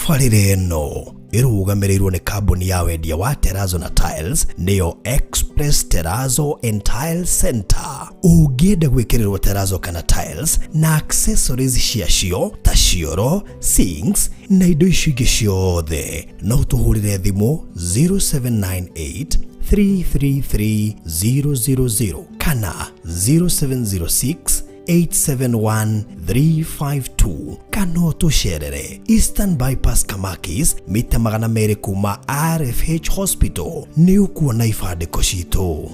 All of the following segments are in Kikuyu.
Tabarĩra ĩno ĩrũgamĩrĩirwo nĩ kambuni ya wendia wa Terrazzo na Tiles, nĩyo Express Terrazzo and Tile Center. Ũngĩenda gwĩkĩrĩrwo terrazzo kana tiles na accessories ciacio ta cioro, sinks na indo icio ingĩ ciothe, no tũhũrĩre thimũ 0798 333 000 kana 0706 871 352, kana ũtũcerere Eastern Bypass Kamakis, mita 200 kuma RFH Hospital. Nĩ ũkuona ibandĩko citũ.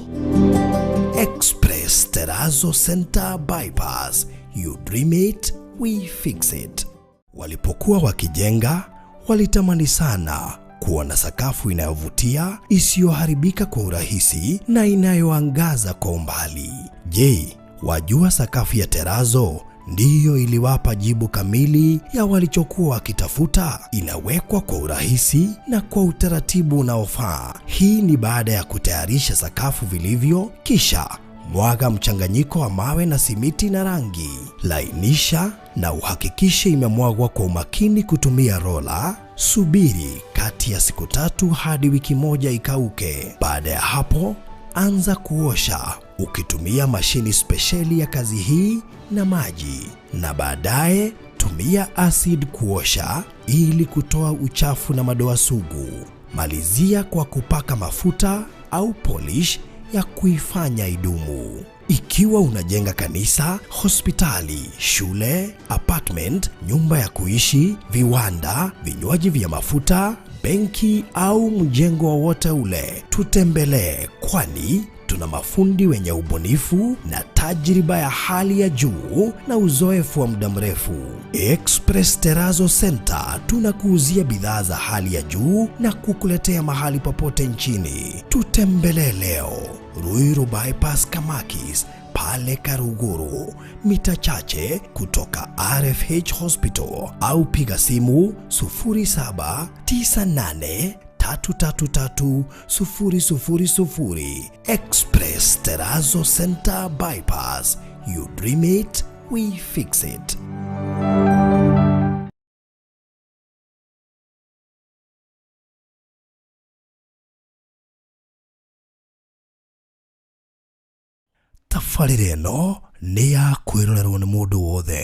Express Terrazzo Center Bypass, you dream it, we fix it. Walipokuwa wakijenga, walitamani sana kuona sakafu inayovutia, isiyoharibika kwa urahisi na inayoangaza kwa umbali. Je, wajua sakafu ya Terrazzo ndiyo iliwapa jibu kamili ya walichokuwa wakitafuta? Inawekwa kwa urahisi na kwa utaratibu unaofaa. Hii ni baada ya kutayarisha sakafu vilivyo, kisha mwaga mchanganyiko wa mawe na simiti na rangi. Lainisha na uhakikishe imemwagwa kwa umakini kutumia rola. Subiri kati ya siku 3 hadi wiki 1 ikauke. Baada ya hapo, anza kuosha ukitumia mashini spesheli ya kazi hii na maji, na baadaye tumia acid kuosha ili kutoa uchafu na madoa sugu. Malizia kwa kupaka mafuta au polish ya kuifanya idumu. Ikiwa unajenga kanisa, hospitali, shule, apartment, nyumba ya kuishi, viwanda, vinywaji vya mafuta, benki au mjengo wowote ule, tutembelee, kwani tuna mafundi wenye ubunifu na tajriba ya hali ya juu na uzoefu wa muda mrefu. Express Terrazzo Center tunakuuzia bidhaa za hali ya juu na kukuletea mahali popote nchini. Tutembelee leo Ruiru Bypass Kamakis, pale Karuguru, mita chache kutoka RFH Hospital, au piga simu 0798 333 000. Express Terrazzo Center Bypass. You dream it, we fix it. Tabarĩra ĩno nĩ ya kwĩrorerwo nĩ mũndũ wothe.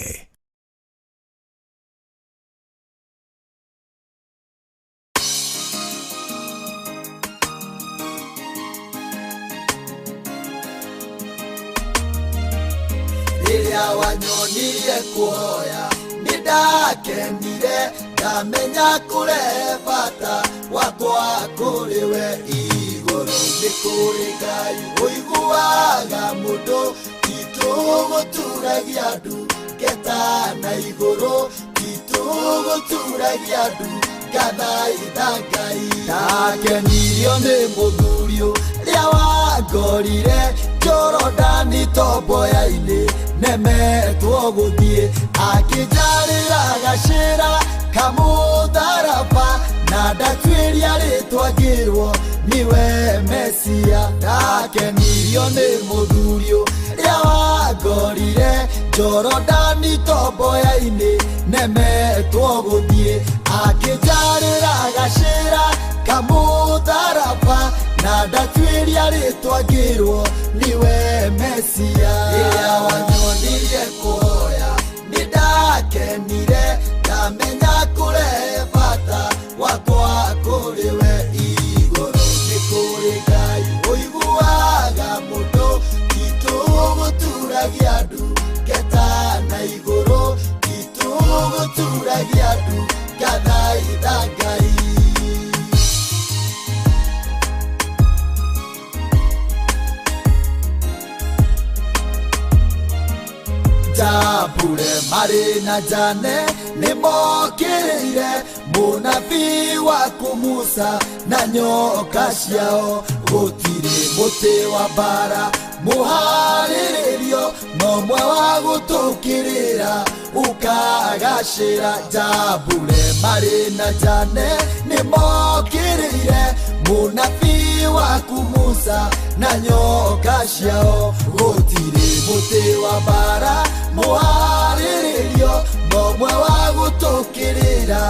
Rĩrĩa wanyonirie kũhoya nĩ ndakenire, ndamenya kũrehe bata wakwa kũrĩ we igũrũ. Nĩ kũrĩ Ngai ũiguaga mũndũ, titũgũturagia ndu ngeta na igũrũ, titũgũturagia ndu ngathaitha Ngai. Ndakenirio nĩ mũthuri ũrĩa wangorire Jorodani tomboya-inĩ, nemetwo gũthiĩ, akĩnjarĩra gacĩra kamũtharaba, na ndatuĩria rĩtwa ngĩrwo niwe Mesia. Ndakenirio nĩ mũthuri ũrĩa wangorire Jorodani tomboya-inĩ, nemetwo gũthiĩ, akĩnjarĩra gacĩra kamũtharaba, na ndatuĩria rĩtwa ngĩrwo niwe Mesia. Rĩrĩa wanyonirie kũhoya nĩ ndakenire, ndamenya kũrehe bata wakwa kũrĩ we igũrũ. Nĩ kũrĩ Ngai ũiguaga mũndũ, titũgũturagia ndu ngeta na igũrũ, titũgũturagia ndu ngathaitha Ngai. Jambure marĩ na Jane nĩ mokĩrĩire mũnabii waku Musa na nyoka ciao. Gũtirĩ mũtĩ wa mbara mũharĩrĩrio, no mwe wa gũtũkĩrĩra ũkagacĩra. Jambure marĩ na Jane nĩ mokĩrĩire mũnabii waku Musa na nyoka ciao. Gũtirĩ mũtĩ wa mbara mũharĩrĩrio, no mwe wa gũtũkĩrĩra.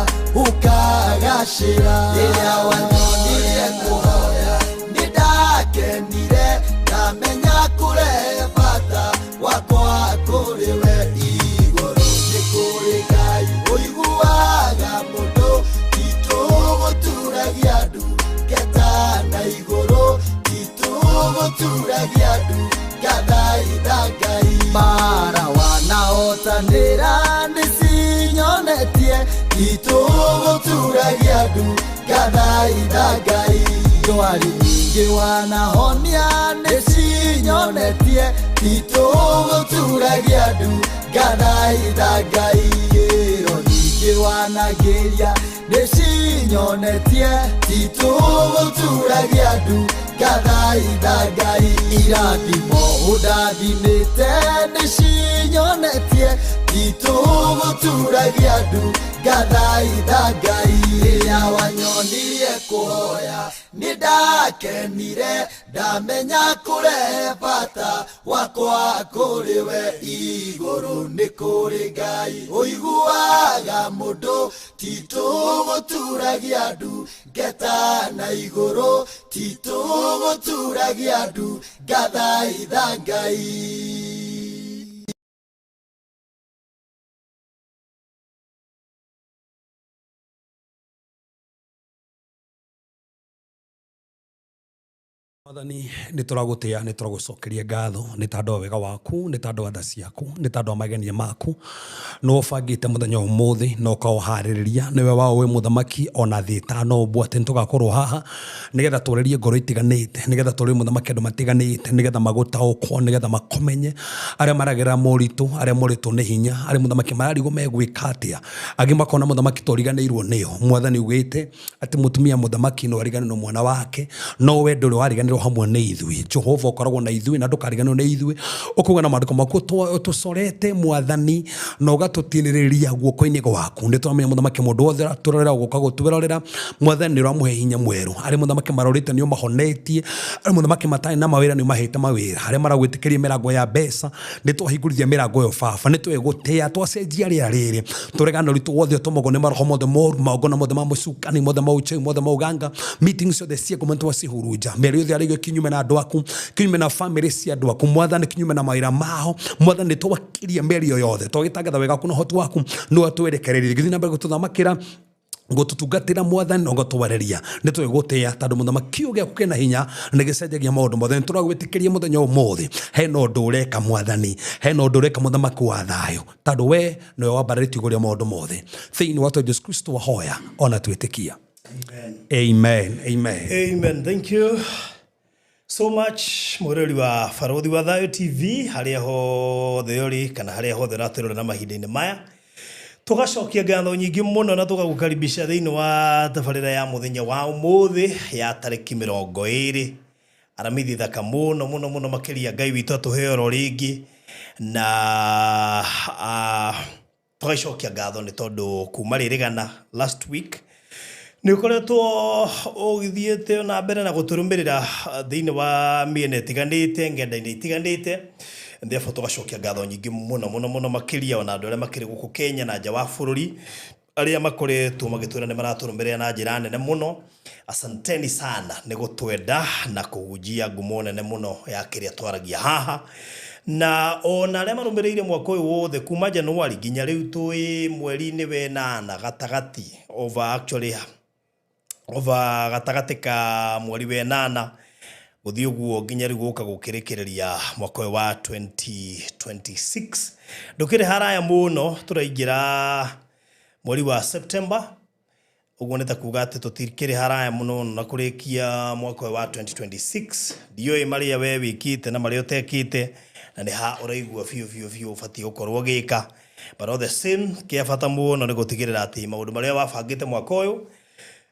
Ngĩgacĩra. Rĩrĩa wanyonirie kũhoya nĩ ndakenire, ndamenya kũrehe bata wakwa kũrĩ we. Igũrũ nĩ kũrĩ Ngai ũiguaga mũndũ, titũgũturagia ndu ngeta na igũrũ, titũgũturagia ndu ngathaitha Ngai. Mara wanahotanĩra nĩ cinyonetie, titũgũturagia ndu ngathaitha Ngai. Ndwari nyingĩ wanahonia nĩ cinyonetie, titũgũturagia ndu ngathaitha Ngai. Ĩro nyingĩ wanagĩria nĩ cinyonetie, titũgũturagia ndu ngathaitha Ngai. Irathimo ũndathimĩte nĩ cinyonetie, titũgũturagia ndu ngathaitha Ngai. Rĩrĩa wanyonirie kũhoya nĩ ndakenire, ndamenya kũrehe bata wakwa kũrĩ we. Igũrũ nĩ kũrĩ Ngai ũiguaga mũndũ, titũgũturagia ndu ngeta na igũrũ, titũgũturagia ndu ngathaitha Ngai. Mwathani, nĩ tũragũtĩa, nĩ tũragũcokeria ngatho nĩ tondũ wa wega waku, nĩ tondũ wa tha ciaku, nĩ tondũ wa magenia maku. Nĩ ũbangĩte mũthenya ũmũthĩ na ũkaũharĩrĩria, nĩwe wa wĩ mũthamaki ona thĩ ĩtanombwo atĩ nĩ tũgakorwo haha nĩgetha twarĩrie ngoro itiganĩte, nĩgetha twarĩrie mũthamaki andũ matiganĩte, nĩgetha magũtaũkwo, nĩgetha makũmenye, arĩa maragerera moritũ, arĩa morĩtwo nĩ hinya, arĩa mũthamaki mararigwo megwĩka atĩa, angĩ makona mũthamaki toriganĩirwo nĩo. Mwathani ugĩte atĩ mũtumia mũthamaki no ariganĩrwo mwana wake, no we ndũrĩ wariganĩrwo hamwe nĩ ithuĩ. Jehova ũkoragwo na ithuĩ na ndũkariganĩrwo nĩ ithuĩ. Ũkauga na maandĩko maku ũtũcorete Mwathani na ũgatũtinĩrĩria guoko-inĩ gwaku. Nĩ tũramenya mũthamaki mũndũ wothe ũratũrorera ũgoka gũtwĩrorera, Mwathani nĩ ũramũhe hinya mwerũ. Arĩa mũthamaki marorĩte nĩ ũmahonetie, arĩa mũthamaki matarĩ na mawĩra nĩ ũmahete mawĩra, arĩa maragwĩtĩkĩria mĩrango ya mbeca nĩ twahingũrithia mĩrango ĩyo baba, nĩ twegũtĩa twacenjia rĩera rĩrĩ, tũregana ũritũ wothe ũtũmagwo nĩ maroho mothe moru, magongona mothe ma mũcukani, mothe ma ũchawi, mothe ma ũganga, meeting ciothe cia ngoma twacihurunja, mĩario yothe yarĩgio kinyume na andũ aku, kinyume na famĩlĩ cia andũ aku Mwathani, kinyume na mawĩra mao Mwathani, twakiria mĩario yothe, twagĩtangatha wega waku na ũhoti waku nĩwe twerekererie, gĩthiĩ na mbere gũtũthamakĩra, gũtũtungatĩra Mwathani na ũgatwareria. Nĩ twĩgũtĩa tondũ mũthamaki kiugo gĩaku kĩna hinya nĩ gĩcenjagia maũndũ mothe. Nĩ tũragwĩtĩkĩria mũthenya ũmũthĩ, hena ũndũ ũreka Mwathani, hena ũndũ ũreka mũthamaki wa thayũ, tondũ we nĩwe wambararĩtie igũrũ rĩa maũndũ mothe. Thĩinĩ wa Jesu Kristo wahoya ona twĩtĩkia. Amen. Amen. Amen. Thank you so much mwĩrori wa Barũthi wa Thayũ TV harĩa hothe ũrĩ kana harĩa hothe ũratwĩrora na mahinda-inĩ maya, tũgacokia ngatho nyingĩ mũno na tũgagũkaribisha thĩinĩ wa tabarĩra ya mũthenya wa ũmũthĩ ya tarĩki 20, Aramithi thaka mũno mũno mũno makĩria. Ngai witũ atũhe oro rĩngĩ na tũgacokia ngatho nĩ tondũ kuma rĩrĩgana last week nĩ ũkoretwo ũgĩthiĩte na mbere na gũtũrũmĩrĩra thĩinĩ wa mĩena ĩtiganĩte, ng'enda-inĩ itiganĩte. Therefore tũgacokia ngatho nyingĩ mũno mũno mũno makĩria, ona andũ arĩa makĩrĩ gũkũ Kenya na nja wa bũrũri, arĩa makoretwo magĩtwĩra nĩ maratũrũmĩrĩra na njĩra nene mũno. Asanteni sana nĩ gũtwenda na kũhunjia ngumo nene mũno ya kĩrĩa twaragia haha, na ona arĩa marũmĩrĩire mwaka ũyũ wothe kuma Januari nginya rĩu twĩ mweri-inĩ wenana gatagatĩ, over actually over gatagatĩ ka mweri wenana gũthiĩ ũguo nginya rĩu gũka gũkĩrĩkĩrĩria mwaka ũyũ wa 2026. Ndũkĩrĩ haraya mũno, tũraingĩra mweri wa September. Ũguo nĩ ta kuga atĩ tũtikĩrĩ haraya mũno na kũrĩkia mwaka ũyũ wa 2026. Ndiũĩ marĩa we wĩkĩte na marĩa ũtekĩte na nĩ ha ũraigua biũ biũ biũ ũbatiĩ gũkorwo ũgĩka, but all the same kĩa bata mũno nĩ gũtigĩrĩra atĩ maũndũ marĩa wabangĩte mwaka ũyũ,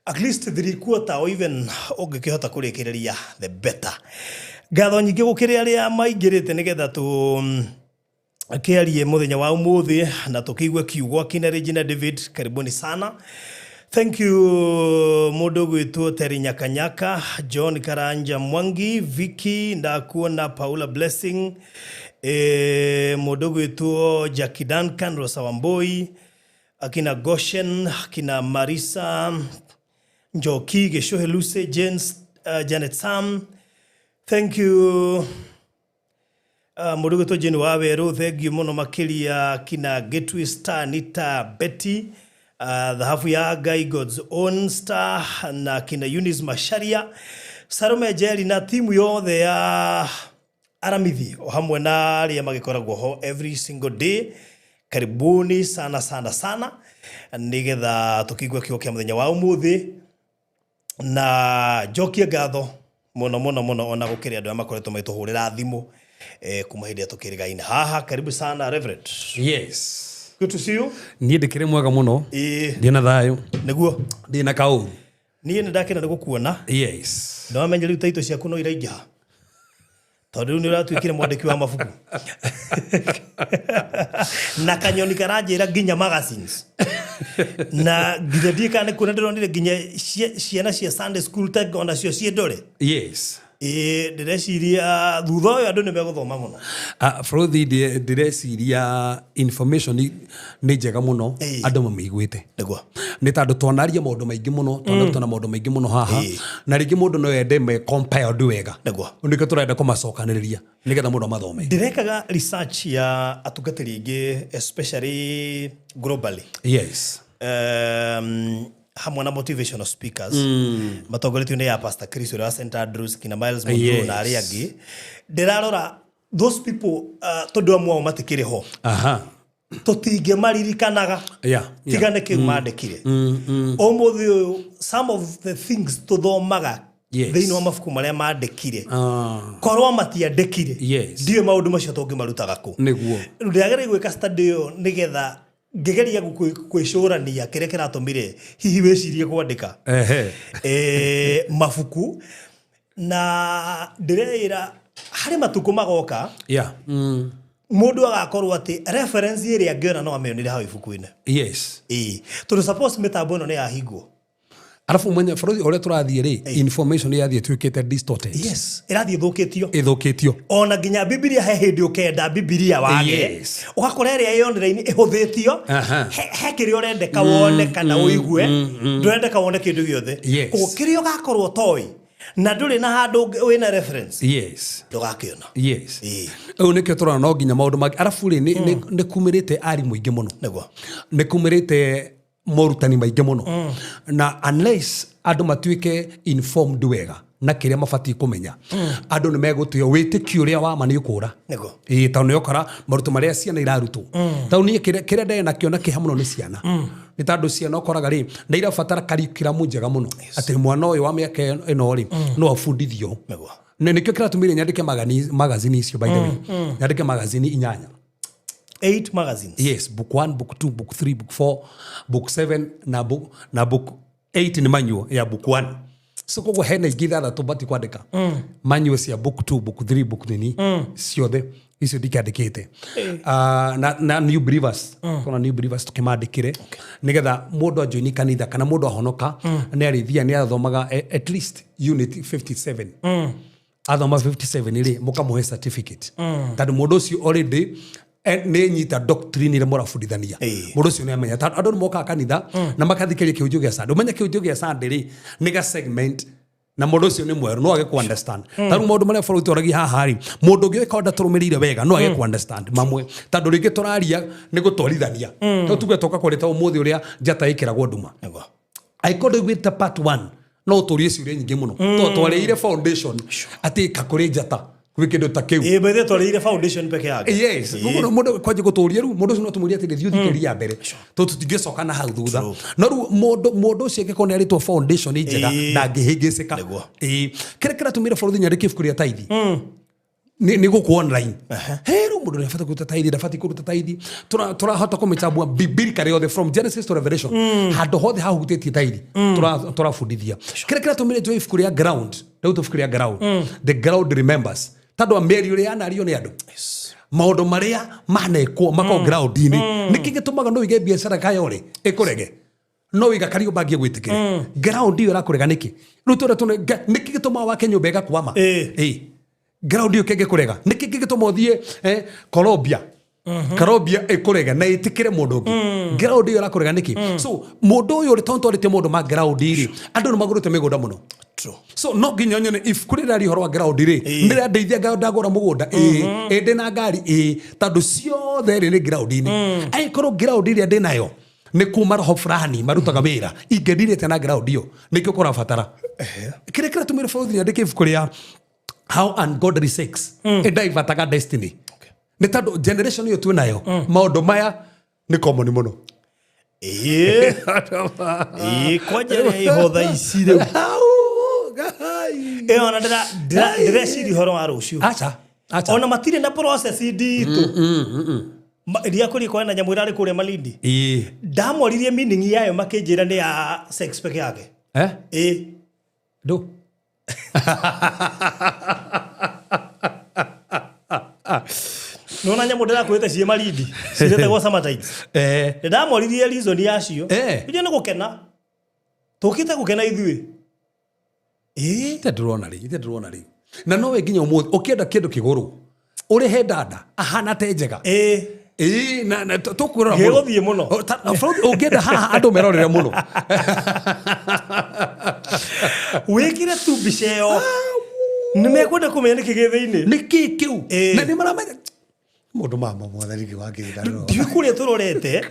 at least 3/4 or even ũngĩkĩhota kũrĩkĩrĩria, the better. Ngatho nyingĩ gũkĩrĩ arĩa maingĩrĩte nĩgetha tũ kĩarie mũthenya wa ũmũthĩ na tũkĩigue kiugo. Akina Regina David, karibuni sana, thank you. Mũndũ ũgwĩtwo Terry Nyakanyaka, John Karanja Mwangi, Vicky ndakuona, Paula Blessing, mũndũ ũgwĩtwo Jackie Duncan, Rosa Wamboi, akina Goshen, akina Marisa. Njoki Gĩcũhĩ, Lucy James, Janet Sam, thank you. Mũndũ ũgwĩtwo Jane wa Werũ, thank you mũno makĩria. Kina Gateway Star, Nita Betty, Thahabu ya Ngai, God's Own Star, na kina Eunice Macharia, Salome Njeri na timu yothe ya Aramithi o hamwe na arĩa magĩkoragwo ho every single day. Karibuni sana sana sana nĩgetha tũkĩigua kiugo kĩa mũthenya wa ũmũthĩ, na njokie ngatho mũno mũno mũno ona gũkĩrĩ andũ arĩa makoretwo magĩtũhũrĩra thimũ kuma hĩndĩ ĩrĩa tũkĩrĩgaine haha. Karibu sana, Reverend. Yes. Good to see you. Niĩ ndĩkĩrĩ mwega mũno. Ndĩ na thayũ. Nĩguo. Ndĩ na kaũru. Niĩ nĩ ndakena nĩ gũkuona. Nĩwamenya rĩu taito ciaku no iraingĩha, tondũ rĩu nĩ ũratuĩkire mwandĩki wa mabuku na kanyoni karanjĩra nginya magazines, na nginya ndiĩ kana nĩ kuona ndĩronire nginya ciana cia Sunday school tag onacio ciĩ ndore. Ĩĩ, ndĩreciria thutha ũyũ andũ nĩ megũthoma mũno. Bũrũthi, ndĩreciria information nĩ njega mũno andũ mamĩiguĩte. Nĩ tondũ twanaria maũndũ maingĩ mũno, twanarutana maũndũ maingĩ mũno haha, na rĩngĩ mũndũ no ende me compiled wega. Nĩkĩo tũrenda kũmacokanĩrĩria nĩgetha mũndũ amathome. Ndĩrekaga research ya atungatĩri aingĩ, especially globally, hamwe na motivational speakers matongoretio nĩ ya Pastor Chris ũrĩa wa St Andrews, kina Miles Monroe na arĩa angĩ. Ndĩrarora those people, tondũ amwe ao matikĩrĩ ho, tũtingĩmaririkanaga tiga nĩ kĩu mandĩkire. Ũmũthĩ ũyũ some of the things tũthomaga thĩinĩ wa mabuku marĩa mandĩkire, korwo matiandĩkire, ndiũĩ maũndũ macio tũngĩmarutaga kũ. Rĩu ndĩrageria gwĩka study ĩyo nĩgetha ngĩgeria gwĩcũrania kĩrĩa kĩratũmire hihi wĩcirie kwandĩka mabuku, na ndĩreĩra harĩ matukũ magoka mũndũ agakorwo atĩ reference ĩrĩa angĩona no amĩonire hau ibuku-inĩ. Ĩĩ, tondũ suppose mĩtambo ĩno nĩ yahingwo. Arabu mwenye bũrũri ũrĩa tũrathiĩ rĩ, information yathiĩ ĩtuĩkĩte distorted. Yes, ĩrathiĩ ĩthũkĩtio. Ĩthũkĩtio. Ona nginya Bibilia, he hĩndĩ ũkenda Bibilia wage, ũgakora ĩrĩa ĩ online ĩhũthĩtio. He kĩrĩa ũrendeka wone kana ũigue, ndũrendeka wone kĩndũ gĩothe. Koguo kĩrĩa ũgakorwo ũtoĩ na ndũrĩ na handũ wĩna reference, ndũgakĩona. Rĩu nĩkĩo tũrona no nginya maũndũ mangĩ. Arabu rĩ, nĩ kumĩrĩte arimũ aingĩ mũno, nĩ kumĩrĩte morutani maingĩ mũno, na unless andũ matuĩke informed wega na kĩrĩa mabatiĩ kũmenya, andũ nĩ megũtĩo wĩtĩkio ũrĩa wa ma nĩ ũkũra. Ĩĩ, tondũ nĩ ũkora maruto marĩa ciana irarutwo, tondũ niĩ kĩrĩa ndarĩ nakĩo na kĩeha mũno nĩ ciana, nĩ tondũ ciana ũkoraga rĩ nĩ irabatara curriculum njega mũno, atĩ mwana ũyũ wa mĩaka ĩno rĩ no abundithio. Na nĩkĩo kĩratũmire nyandĩke magazine icio, by the way, nyandĩke magazine inyanya. Eight magazines. Yes, book 1, book 2, book 3, book 4, book 7 na book 8 nĩ manual ya book 1. So koguo hena ingĩ ithathatũ bati kwandĩka manual cia book 2, book 3, book nini, ciothe icio ndikĩandĩkĩte. Na new believers, tona new believers tũkĩmandĩkĩre nĩgetha mũndũ ajoini kanitha kana mũndũ ahonoka nĩ arĩthia nĩ athomaga at least unit 57. Athoma 57 rĩ, mũkamũhe certificate, tondũ mũndũ ũcio already nĩ nyita doctrine ĩrĩa mũrabundithania. Mũndũ ũcio nĩ amenya, tondũ andũ nĩ mokaga kanitha na makathikĩrĩria kĩhunjio gĩa Sunday. Ũmenye kĩhunjio gĩa Sunday rĩ nĩ ga segment, na mũndũ ũcio nĩ mwerũ, no age ku understand. Ta rĩu maũndũ marĩa bũrũri twaragia haha rĩ, mũndũ ũngĩ ũgĩkorwo ndatũrũmĩrĩire wega no age ku understand mamwe, tondũ rĩngĩ tũraria nĩ gũtwarithania, to tuge toka kũrĩ ta ũmũthĩ ũrĩa njata ĩkĩragwo nduma. Angĩkorwo ndũiguĩte part 1, no ũtũrie ciũria nyingĩ mũno, tondũ twarĩire foundation atĩ kakũrĩ njata gwĩ kĩndũ ta kĩu. Ĩĩ, bethe twarĩire foundation peke yake. Yes. Mũndũ kwanjia gũtũria rĩu, mũndũ ũcio no tũmũrie atĩrĩ, thiĩ ũthikĩrĩrie ya mbere, tondũ tũtingĩcoka na hau thutha. No rĩu mũndũ ũcio angĩkorwo nĩ arĩtwo foundation njega, ndangĩhĩngĩcĩka. Ĩĩ, kĩrĩa kĩratũmire bũrũri nyandĩke ibuku rĩa taithi nĩ gũkũ online he rĩu mũndũ nĩabatiĩ kũruta taithi, ndabatiĩ kũruta taithi. Tũrahota kũmĩchambua biblically yothe from Genesis to Revelation, handũ hothe hahutĩtie taithi tũrabundithia. Kĩrĩa kĩratũmire njoe ibuku rĩa ground, rĩu ibuku rĩa ground, the ground remembers, tondũ mĩario ĩrĩa yanario nĩ andũ, maũndũ marĩa manekwo mako ground-inĩ, nĩkĩ gĩtũmaga no wĩige biacara kayore ĩkũrege, no wiga Kariobangi gwĩtĩkĩre, ground ĩyo ĩrakũrega nĩkĩ? Rĩu tũrĩa tũne nĩkĩ gĩtũmaga wake nyũmba ĩgakwama? Ĩĩ, ground ĩyo kĩngĩkũrega, nĩkĩ gĩgĩtũma ũthiĩ Colombia? Karobia ĩkũrega na ĩtĩkĩre mũndũ ũngĩ, ground ĩyo ĩrakũrega nĩkĩ? So mũndũ ũyũ rĩ, tondũ twarĩtie maũndũ ma ground rĩ, andũ nĩ magũrĩte mĩgũnda mũno. True. So no nginya nyone ibuku rĩrĩa rĩ ũhoro wa ground rĩ, nĩrĩandeithia ndagũra mũgũnda, ĩĩ, ĩ ndĩ na ngari, ĩĩ, tondũ ciothe rĩ nĩ ground-inĩ. Angĩkorwo ground ĩrĩa ndĩ nayo nĩ kuma roho fulani marutaga wĩra ingĩndirĩte na ground ĩyo, nĩkĩo kũrabatara kĩrĩa kĩratũmĩre bũrũri nyandĩke ibuku rĩa How Ungodly Sex ĩdaivataga Destiny. Nĩ tondũ generation ĩyo twĩ nayo, maũndũ maya nĩ common mũno. Ĩĩ. Ĩĩ, kwanja ĩrĩa ĩho thaa ici rĩu. Au, Ngai. Ĩyo ona ndĩreciria ũhoro wa rũciũ. Acha, acha. Ona matirĩ na process nditũ. Iria kũrĩ kwena nyamũ ĩrarĩ kũrĩa Malindi. Ĩĩ. Ndamoririe meaning yayo, makĩnjĩra nĩ ya sex peke yake. Eh? Ĩĩ. Ndũ. Nona nyamũ ndĩrakwĩte ciĩ Malindi ciretagwo summertides. Eh. Ndamoririe reason yacio. Eh. Ije nĩ gũkena. Tũkĩte gũkena ithuĩ. Ĩĩ. Ite ndĩrona rĩ, ite ndĩrona rĩ. Na nowe nginya ũmũthĩ ũkĩenda kĩndũ kĩgũrũ, ũrĩhe dada ahana te njega. Ĩĩ. Ĩĩ, na tũkwĩrora Gĩgũthiĩ mũno. O, bũrũri ũngĩenda haha andũ merorere mũno. Wĩkĩre tu mbica ĩyo. Nĩ mekwenda kũmenya nĩkĩ gĩ thĩinĩ. Nĩ kĩ kĩu? Ĩĩ. Na nĩ maramenya mũndũ mama mwathani wangĩra. Ndiũĩ kũrĩa tũrorete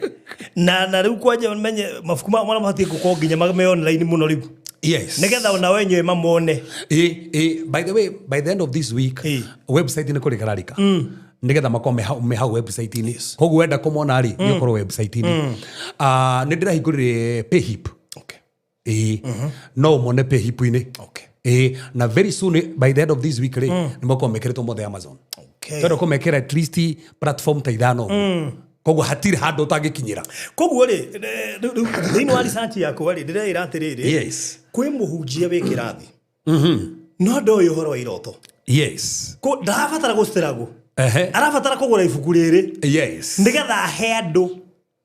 na rĩu kwanja menye mabuku marĩa mabatiĩ gũkorwo nginya me online mũno rĩu, Yes. nĩgetha ona wenyewe mamone. Ĩ, by the way, by the end of this week, Ĩ. website nĩ kũrĩkararika nĩgetha makorwo me hau website-inĩ. Koguo wenda kũmona rĩ, nĩ ũkorwo website-inĩ. Ah, nĩ ndĩrahingũrire Payhip. Ĩĩ, no ũmone Payhip-inĩ. Ĩĩ, na very soon, by the end of this week rĩ, nĩ makorwo mekĩrĩtwo mothe Amazon. Twenda kũmekĩra at least platform ta ithano ũguo. Koguo hatirĩ handũ ũtangĩkinyĩra. Koguo rĩ, rĩu thĩinĩ wa research yakwa rĩ, ndĩreĩra atĩrĩrĩ, kwĩ mũhunjia wĩ kĩrathi no ndoĩ ũhoro wa iroto. Ndarabatara gũcitĩragwo, arabatara kũgũra ibuku rĩrĩ nĩgetha ahe andũ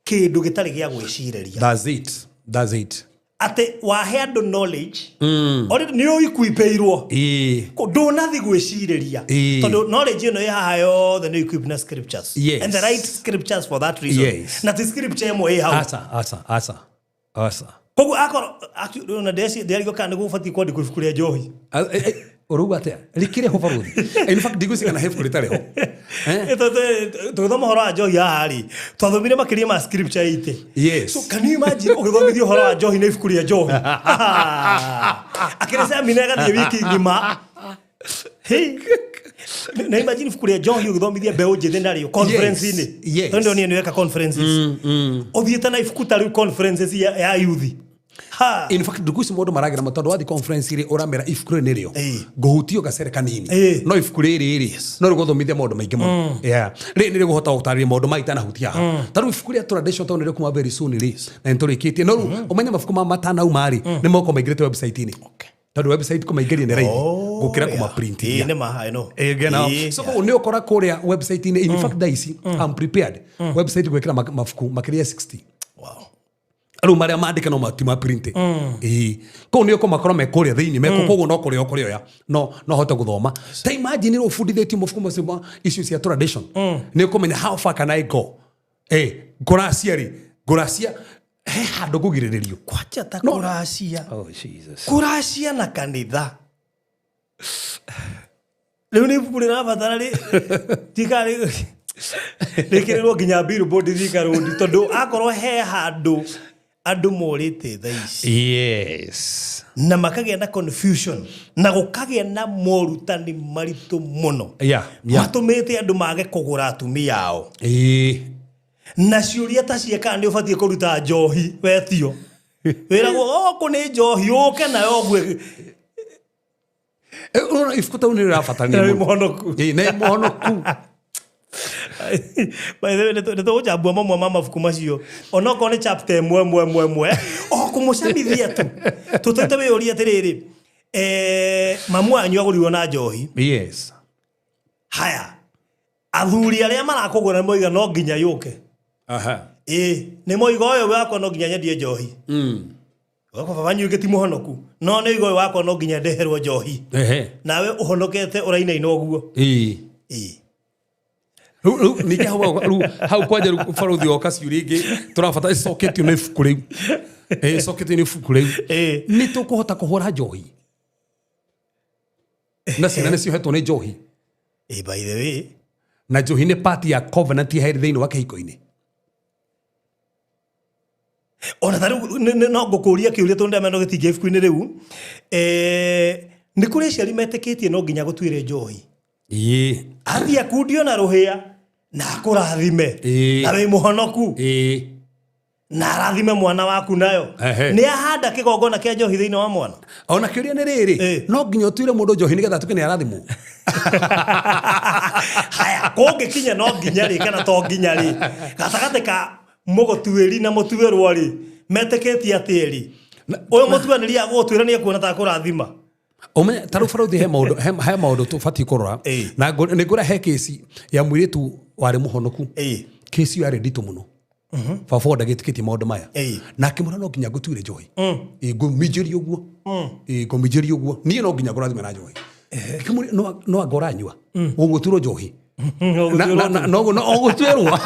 kĩndũ gĩtarĩ gĩa gwĩcirĩria. That's it, that's it. Atĩ wahe andũ knowledge already nĩ ũikuipĩirwo. Ndũnathi gwĩcirĩria, tondũ knowledge ĩno ĩ haha yothe nĩ equipped na scriptures and the right scriptures for that reason, na ti scripture ĩmwe ĩ hau. Aca, aca, aca, aca. Koguo akorwo actually, ona ndĩrarigwo kana nĩ gũbatiĩ kwandĩkwo ibuku rĩa njohi. Ũrauga atĩa? Rĩkĩrĩ ho, barũthi? In fact, ndigwĩciria kana he ibuku rĩtarĩ ho. Eh? Tũgĩthoma ũhoro wa njohi haha rĩ, twathomire makĩria ma scripture 80. So can you imagine ũgĩthomithia ũhoro wa njohi na ibuku rĩa njohi akĩrĩ seminar ĩgathiĩ wiki ng'ima? Hey. Na imagine ibuku rĩa njohi ũgĩthomithia mbeũ njĩthĩ narĩo conference-inĩ. Tondũ ndĩronire nĩ weka conferences, ũthiĩte na ibuku ta rĩu conferences ya youth. Ha. In fact, ndukũ ici mũndũ maragera tondũ wathi conference rĩ, ũramera ibuku rĩrĩ nĩrĩo ngũhutio gacere kanini, no ibuku rĩrĩ rĩ, no rĩgũthomithia maũndũ maingĩ mũno. Yeah. Rĩrĩ nĩ rĩgũhota gũtarĩria maũndũ maya itanahutia haha. Ta rĩu ibuku rĩa tradition, tondũ nĩ rĩkuma very soon rĩ, na nĩ tũrĩkĩtie, no rĩu ũmenye mabuku ma matanauma rĩ, nĩ moko maingĩrĩte website-inĩ, tondũ website kũmaingĩria nĩ raithi gũkĩra kũmaprintithia. Ĩĩ, nĩ ma, I know. Ĩĩ, so koguo nĩ ũkora kũrĩa website-inĩ. In fact, thaa ici I'm prepared website gwĩkĩra mabuku makĩria 60. Rĩu marĩa mandĩke no ti maprint. Ĩĩ, kũu nĩ ũkũmakora me kũrĩa thĩinĩ mekũ. Koguo no kũrĩa ũkũrĩoya no hote gũthoma. Ta imagine rĩu ũbundithĩtio mabuku macio ma icio cia tradition, nĩ ũkũmenya how far can I go. Ngũracia rĩ, ngũracia he handũ ngũgirĩrĩrio. Kwanja ta No. kũracia. Oh, Jesus. Kũracia na kanitha rĩu nĩ ibuku rĩrabatara rĩ tika rĩkĩrĩrwo nginya billboard Thika Road, tondũ akorwo he handũ andũ morĩte thaa ici na makagĩa na confusion na gũkagĩa na morutani maritũ mũno matũmĩte andũ mage kũgũra atumia ao, na ciũria ta cia kana nĩ ũbatiĩ kũruta njohi wetio wĩragwo gũkũ nĩ njohi ũke nayo ũguo. Ũrona ibuku tau nĩ rĩrabatarania Nĩ mũno. mũhonoku. Ĩĩ, nĩ mũhonoku. By the way, nĩ tũgũchambua mamwe ma mabuku macio, onokorwo nĩ chapter ĩmwe ĩmwe ĩmwe ĩmwe, o kũmũcamithia tu tũtũte wĩyũrie atĩrĩrĩ, mamu wanyu agũrirwo na njohi. Haya, athuri arĩa marakũgũra nĩ moiga no nginya yũke. Ĩĩ, nĩ moiga ũyũ wakwa no nginya nyendie njohi. Wakwa baba wanyu ti mũhonoku, no nĩ oiga ũyũ wakwa no nginya ndeherwo njohi. Nawe ũhonokete ũrainaina ũguo. Ĩĩ. Rĩu ningĩ hau rĩu hau kwanja rĩu barothi oka ciũria ingĩ tũrabatara icoketio nĩ ibuku rĩu. Icoketio nĩ ibuku rĩu. Nĩ tũkũhota kũhũra njohi na ciana nĩ ciohetwo nĩ njohi? By the way, na njohi nĩ part ya covenant ya thĩinĩ wa kĩhiko-inĩ. Ona ta rĩu no ngũkũria kĩũria tondũ ndamenya no gĩtingĩ ibuku-inĩ rĩu. Nĩ kũrĩ aciari metĩkĩtie no nginya gũtuĩre njohi, athiĩ akundio na rũhĩa na akũrathime na wĩ mũhonoku na arathime mwana waku nayo. Nĩ ahanda kĩgongona kĩa njohi thĩinĩ wa mwana. Ona kĩũria nĩ rĩrĩ, no nginya ũtuĩre mũndũ njohi nĩgetha atuĩke nĩ arathimwo? Haya, kũngĩkinya no nginya rĩ kana to nginya rĩ, gatagatĩ ka mũgũtuĩri na mũtuĩrwo rĩ, metĩkĩtie atĩ rĩ, ũyũ mũtuanĩri agũgũtuĩra nĩ ekuona ta kũrathima? Ũmenye ta rĩu barothi he maũndũ he maũndũ tũbatiĩ kũrora. Na nĩ ngũra he kĩci ya mũirĩtu warĩ mũhonoku. Kĩci ĩyo yarĩ nditũ mũno. Baba ndagĩtĩkĩtie maũndũ maya. Na akĩmwĩra no nginya ngũtuĩre njohi. Ngũminjĩrie ũguo. Ngũminjĩrie ũguo, niĩ no nginya ngũrathime na njohi. Akĩmwĩra no anga ũranyua ũgũtuĩrwo njohi. No ũgũtuĩrwo.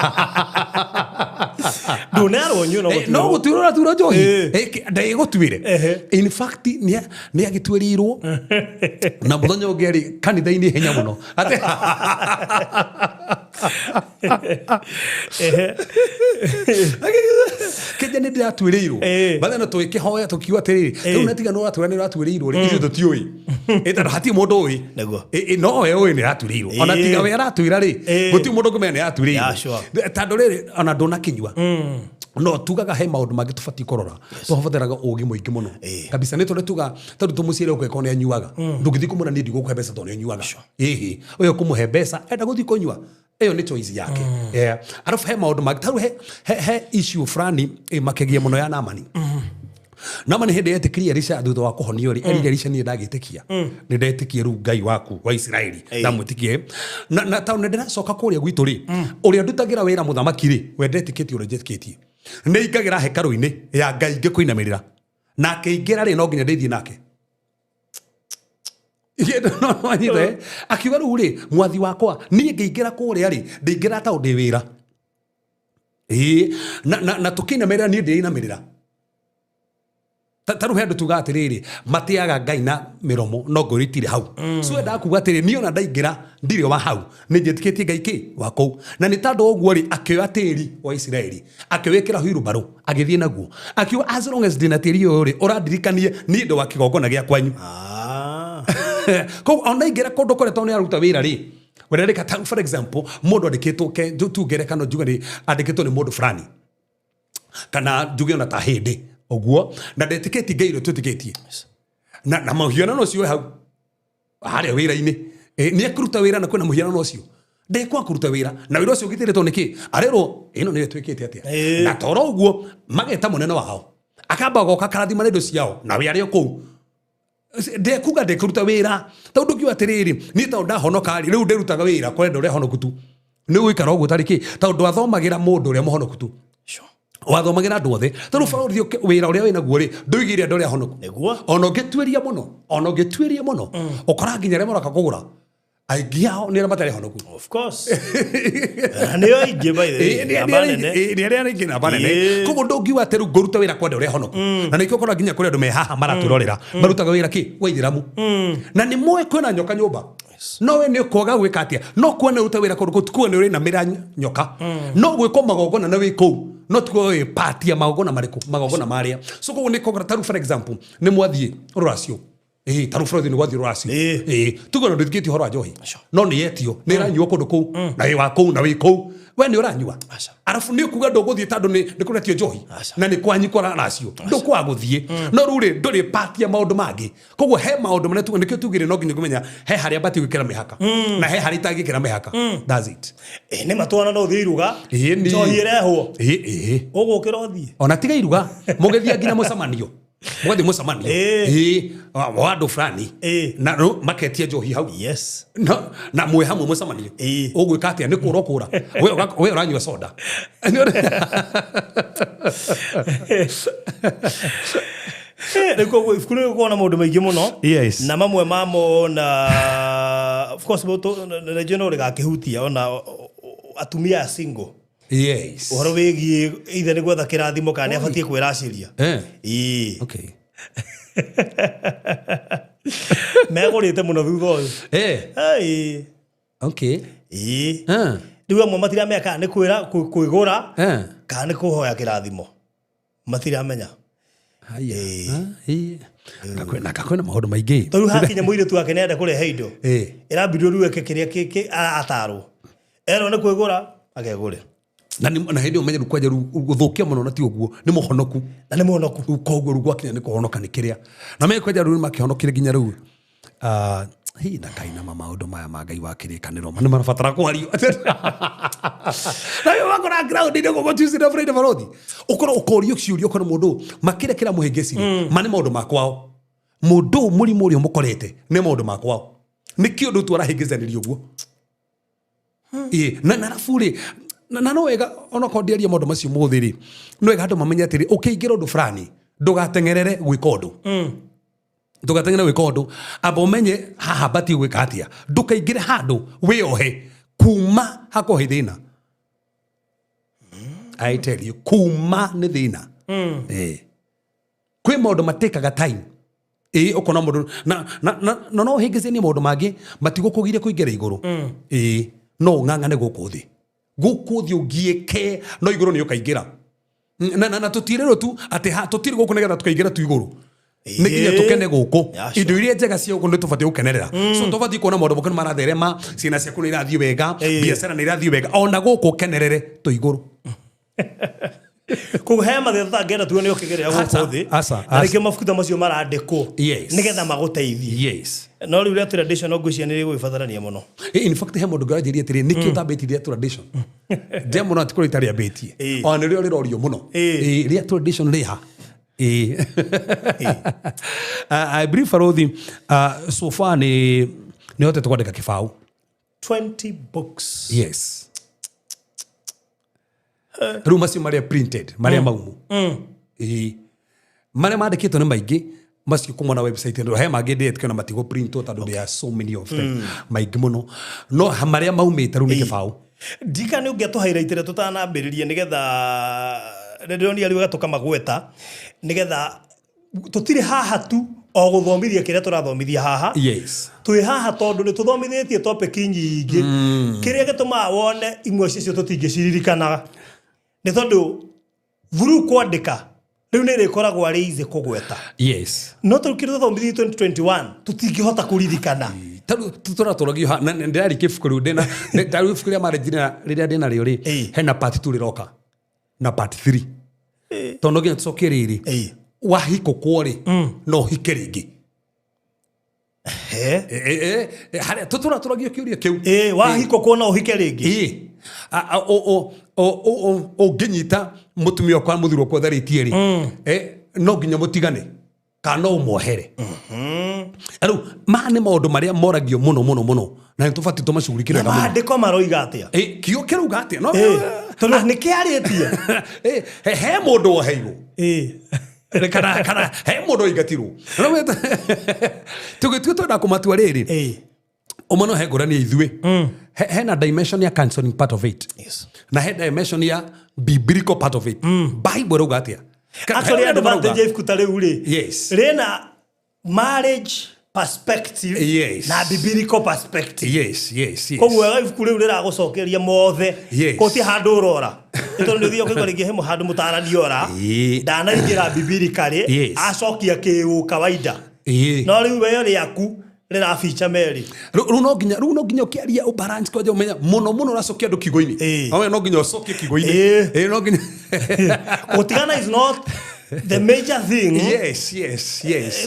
Ndũnerwo nyue no no gũtuĩrwo ũratuĩrwo njohi. Ndagĩgũtuĩre. In fact nĩ agĩtuĩrĩirwo na mũthenya ũngĩ arĩ kanitha-inĩ hinya mũno. Kĩnja nĩ ndĩratuĩrĩirwo. Bathe no tũgĩkĩhoya tũkiuga atĩrĩrĩ, rĩu natiga nĩ ũratwĩra nĩ ũratuĩrĩirwo rĩ, ithuĩ tũtiũĩ. Tondũ hatirĩ mũndũ ũĩ. No we ũĩ nĩ ũratuĩrĩirwo. Ona tiga we aratwĩra rĩ, gũtirĩ mũndũ ũngĩmenya nĩ aratuĩrĩirwo. Tondũ rĩrĩ ona ndũnakĩnyua no tugaga he maũndũ mangĩ tũbatiĩ kũrora. Tũbataraga ũgĩ mũingĩ mũno kabisa. Nĩ tondũ tuga tondũ tũmũciĩre ũngĩkorwo nĩ anyuaga, ndũngĩthiĩ kũmwĩra niĩ ndigũkũhe mbeca tondũ nĩ anyuaga. Ĩhĩ, ũyũ kũmũhe mbeca enda gũthiĩ kũnyua, ĩyo nĩ choice yake. Yeah. Arabu he maũndũ mangĩ tarĩu he issue fulani ĩmakegia mũno ya Naamani. Naamani hĩndĩ yetĩkirie Elisha thutha wa kũhonio rĩ, erire Elisha, niĩ ndagĩtĩkia, nĩ ndetĩkia rĩu Ngai waku wa Isiraeli, ndamwĩtĩkie na tondũ nĩ ndĩracoka kũrĩa gwitũ rĩ, ũrĩa ndutagĩra wĩra mũthamaki rĩ, we ndetĩkĩtie ũrĩa njĩtĩkĩtie, nĩ ingagĩra hekarũ-inĩ ya Ngai ngĩkũinamĩrĩra, na akĩingĩra rĩ, no nginya ndĩthiĩ nake. Wanyita, eh? Akiuga rĩu rĩ, mwathi wakwa, niĩ ngĩingĩra kũrĩa rĩ, ndĩingĩra ta ndĩ wĩra. Ĩĩ, na tũkĩinamĩrĩra niĩ ndĩinamĩrĩra. Ta rĩu he andũ tugaga atĩrĩrĩ, matĩaga Ngai na mĩromo no ngoro itirĩ hau. So endaga kuga atĩrĩ, niĩ ona ndaingĩra ndirĩ wa hau, nĩ njĩtĩkĩtie Ngai kĩ wa kũu. Na nĩ tondũ wa ũguo rĩ, akĩoya tĩri wa Isiraeli akĩwĩkĩra wheelbarrow agĩthiĩ naguo, akiuga as long as ndĩna tĩri ũyũ rĩ, ũrandirikanie niĩ ndĩ wa kĩgongona gĩa kwanyu. Koguo ona ingĩra kũndũ kũrĩa tondũ nĩ aruta wĩra rĩ, ũrerĩka ta for example mũndũ andĩkĩtwo ke tu ngerekano njuge nĩ andĩkĩtwo nĩ mũndũ fulani, kana njuge ona ta hĩndĩ ũguo, na ndetĩkĩtie Ngai ũrĩa twĩtĩkĩtie, na mũhianano ũcio wĩ hau harĩa wĩra-inĩ, nĩ ekũruta wĩra na kwĩna mũhianano ũcio ndekwa kũruta wĩra na wĩra ũcio ũgitĩrĩtwo nĩkĩ, arerwo ĩno nĩyo ĩtuĩkĩte atĩa. Na toro ũguo mageta mũnene wao akamba goka karathima na indo ciao na wĩ arĩ o kũu ndekuga ndekũruta wĩra, tondũ ngiuga atĩrĩrĩ, niĩ tondũ ndahonoka rĩ, rĩu ndĩrutaga wĩra kwenda ũrĩa honoku tu, nĩ gũikara ũguo tarĩ kĩ, tondũ athomagĩra mũndũ ũrĩa mũhonoku tu, wathomagĩra andũ othe. Tondũ bũrũri wĩra ũrĩa wĩnaguo rĩ, ndũigĩire andũ arĩa honoku. Ona ũngĩtuĩria mũno, ona ũngĩtuĩria mũno, ũkora nginya arĩa maroka kũgũra aingĩ ao nĩ arĩa matarĩ honoku. Of course. Na nĩo aingĩ by the way, namba nene. Nĩ arĩa aingĩ namba nene. Koguo ndũngiuga atĩ rĩu ngũruta wĩra kwenda ũrĩa honoku. Na nĩkĩo ũkora nginya kũrĩ andũ me haha maratwĩrorera marutaga wĩra kĩ wa ithĩramu na nĩ moĩ kwĩna nyoka nyũmba, no we nĩ ũkwaga gwĩka atĩa, no kuona ũrute wĩra kũndũ kũu nĩ ũrĩinamĩra nyoka, no gwĩkwo magongona na wĩ kũu, no tikuo wĩ part ya magongona marĩkũ, magongona marĩa. So koguo nĩ kũgora tarĩu for example nĩ mwathiĩ rũracio, tarĩu bũrũri nĩ gwathiĩ rũracio, tuge ona ndũthikĩtie ũhoro wa njohi, no nĩ yetio nĩ ĩranyuo kũndũ kũu na wĩ wa kũu na wĩ kũu, we nĩ ũranyua. Arabu nĩ ũkuga ndũgũthiĩ tondũ nĩ kũretio njohi na nĩ kwanyu kwa rũracio, ndũkwaga gũthiĩ, no rĩu rĩ ndũrĩ part ya maũndũ mangĩ. Koguo he maũndũ marĩa tuga nĩkĩo tugire no nginya kũmenya he harĩa batiĩ gwĩkĩra mĩhaka na he harĩa itangĩkĩra mĩhaka. That's it. Nĩ matwana no ũthiĩ iruga, njohi ĩrehwo, ũgũkĩra ũthiĩ. Ona tiga iruga, mũgĩthiĩ nginya mũcemanio, mũgathiĩ mũcemanio wa andũ fulani na rĩu maketia njohi hau. Na mwĩ hamwe mũcemanio, ũgwĩka atĩa? Nĩ kũra ũkũra, we ũranyua soda. Rĩu koguo ibuku rĩu rĩkoragwo na maũndũ maingĩ mũno. Na mamwe mamo na of course rĩngĩ no rĩgakĩhutia ona Atumia a single. Yes. Ũhoro wĩgiĩ ithe nĩ gwetha kĩrathimo kana nĩ abatiĩ kwĩracĩria. Ĩĩ. Megũrĩte mũno thutha ũyũ. Ĩĩ. Ĩĩ. Rĩu amwe matiramenya kana nĩ kwĩra kwĩgũra kana nĩ kũhoya kĩrathimo, matiramenya. Haya. Ah, ĩĩ. Na kakwĩna maũndũ maingĩ. Tondũ hakinya mũirĩtu wake nĩenda kũrehe indo, ĩrambirwo rĩu eke kĩrĩa atarwo erwo nĩ kwĩgũra akegũre. Na hĩndĩ ĩyo menye rĩu kwanja rĩu gũthũkia mũno na ti ũguo nĩ mũhonoku. Na nĩ mũhonoku. Rĩu koguo rĩu gwakinya nĩ kũhonoka nĩ kĩrĩa na menye kwanja rĩu nĩ makĩhonokire nginya rĩu. Ah, hi na kainama maũndũ maya ma Ngai wa kĩrĩkanĩro ma nĩ marabatara kwario na rĩu wakora ground-inĩ gũkũ Tuesday na Friday barothi ũkorwo ũkorio ciũria ũkona mũndũ makĩria kĩrĩa mũhĩngĩcire ma nĩ maũndũ ma kwao mũndũ ũyũ mũrimũ ũrĩa ũmũkorete nĩ maũndũ ma kwao nĩkĩ ũndũ tu arahĩngĩcanĩria ũguo. Ĩĩ, na arabu rĩ na no wega onokorwo ndiaria maũndũ macio mũthĩ rĩ, no wega andũ mamenye atĩrĩ, ũkĩingĩra ũndũ fulani ndũgateng'erere gwĩka ũndũ, ndũgateng'ere gwĩka ũndũ, amba ũmenye haha batiĩ gwĩka atĩa. Ndũkaingĩre handũ wĩohe kuma hakorwo he thĩna. I tell you, kuma nĩ thĩna. Ĩĩ. Kwĩ maũndũ matĩkaga time. Ĩĩ, ũkona mũndũ na no ũhĩngĩcanie maũndũ mangĩ matigũkũgiria kũingĩra igũrũ. Ĩĩ, no ũng'ang'ane gũkũ thĩ, gũkũ thĩ ũngiĩke, no igũrũ nĩ ũkaingĩra. Na tũtirĩrwo tu atĩ tũtirĩ gũkũ nĩgetha tũkaingĩra tu igũrũ, nĩ nginya tũkene gũkũ. Indo iria njega cia gũkũ nĩ tũbatiĩ gũkenerera. So tũbatiĩ kuona maũndũ maku nĩ maratherema, ciana ciaku nĩ irathiĩ wega, biacara nĩ irathiĩ wega, ona gũkũ ũkenerere tũ igũrũ. Koguo he mathĩna tũtangĩenda tuone ũkĩgerera gũkũ Aca, thĩ. aca, Na aca. nĩkĩo mabuku ta macio marandĩkwo nĩgetha magũteithie. No rĩu rĩa traditional ngwĩciria nĩ rĩgũgĩbatarania mũno. In fact, he mũndũ ngĩranjĩria atĩrĩ, nĩkĩ ũtambĩtie rĩa tradition? Ndĩamũra atĩ kũrĩ itarĩambĩtie. Ona nĩrĩo rĩrorio mũno. Ĩĩ, rĩa tradition rĩha? Ĩĩ. I believe barothi, so far nĩ hotete kwandĩka kĩbaũ. 20 books. Yes. Rĩu macio marĩa printed, marĩa maumu. Ĩĩ. Marĩa mandĩkĩtwo nĩ maingĩ macio kuma na website ĩno, he mangĩ ndĩretĩkia na matigũ printwo tondũ there are so many of them, maingĩ mũno, no marĩa maumĩte rĩu nĩ kĩbaũ. Ndika nĩ ũngĩatũhighlightĩre tũtanambĩrĩria, nĩgetha ndĩronia rĩu tũkamagweta, nĩgetha tũtirĩ haha tu o gũthomithia kĩrĩa tũrathomithia haha. Twĩ haha tondũ nĩ tũthomithĩtie topic nyingĩ. Kĩrĩa gĩtũmaga wone imwe ciacio tũtingĩciririkanaga nĩ tondũ through kwandĩka rĩu nĩ rĩkoragwo arĩ easy kũgweta. No tondũ kĩrĩa tũthomithie 2021 tũtingĩhota kũririkana. Tarĩu tũratũragio ha na ndĩrarĩ kĩbuku rĩu ndĩna tarĩu ibuku rĩa marriage rĩrĩa ndĩna rĩo rĩ, hena part 2 rĩroka na part 3, tondũ no nginya tũcokie rĩrĩ wahikũkwo rĩ, no ũhike rĩngĩ? He. Harĩa tũratũragio kĩũria kĩu. Ĩĩ, wahikwo kuona ũhike rĩngĩ. Ĩĩ. Ũngĩnyita mũtumia wakwa, mũthuri wakwa ũtharĩtie rĩ, no nginya mũtigane kana no ũmwohere? Rĩu maya nĩ maũndũ marĩa moragio mũno mũno mũno na nĩ tũbatiĩ tũmacugurikĩre Na wega mũno. Maandĩko maroiga atĩa? Ĩ, kiugo kĩrauga atĩa? No Tondũ nĩ kĩarĩtie. He mũndũ woheirwo kana he mũndũ waingatirwo? Tũgĩtua twenda kũmatua rĩrĩ, ũmwe no he ngũrani ya ithuĩ. Hena dimension ya counseling part of it na he dimension ya biblical part of it. Bible ĩrauga atĩa? Actually he ũrĩa andũ marauga. Advantage ya ibuku ta rĩu rĩ, rĩna marriage perspective na biblical perspective. Koguo wega ibuku rĩu rĩragũcokeria mothe. Gũtirĩ handũ ũrora. Nĩ tondũ nĩ ũthiaga ũkaigua rĩngĩ he handũ mũtarani ora ndanaingĩra biblically, acokia kĩũ kawaida. No rĩu we rĩaku rĩrabica merĩ. Rĩu no nginya ũkĩaria ũbalance kwanja ũmenya mũno mũno ũracokia andũ kiugo-inĩ. No no nginya ũcokie kiugo-inĩ. Ĩĩ, no nginya. Gũtigana is not the major thing.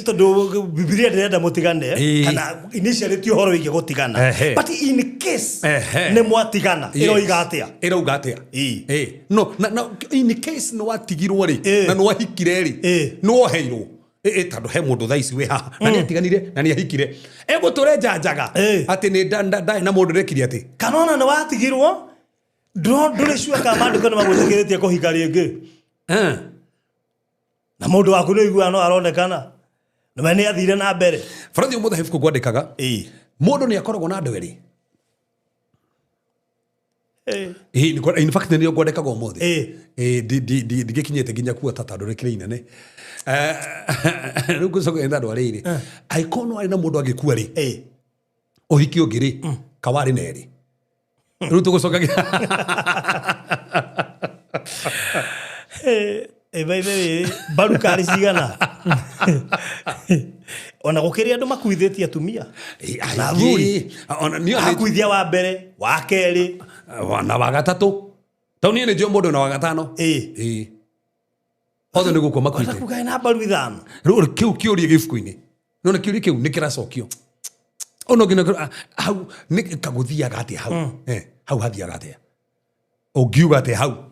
Tondũ Bibilia ndĩrenda mũtigane kana initially ti ũhoro wĩgiĩ gũtigana. But in case nĩ mwatigana, ĩroiga atĩa? Ĩrauga atĩa? Ĩĩ. No na in case nĩ watigirwo rĩ, na nĩ wahikire rĩ, nĩ woheirwo? Ĩ tondũ he mũndũ thaa ici wĩ haha na nĩ atiganire na nĩ ahikire, egũtũre njanjaga atĩ nĩ ndarĩ na mũndũ ndekire atĩ. Kana ona nĩ watigirwo, ndũrĩ sure kana maandĩko nĩ magwĩtĩkĩrĩtie kũhika rĩngĩ. Na mũndũ waku nĩ ũiguaga no aronekana nĩwe nĩ athire na mbere. Barathi ũmũthĩ he ibuku ngwandĩkaga. Mũndũ nĩ akoragwo na andũ erĩ. Ĩĩ, in fact nĩrĩo ngwandĩkaga ũmũthĩ. Ĩĩ. Ĩĩ, ndigĩkinyĩte nginya kuo ta tondũ rĩkĩrĩ inene. Rĩu ngũcoka nĩ tondũ wa rĩrĩ, angĩkorwo no arĩ na mũndũ angĩkua rĩ, ũhiki ũngĩ rĩ, kawarĩ na erĩ, rĩu tũgũcoka By the way, mbaru karĩ cigana? Ona gũkĩrĩ andũ makuithĩtie atumia na athuri. Ona niĩ ona Akuithia wa mbere, wa kerĩ. Na wa gatatũ, tondũ niĩ nĩ njũĩ mũndũ na wa gatano. Ĩĩ. Ĩĩ, othe nĩ gũkua Ona makuĩte. kuga na mbaru 5. Rĩu kĩu kĩũria gĩ ibuku-inĩ, nona kĩũria kĩu nĩ kĩracokio ono nginya hau nĩ kagũthiaga atĩa hau. Hau hathiaga atĩa, ũngiuga atĩa hau?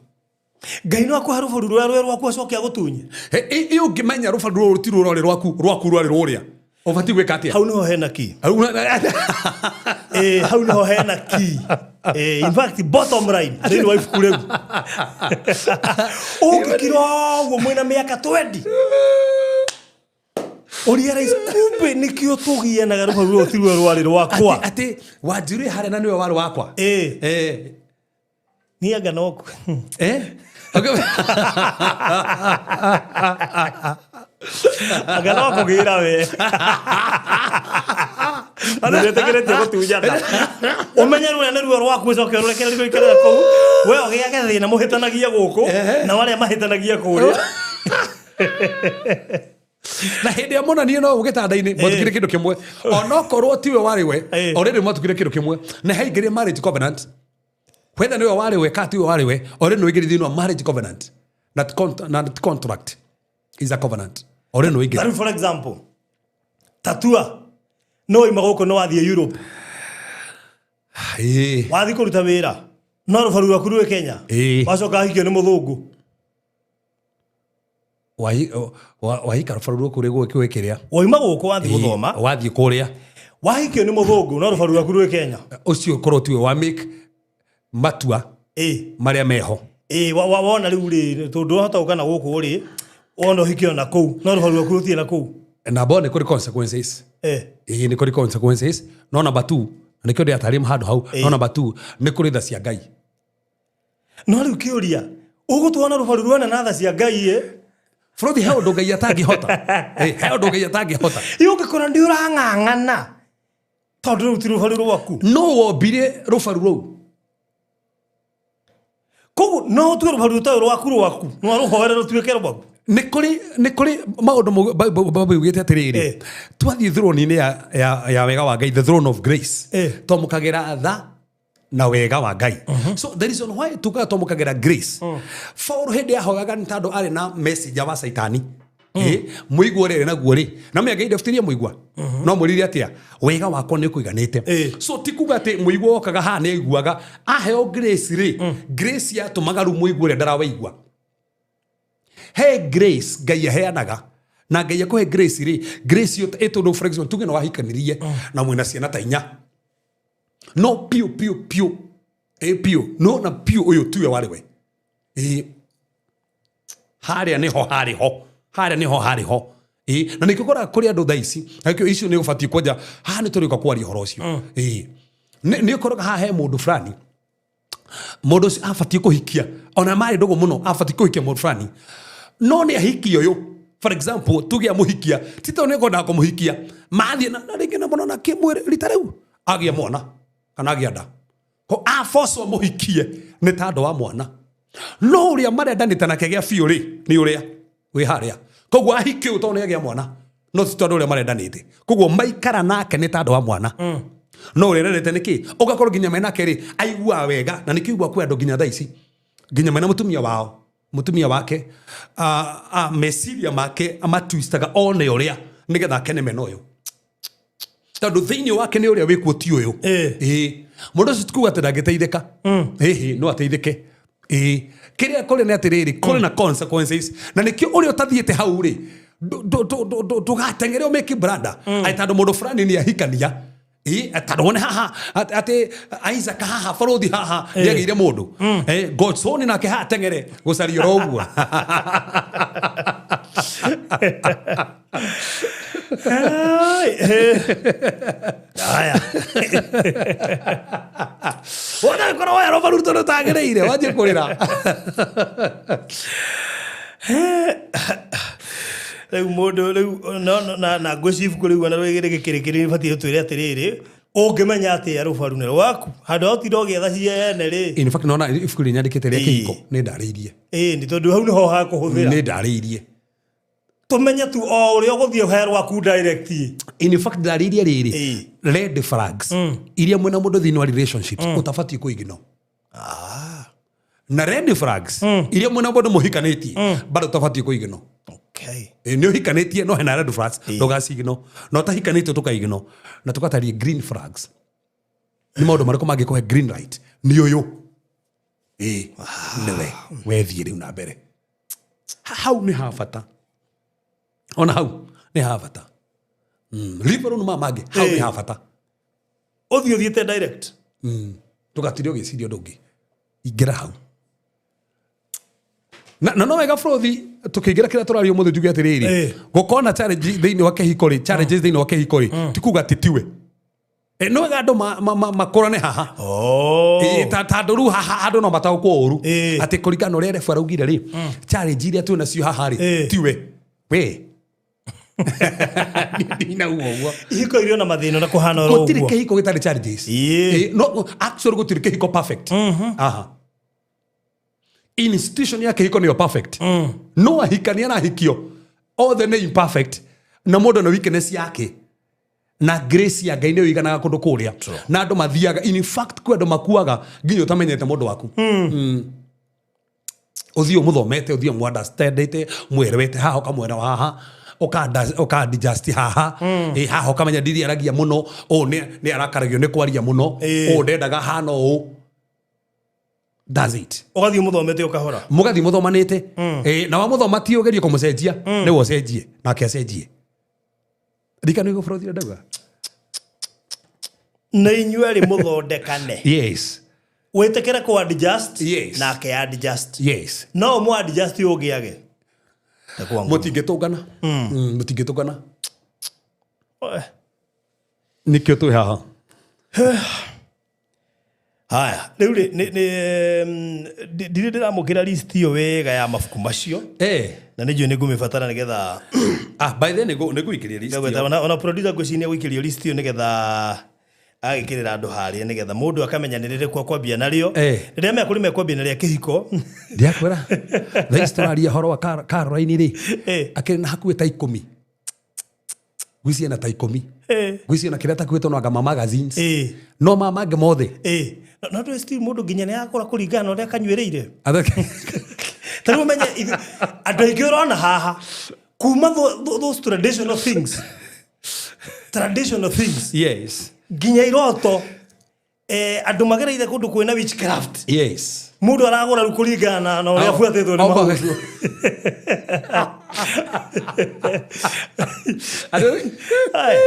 Ngai no akũhe rũbaru rũrĩa rwĩ rwaku acoke agũtunye. Ĩ ũngĩmenya rũbaru rũrũ ti rũrĩa rwaku rwarĩ rũrĩa, ũbatiĩ gwĩka atĩa? Hau niho hena ki. Hau niho hena ki. In fact, bottom line thĩinĩ wa ibuku rĩu, ũngĩkira ũguo mwĩna mĩaka 20, ũrealize kumbe nĩkĩo tũgianaga, rũbaru rũrũ ti ruo rwarĩ rwakwa. Atĩ wanjirĩ harĩa na nĩwe warĩ wakwa. Ĩĩ. Niĩ anga no anga no kũgĩra we nĩwĩtĩkĩrĩtie gũtunyana, ũmenye rũrĩa nĩ ruo rwaku, ũcoke ũrũrekererie rũikarĩre kũu, we ũgĩage thĩna mũhĩtanagia gũkũ na arĩa mahĩtanagia kũrĩa. Na hĩndĩ ĩrĩa monanie no gĩtanda-inĩ, mwatukire kĩndũ kĩmwe, onokorwo tiwe warĩ we. Already mwatukire kĩndũ kĩmwe na haingĩrie marriage covenant, whether nĩwe warĩ we kana tiwe warĩ we, already nĩ ũingĩrire thĩinĩ wa marriage covenant, not contract is a covenant, already nĩ ũingĩrire. Tarĩu for example, tatua no ima gũkũ, no wathiĩ Europe, wathiĩ kũruta wĩra, no rũbaru rwaku rwĩ Kenya. Wacoka ahikio nĩ mũthũngũ. Wahika rũbaru rwaku rĩ gwĩ kĩrĩa? Waima gũkũ wathiĩ gũthoma. Wathiĩ kũrĩa. Wahikio nĩ mũthũngũ, no rũbaru rwaku rwĩ Kenya. Ũcio korwo tiwe wa make matua marĩa meho. Ĩĩ, wona rĩu rĩ, tondũ wahota gũka na gũkũ rĩ, wona ũhikio na kũu, no rũbaru rwaku rũtirĩ na kũu. Na bo nĩ kũrĩ consequences. Ĩĩ, nĩ kũrĩ consequences, no number two, na nĩkĩo ndĩratarĩria handũ hau, no number two, nĩ kũrĩ tha cia Ngai. No rĩu kĩũria, ũgũtwana rũbaru rwene na tha cia Ngai ĩ? Bũrũthi, he ũndũ Ngai atangĩhota. He ũndũ Ngai atangĩhota. Ĩ ũngĩkora ndĩ ũrang'ang'ana tondũ rĩu ti rũbaru rwaku? No wombire rũbaru rũu. Koguo no ũtue rũbaru rũtarĩ rwaku rwaku, no rũhoere rũtuĩke rwaku. Nĩ kũrĩ maũndũ Bible yugĩte atĩrĩrĩ, twathiĩ throne-inĩ ya wega wa Ngai, the throne of grace, twamũkagĩra tha na wega wa Ngai. So the reason why tugaga twamũkagĩra grace, Paul hĩndĩ yahoyaga nĩ tondũ arĩ na messenger wa Caitani. Mũigua ũrĩa arĩ naguo rĩ, na mĩa Ngai ndabutirie mũigua, no mwĩrire atĩa? Wega wakwa nĩ ũkũiganĩte. So ti kuga atĩ mũigua wokaga haha nĩ aiguaga aheo grace rĩ, grace yatũmaga rĩu mũigua ũrĩa ndarawaigua. He grace Ngai aheanaga, na Ngai akũhe grace rĩ, grace ĩyo ĩtũndũ, for example, tuge nĩ wahikanirie na mwĩna ciana ta 4, no piũ piũ piũ, ĩ piũ, no na piũ ũyũ tiwe warĩ we. Ĩ harĩa nĩho harĩ ho, harĩa nĩho harĩ ho. Ĩ na nĩkĩo ũkoraga kũrĩ andũ thaa ici, na nĩkĩo icio nĩ ũbatiĩ kwanja haha, nĩ tũrĩũka kwaria ũhoro ũcio. Ĩ nĩ ũkoraga haha he mũndũ fulani, mũndũ ũcio abatiĩ kũhikia, ona marĩ ndũgũ mũno, abatiĩ kũhikia mũndũ fulani, no nĩ ahikia ũyũ, for example, tuge amũhikia ti tondũ nĩ ekwendaga kũmũhikia, mathiĩ na rĩngĩ na monana kĩmwĩrĩ rita rĩu agĩa mwana kana agĩa nda, ko abocwo mũhikie nĩ tondũ wa mwana, no ũrĩa marendanĩte nake gĩa biũ rĩ, nĩ ũrĩa wĩ harĩa. Koguo ahikie ũyũ tondũ nĩ agĩa mwana, no ti tondũ ũrĩa marendanĩte. Koguo maikara nake nĩ tondũ wa mwana, no ũrĩa rendete nĩ kĩ ũgakorwo nginya menake rĩ, aiguaga wega. Na nĩkĩo igua kwĩ andũ nginya thaa ici, nginya mena mũtumia wao, mũtumia wake, meciria make amatwistaga one ũrĩa nĩgetha akene mena ũyũ, tondũ thĩinĩ wake nĩ ũrĩa wĩkuo ti ũyũ. Ĩĩ, mũndũ ũcio tikuga atĩ ndangĩteithĩka, ĩhĩ, no ateithĩke. Ĩĩ, kĩrĩa kũrĩ nĩ atĩrĩrĩ, kũrĩ na consequences, na nĩkĩo ũrĩa ũtathiĩte hau rĩ, ndũgateng'ere ũmĩki branda atĩ tondũ mũndũ fulani nĩ ahikania. Ĩĩ, tondũ wone haha atĩ Isaac haha, barũthi haha nĩ agĩire mũndũ. Godson nake haha teng'ere gũcaria oro ũguo. Ai, eh. Aya. Wona korwo woya rũbaru tondũ ũtagĩrĩire wanjie kũrĩra. Rĩu mũndũ rĩu no no- na na ngwĩciria ibuku rĩu ona rĩgĩrĩ gĩkĩrĩkĩrĩ batiĩ ũtwĩre atĩrĩrĩ ũngĩmenya atĩa rũbaru nĩ rwaku handũ ha ũtinda ũgĩetha ciene rĩ. In fact nona ibuku rĩrĩa nyandĩkĩte rĩa Ĩĩ. kĩhiko nĩ ndarĩirie. Ĩĩ nĩ tondũ hau nĩho hakũhũthĩra. Nĩ ndarĩirie. Tũmenye tu o ũrĩa ũgũthiĩ ũhe rwaku direct. In fact ndarĩirie rĩrĩ Ĩĩ. red flags iria mwĩna mũndũ thĩinĩ wa relationships ũtabatiĩ kũignore. Na red flags iria mwĩna mũndũ mũhikanĩtie bado ũtabatiĩ kũignore. Okay. Ĩ, nĩ ũhikanĩtie no hena red flags ndũgacignore, na ũtahikanĩtie tũkaignore na tũgatarie green flags nĩ maũndũ marĩkũ mangĩkũhe green light nĩ ũyũ ĩ nĩwe wethiĩ rĩu na mbere. Hau nĩ ha bata, ona hau nĩ ha bata. Leave alone ma mangĩ, hau nĩ ha bata. Ũthiĩ ũthiĩte direct. Ndũgatinde ũgĩciria ũndũ ũngĩ, ingĩra hau na no wega bũrũthi tũkĩingĩra kĩrĩa tũraria ũmũthĩ njuge atĩrĩrĩ, gũkorwo na challenge thĩinĩ wa kĩhiko rĩ, challenges thĩinĩ wa kĩhiko rĩ, ti kuga atĩ tiwe. No wega andũ makũrane haha. Oh. Ta andũ rĩu haha andũ no mataũkwo ũru atĩ kũringana na ũrĩa rebu araugire rĩ, challenge iria twĩ nacio haha rĩ, tiwe we. Ndinauga ũguo. Ihiko irio na mathĩna na kũhana oro Gũtirĩ ũguo. kĩhiko gĩtarĩ challenges. No actually gũtirĩ kĩhiko perfect. Aha. Institution ya kĩhiko nĩyo perfect, no ahikania na ahikio othe nĩ imperfect, na mũndũ na weakness yake, na grace ya Ngai nĩyo iganaga kũndũ kũrĩa na andũ mathiaga. In fact kwĩ andũ makuaga nginya ũtamenyete mũndũ waku. Ũthiĩ ũmũthomete, ũthiĩ ũmũ-understandĩte, mwerewete haha, ũkamwelewa haha, ũka-adjust haha. Haha ũkamenya ndiri aragia mũno, ũũ nĩ arakaragio nĩ kwaria mũno, ũũ ndendaga hana ũũ. That's it. Ũgathiĩ ũmũthomete ũkahora. Mũgathiĩ mũthomanĩte. Na wamũthoma ti ũgerie kũmũcenjia, nĩwe ũcenjie nake acenjie. Ririkana nĩguo bũrũthi ndauga. Na inyuĩ erĩ mũthondekane. Yes. Wĩtĩkĩre kũ adjust nake adjust. No ũmũ adjust ũngĩage. Ta kwa nguo. Mũtingĩtũngana. Mũtingĩtũngana. Nĩkĩo twĩ haha. Haya, rĩu rĩ ndirĩ ndĩramũkĩra list ĩyo wega ya mabuku macio. Na nĩ njũĩ nĩ ngũmĩbatara nĩgetha By then nĩngũikĩria list Ngagweta, ĩyo. ona producer ngwĩciria nĩ egũikĩrio list ĩyo nĩgetha agĩkĩrĩra andũ harĩa nĩgetha mũndũ akamenya nĩ rĩrĩkũ akwambia narĩo. Rĩrĩa mekũrĩ mekwambia na rĩa kĩhiko. Ndiakwĩra thaa ici tũraria ũhoro wa Caroline rĩ, akĩrĩ na hakuhĩ ta 10. Ngwĩciria na ta 10. Ngwĩciria na kĩrĩa takuĩtwo no anga ma magazines. No ma mangĩ mothe. No ndũĩ still mũndũ nginya nĩ akũra kũringana na ũrĩa akanyuĩrĩire. Ta rĩu ũmenye andũ aingĩ ũrona haha kuma those traditional things. Traditional things. Nginya iroto, andũ magereire kũndũ kwĩna witchcraft. Mũndũ aragũra rĩu kũringana na ũrĩa abuatĩtwo nĩ maũndũ. Ai.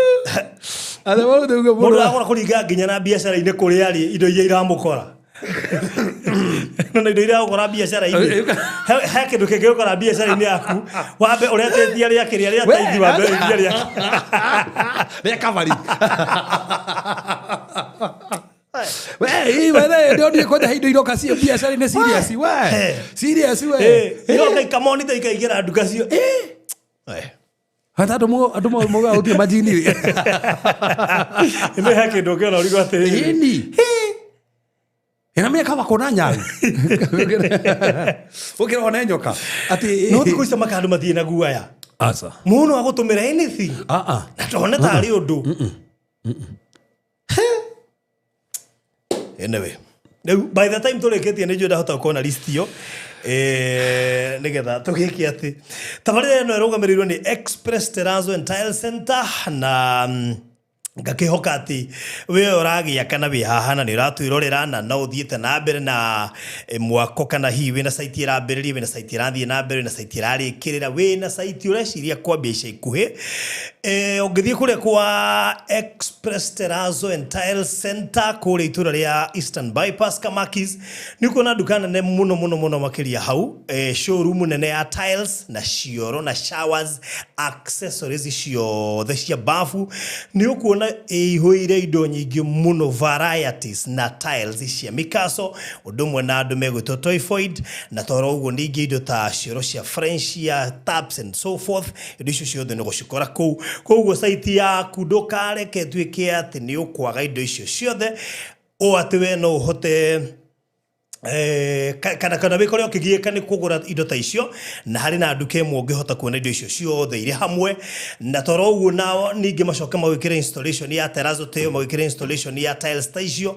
Andũ maũndũ ũguo Mũndũ mũndũ aragũra kũringana nginya na biacara-inĩ kũrĩa arĩ, indo iria iramũkora. No indo iria ũgũra biacara-inĩ. He kĩndũ kĩngĩ ũkora biacara-inĩ yaku, wambe ũretĩtie rĩa kĩrĩa rĩa taithi, wambe ũrĩtie rĩa Rĩa kabari. We, ĩ, we, we, ndonire kwanja indo iroka cio biacara-inĩ serious, we. Serious, we. Iroka ikamonita ikaingĩra nduka cio. Hata andũ moigaga gũtirĩ majini. Nĩ he kĩndũ ũngĩona ũrigwo atĩrĩrĩ. Ĩni. Ĩna mĩaka wakona nyau. Ũkĩra one nyoka. Atĩ No thikũ ici maka andũ mathiĩ na guaya. Aca. Mũndũ agũtũmĩra anything. Ah, ah. Na tone tarĩ ũndũ. Anyway, rĩu by the time tũrĩkĩtie nĩ njũĩ ndahota gũkorwo na list ĩyo. Nĩgetha tũgĩke atĩ tabarĩra ĩno ĩrũgamĩrĩirwo nĩ Express Terrazzo and Tile Center na Ngakĩhoka atĩ we ũragĩa kana wĩ haha na nĩ ũratwĩrorera na no ũthiĩte na mbere na mwako, kana hihi wĩna site ĩrambĩrĩria, wĩna site ĩrathiĩ na mbere, wĩna site ĩrarĩkĩrĩra, wĩna site ũreciria kwambia ica ikuhĩ. Ũngĩthiĩ kũrĩa kwa Express Terrazzo and Tile Center kũrĩa itũra rĩa Eastern Bypass Kamakis, nĩ ũkuona nduka nene mũno mũno mũno makĩria hau, showroom nene ya tiles na cioro na showers, accessories ciothe cia bafu. Nĩ ũkuona ĩihũire indo nyingĩ mũno, varieties na tiles cia mikaso, ũndũ ũmwe na andũ megwĩtwo typhoid, na toro ũguo ningĩ indo ta cioro cia French, taps and so forth. Indo icio ciothe nĩ gũcikora kũu. Koguo site yaku ndũkareke ĩtuĩke atĩ nĩ ũkwaga indo icio ciothe, o atĩ we no ũhote kana wĩkore ũkĩgiĩka nĩ kũgũra indo ta icio, na harĩ na nduka ĩmwe ũngĩhota kuona indo icio ciothe irĩ hamwe. Na toro ũguo nao ningĩ macoke magwĩkĩre installation ya terrazzo ta ĩyo, magwĩkĩre installation ya tiles ta icio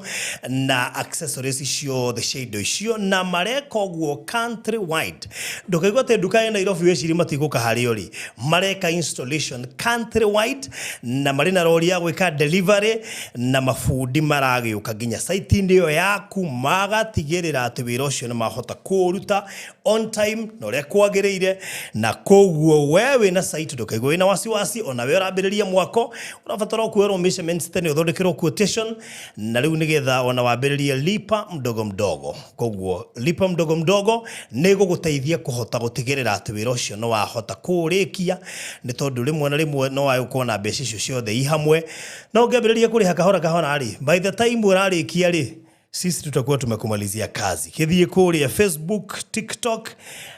na accessories ciothe cia indo icio, na mareka ũguo country wide. Ndũkaigua atĩ nduka ya Nairobi wecirie matigũka harĩa ũrĩ. Mareka installation country wide na marĩ na rori ya gwĩka delivery, na mabundi maragĩũka nginya site-inĩ ĩyo yaku, magatigĩrĩra atĩ wĩra ũcio nĩ mahota kũũruta on time na ũrĩa kwagĩrĩire. Na koguo we wĩna site ndũkaigua wĩna wasiwasi. Ona we ũrambĩrĩria mwako, ũrabatara kuoerwo measurements tene, ũthondekerwo quotation, na rĩu nĩgetha ona wambĩrĩrie lipa mdogo mdogo. Koguo lipa mdogo mdogo nĩ gũgũteithia kũhota gũtigĩrĩra atĩ wĩra ũcio nĩ wahota kũũrĩkia, nĩ tondũ rĩmwe na rĩmwe no wage gũkorwo na mbeca icio ciothe i hamwe. No ũngĩambĩrĩria kũrĩha kahora kahora rĩ, by the time ũrarĩkia rĩ, sisi tutakuwa tumekumalizia kazi. Gĩthiĩ kũrĩa Facebook, TikTok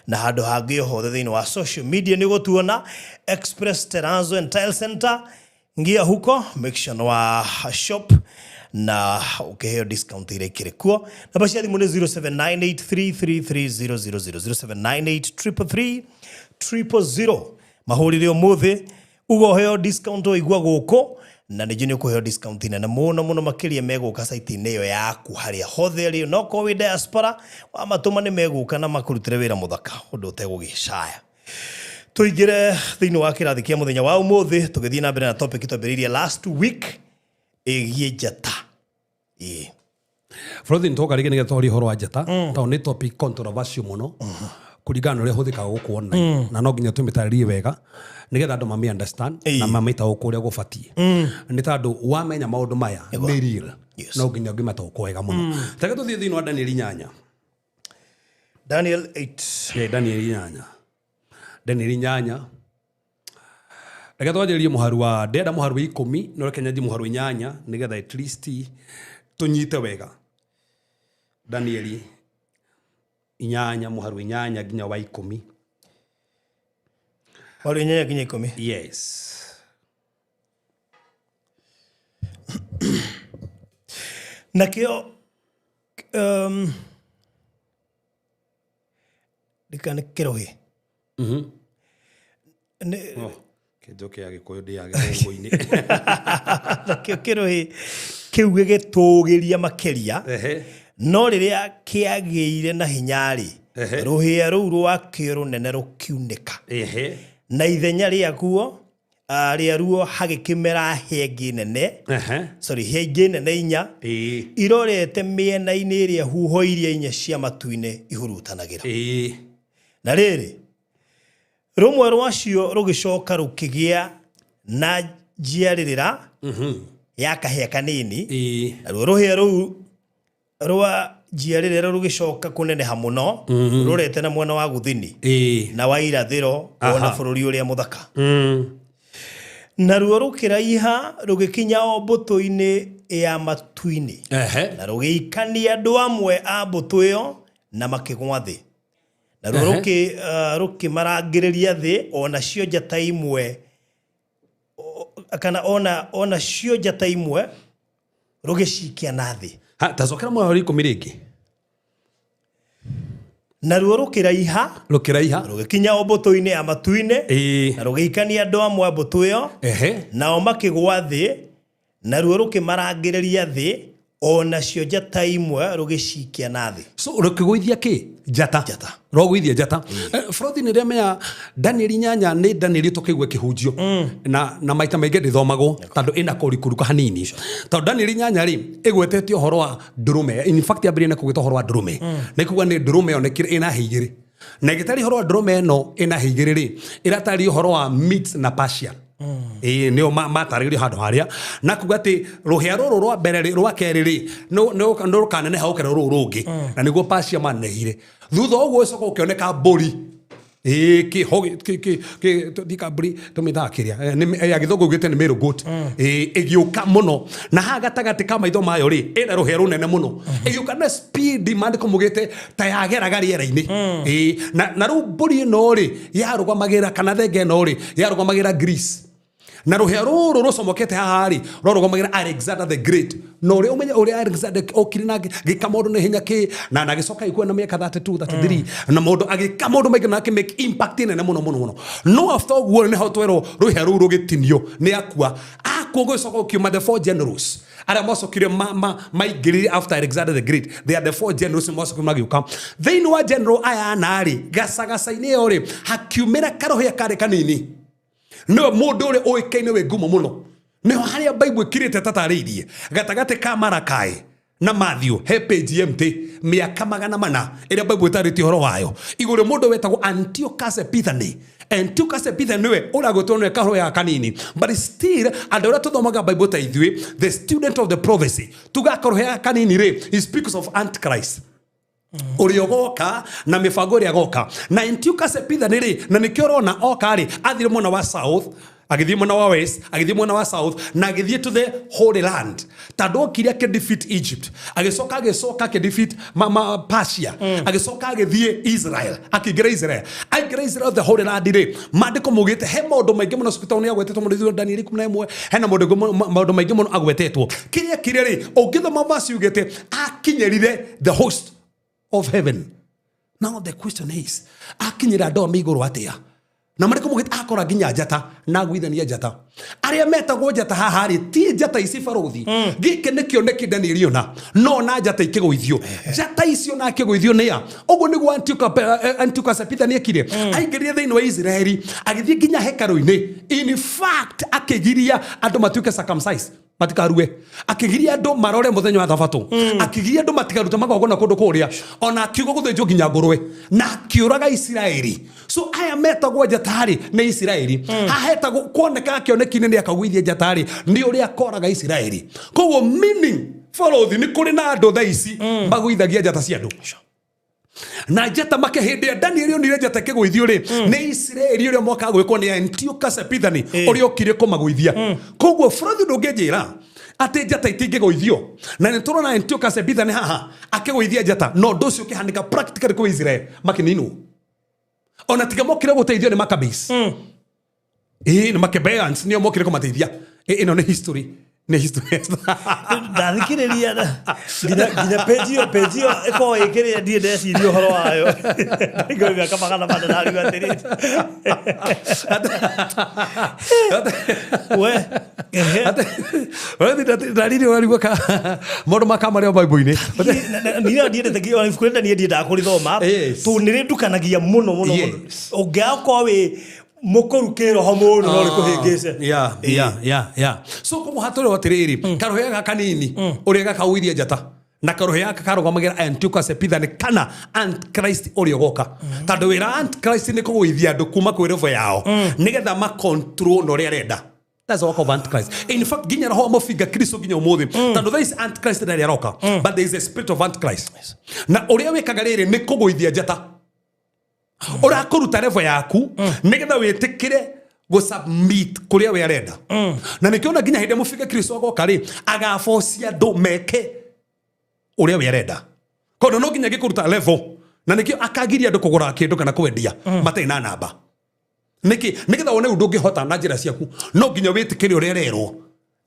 na handũ hangĩ o hothe thĩinĩ wa social media nĩ ũgũtuona Express Terrazzo and Tile Center. Ngia huko, make sure nĩ wa shop na ũkĩheo discount iria ikĩrĩ kuo. Namba cia thimũ nĩ 0798333000, 0798333000. Mahũrĩre ũmũthĩ uga ũheo discount waigua gũkũ, na ningĩ nĩ ũkũheo discount nene mũno mũno makĩria. Megũka site-inĩ ĩyo yaku harĩa hothe rĩ, no korwo wĩ diaspora, wamatũma nĩ megũka na makũrutĩre wĩra mũthaka ũndũ ũtegũgĩcaya. Tũingĩre thĩinĩ wa kĩrathi kĩa mũthenya wa ũmũthĩ, tũgĩthiĩ na mbere na topic twambĩrĩirie last week ĩgiĩ njata, ĩĩ. Bũrũri nĩ rĩngĩ nĩgetha twarie ũhoro wa njata, tondũ nĩ topic controversial mũno kũringana na ũrĩa hũthĩkaga gũkũ online, na no nginya tũmĩtarĩrie wega nĩgetha andũ mami understand na mamĩtaũkwo ũrĩa gũbatiĩ, nĩ tondũ wamenya maũndũ maya nĩ real. No nginya ũngĩmataũkwo wega mũno. Reke tũthiĩ thĩinĩ wa Daniel 8. Daniel 8. Yeah, Daniel 8, Daniel 8. Reke twanjĩrĩrie mũharu wa, ndĩrenda mũharu wa 10, no reke nyanjie mũharu wa 8 nĩgetha at least tũnyite wega. Danieli 8, mũharu wa 8 nginya wa 10. Mũharu 8 nginya 10. Yes. Nakĩo ndikane kĩrohĩ. Oh, kĩnjoke ya gĩkũyũ ndĩ ya gĩthũngũ-inĩ. Nakĩo kĩrohĩ kĩu gĩgĩtũgĩria makĩria, no rĩrĩa kĩagĩire na hinya-rĩ, rũhĩa rũu rwakĩo rũnene rũkiunĩka, na ithenya rĩaguo rĩaruo hagĩkĩmera hĩa ĩngĩ nene, sorry, hĩa ingĩ nene inya, irorete mĩena-inĩ ĩrĩa huho iria inya cia matu-inĩ ihurutanagĩra. Na rĩrĩ, rũmwe rwacio rũgĩcoka rũkĩgĩa na njiarĩrĩra ya kahĩa kanini, naruo rũhĩa rũu rwa njiarĩrĩra rũgĩcoka kũneneha mũno rũrete na mwena wa gũthini na wa irathĩro ona bũrũri ũrĩa mũthaka. Naruo rũkĩraiha rũgĩkinya o mbũtũ-inĩ ya matu-inĩ, na rũgĩikania andũ amwe a mbũtũ ĩyo na makĩgwa thĩ. Naruo rũkĩmarangĩrĩria thĩ ona cio njata imwe kana ona cio njata imwe rũgĩcikia na thĩ. Ha, tacokera mũhari 10 rĩngĩ. Naruo rũkĩraiha rũkĩraiha rũgĩkinya o mbũtũ-inĩ ya matu-inĩ, na rũgĩikania andũ amwe a mbũtũ ĩyo, nao makĩgwa thĩ. Naruo rũkĩmarangĩrĩria thĩ O nacio njata imwe rũgĩcikia na thĩ. So rũkĩgũithia kĩ? Njata. Njata. Rũgũithia njata. Frothi nĩ rĩamenya Danieli 8 nĩ Danieli tũkĩigua kĩhunjio na maita maingĩ ndĩthomagwo tondũ ĩna kũrikũruka hanini, tondũ Danieli 8 rĩ ĩgwetete ũhoro wa ndũrũme. In fact, yambĩrĩria na kũgweta ũhoro wa ndũrũme, na ĩkuga nĩ ndũrũme yonekire ĩna hĩa igĩrĩ, na ĩgĩtaria ũhoro wa ndũrũme ĩno ĩna hĩa igĩrĩ rĩ, ĩrataria ũhoro wa Medes na Persia. Ĩĩ, nĩo matarĩirio handũ harĩa na kuga atĩ rũhĩa rũrũ rwa mbere rĩ, rwa kerĩ rĩ, nĩ rũkaneneha gũkĩra rũrũ rũngĩ, na nĩguo Persia manenehire. Thutha ũguo ũcoka ũkĩoneka mbũri. Ĩĩ, ndika mbũri tũmĩtaga kĩrĩa. Ya gĩthũngũ ugĩte nĩ male goat. Ĩĩ, ĩgĩũka mũno, na haha gatagatĩ ka maitho mayo rĩ, ĩna rũhĩa rũnene mũno, ĩgĩũka na speed, maandĩko mugĩte ta yageraga rĩera-inĩ. Ĩĩ, na rĩu mbũri ĩno rĩ yarũgamagĩra, kana thenge ĩno rĩ yarũgamagĩra Greece, na rũhĩa rũrũ rũcomokete haha rĩ rwarũgamagĩra Alexander the Great, na ũrĩa ũmenye ũrĩa Alexander okire na gĩka maũndũ na ihenya kĩ, na agĩcoka agĩkua na mĩaka 32 33, na mũndũ agĩka maũndũ maingĩ na akĩ make impact nene mũno mũno mũno. No after ũguo nĩho twerwo rũhĩa rũu rũgĩtinio, nĩ akua gũgĩcoka gũkiuma the four generals arĩa macokire maingĩrire after Alexander the Great. They are the four generals macokire magĩũka. Thĩinĩ wa general aya ana rĩ, gacagaca-inĩ ĩyo rĩ, hakiumĩra karũhĩa karĩ kanini, nĩwe mũndũ ũrĩa ũĩkaine wĩ ngumo mũno. Nĩho harĩa Bible ĩkirĩte tatarĩirie gatagatĩ ka Marakai na Matthew he page empty, mĩaka 400 ĩrĩa Bible ĩtarĩtie ũhoro wayo igũrũ, mũndũ wetagwo Antiochus Epiphanes. Antiochus Epiphanes nĩwe ũragwĩtwo nĩwe karũhĩa kanini, but still andũ arĩa tũthomaga Bible ta ithuĩ, the student of the prophecy, tuga karũhĩa kanini rĩ, he speaks of Antichrist ũrĩa ũgoka na mĩbango ĩrĩa agoka na. Antiochus Epiphanes rĩ, na nĩkĩo ũrona oka rĩ, athire mwena wa south, agĩthiĩ mwena wa west, agĩthiĩ mwena wa south, na agĩthiĩ to the Holy Land, tondũ okire akĩdefeat Egypt, agĩcoka akĩdefeat Persia, agĩcoka agĩthiĩ Israel, akĩingĩra Israel. Aingĩra Israel, the Holy Land rĩ, maandĩko maugĩte he maũndũ maingĩ mũno cukuru nĩ agwetetwo mũno thutha Danieli 11, hena maũndũ maingĩ mũno agwetetwo. Kĩrĩa kĩrĩa rĩ, ũngĩthoma verse yugĩte akinyĩrire the host of heaven. Now the question is, akinyĩra andũ a igũrũ atĩa? Na marĩkũ mũgĩte akora nginya njata na agwithania njata. Arĩa metagwo njata haha rĩ, ti njata ici barũthi. Gĩkĩ nĩ kĩoneki Danieli ona no na njata ikĩgũithio, njata icio na akĩgũithio nĩ a. Ũguo nĩguo Antiochus Epiphanes ekire. Aingĩrire thĩinĩ wa Israeli, agĩthiĩ nginya hekarũ-inĩ. In fact, akĩgiria andũ matuĩke circumcised, matikarue, akĩgiria andũ marore mũthenya wa thabatũ, akĩgiria andũ matikarute magongona kũndũ kũrĩa, ona akiuga gũthĩnjwo nginya ngũrwe, na akĩũraga Isiraeli. So aya metagwo njata-rĩ nĩ Isiraeli. Haha hetagwo kuoneka kĩoneki-inĩ nĩ akagũithia njata-rĩ, nĩ ũrĩa akoraga Isiraeli. Koguo meaning, balothi, nĩ kũrĩ na andũ thaa ici magũithagia njata cia andũ na njata make. Hĩndĩ ya Danieli onire njata ĩkĩgũithio rĩ, nĩ Isiraeli ũrĩa mwaka gwĩkwo nĩ Antiochus Epiphanes, ũrĩa okire kũmagũithia. Koguo bũrũri ndũngĩnjĩra atĩ njata itingĩgũithio, na nĩ tũrona Antiochus Epiphanes haha akĩgũithia njata, na ũndũ ũcio ũkĩhanĩka practically kũu Israel, makĩninwo, ona tiga mokire gũteithio nĩ Maccabees. Ĩĩ, nĩ Maccabeans nĩo mokire kũmateithia. Ĩ, ĩno nĩ history, nĩ history. Ndathikĩrĩria nginya page ĩyo ĩkoragwo ĩkĩrĩa ndiĩ ndeciria ũhoro wayo ngo mĩaka 400 ndariuga atĩrĩrĩ we ehe. Ndariri ũrarigwo ka maũndũ makamarĩa Bible-inĩ. Niĩ ndiendete ona ibuku rĩrĩa niĩ ndiendaga kũrĩthoma, tondũ nĩ rĩndukanagia mũno mũno mũno. Ũngĩakorwo wĩ mũkũru kĩroho mũno no rĩkũhĩngĩce. Yeah. So koguo hatũrĩ atĩrĩrĩ, karũhĩa gaka kanini ũrĩa gakagũithia njata, na karũhĩa gaka karũgamagĩra Antiochus Epiphanes kana Antichrist ũrĩa ũgoka, tondũ wĩra Antichrist nĩ kũgũithia andũ kuma kwĩ robo yao nĩgetha macontrol na ũrĩa arenda. That's the work of Antichrist. In fact, nginya roho wa mũbinga Kristo nginya ũmũthĩ. Tondũ thaa ici Antichrist ndarĩ aroka. But there is a spirit of Antichrist. Na ũrĩa wĩkaga rĩrĩ nĩ kũgũithia njata. Ũrakũruta level yaku nĩgetha wĩtĩkĩre gũsubmit kũrĩa we arenda. Na nĩkĩo ona nginya hĩndĩ ĩrĩa mũbinga Kristo agoka rĩ, agabocia andũ meke ũrĩa we arenda. Koguo no nginya gĩkũruta level. Na nĩkĩo akagiria andũ kũgũra kĩndũ kana kwendia matarĩ na namba. Nĩkĩ? Nĩgetha wone ũndũ ũngĩhota na njĩra ciaku, no nginya wĩtĩkĩre ũrĩa ũrerwo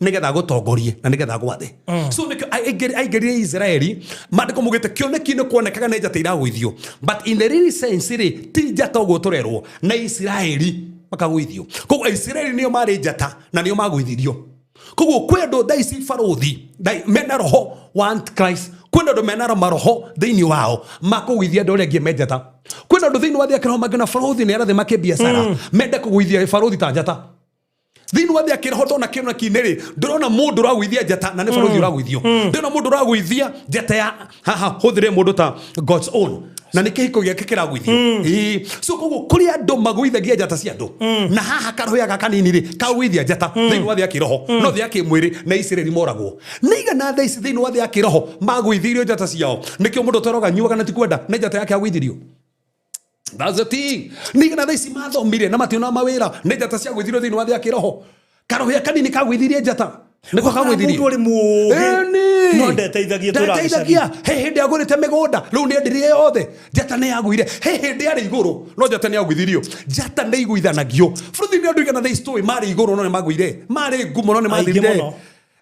nĩgetha agũtongorie na nĩgetha agwathe. So nĩkĩo aingĩrire Israeli. Maandĩko maugĩte kĩoneki-inĩ kuonekaga nĩ njata iragũithio, but in the real sense rĩ, ti njata ũguo tũrerwo, na Isiraeli makagũithio. Koguo Aisiraeli nĩo marĩ njata na nĩo magũithirio. Koguo kwĩ andũ thaa ici barũthi mena roho wa antichrist, kwĩna andũ mena maroho thĩinĩ wao makũgũithia andũ arĩa angĩ me njata. Kwĩna andũ thĩinĩ wa thĩ ya kĩroho mangĩona barũthi nĩ arathĩ makĩbiacara, mende kũgũithia barũthi ta njata. Thĩinĩ wa thĩ ya kĩroho ndona kĩoneki-inĩ rĩ, ndĩrona mũndũ ũragũithia njata na nĩ barũthi ũragũithio. Ndĩrona mũndũ ũragũithia njata ya haha hũthĩre mũndũ ta God's own, na nĩ kĩhiko gĩake kĩragũithio. Ĩĩ. So koguo kũrĩ andũ magũithagia njata cia andũ, na haha karoho gaka kanini rĩ kagũithia njata thĩinĩ wa thĩ ya kĩroho, no thĩ ya kĩmwĩrĩ na Isiraeli moragwo. Nĩ igana thaa ici thĩinĩ wa thĩ ya kĩroho magũithirio njata ciao. Nĩkĩo mũndũ ũtoroga nyuaga na ti kwenda, nĩ njata yake agũithirio. That's the thing. Nĩ igana thaa ici mathomire na mationaga mawĩra, nĩ njata ciagũithirio thĩinĩ wa thĩ ya kĩroho. Karoho kanini kagũithirie njata nĩko kagũithirie. Mũndũ ũrĩ mũũgĩ Ĩni. no ndeteithagia tũraga Ndeteithagia. He hĩndĩ agũrĩte mĩgũnda, rĩu nĩ endirie yothe, njata nĩ yagũire. He hĩndĩ yarĩ igũrũ, no njata nĩ yagũithirio. Njata nĩ igũithanagio. Bũrũri nĩ andũ igana thaa ici tũĩ marĩ igũrũ no nĩ magũire, marĩ ngumo no nĩ Aingĩ mathirire. mũno.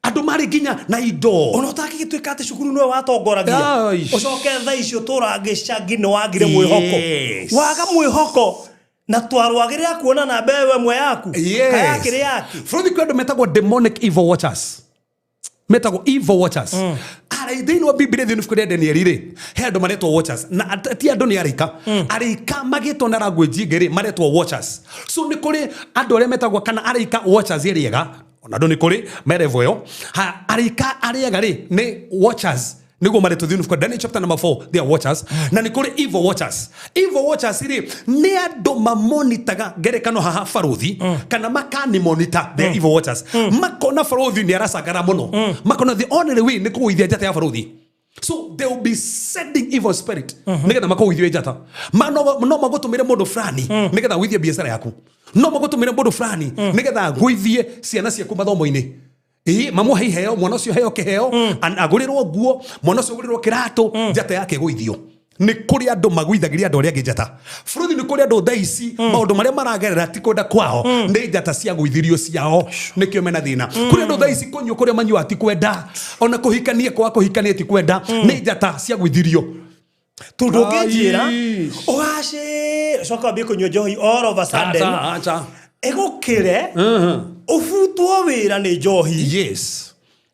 Andũ marĩ nginya na indo. Ona ũtangĩgĩtuĩka atĩ cukuru nĩwe watongoragia, Ai. ũcoke thaa icio ũtũraga gĩcagi nĩ wagire mwĩhoko. Yes. Waga mwĩhoko na twarwagĩrĩra kuona namba ĩyo ĩmwe yaku. Yes. Kayakĩrĩ yaki. Bũrũri kwĩ andũ metagwo demonic evil watchers, metagwo evil watchers. Arĩ thĩinĩ wa Biblia, thĩinĩ ibuku rĩa Danieli rĩ, he andũ maretwo watchers, na ti andũ, nĩ araika. Araika magĩtwo na language ingĩ rĩ, maretwo watchers. So nĩ kũrĩ andũ arĩa metagwo kana araika watchers ĩrĩega, ona andũ nĩ kũrĩ me level ĩyo. Ha araika arĩega rĩ nĩ watchers, nĩguo maretwo thĩinĩ ibuku Daniel chapter number 4, they are watchers. Na nĩ kũrĩ evil watchers. Evil watchers rĩ nĩ andũ mamonitaga, ngerekano haha barũthi, kana makani monitor. They are evil watchers. Makona barũthi nĩ aracangara mũno, makona the only way nĩ kũgũithia njata ya barũthi. So they will be sending evil spirit nĩgetha makũgũithie njata. No magũtũmĩre mũndũ fulani nĩgetha agũithie biacara yaku, no magũtũmĩre mũndũ fulani nĩgetha agũithie ciana ciaku mathomo-inĩ. Ĩĩ, mamũhe iheo, mwana ũcio heo kĩheo, agũrĩrwo nguo, mwana ũcio agũrĩrwo kĩratũ, njata yake ĩgũithio. Nĩ kũrĩ andũ magũithagĩria andũ arĩa angĩ njata. Bũrũri nĩ kũrĩ andũ thaa ici maũndũ marĩa maragerera ti kwenda kwao, nĩ njata ciagũithirio ciao, nĩkĩo mena thĩna. Kũrĩ andũ thaa ici kũnyua kũrĩa manyuaga ti kwenda, ona kũhikania kwa kũhikania ti kwenda, nĩ njata ciagũithirio. Tondũ ũngĩnjĩra Ai. ũgacĩre coka wambie kũnyua njohi all of a sudden, Acha, acha. ĩgũkĩre ũbutwo wĩra nĩ njohi.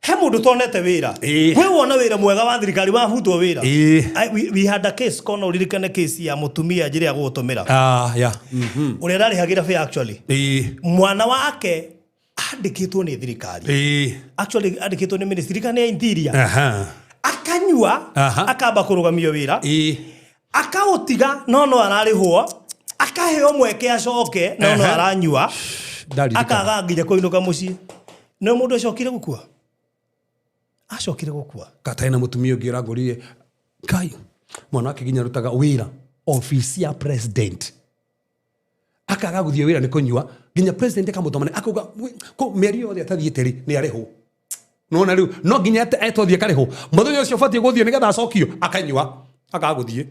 He mũndũ tonete wĩra. Wĩ wona wĩra mwega wa thirikari wabutwo wĩra. We had a case, kona ũririkane case ya mũtumia njĩra ya gũgũtũmĩra, Ah, yeah. Ũrĩa ndarĩhagĩra fare actually. Mwana wake andĩkĩtwo nĩ thirikari, actually andĩkĩtwo nĩ ministry kana ya interior. Akanyua, akamba kũrũgamio wĩra, akaũtiga no ararĩhwo, akaheo mweke acoke no aranyua. Ndaririkana. Akaga nginya kũinũka mũciĩ. No mũndũ acokire gũkua, acokire gũkua. Katarĩ na mũtumia ũngĩ ũrangũrire kai mwana wake nginya arutaga wĩra office ya president, akaga gũthiĩ wĩra nĩ kũnyua, nginya president akamũtũmana akauga mĩeri yothe atathiĩte rĩ nĩ arĩhwo. Nona rĩu no nginya etwo athiĩ akarĩhwo mũthenya ũcio ũbatiĩ gũthiĩ nĩgetha acokio, akanyua akaga gũthiĩ.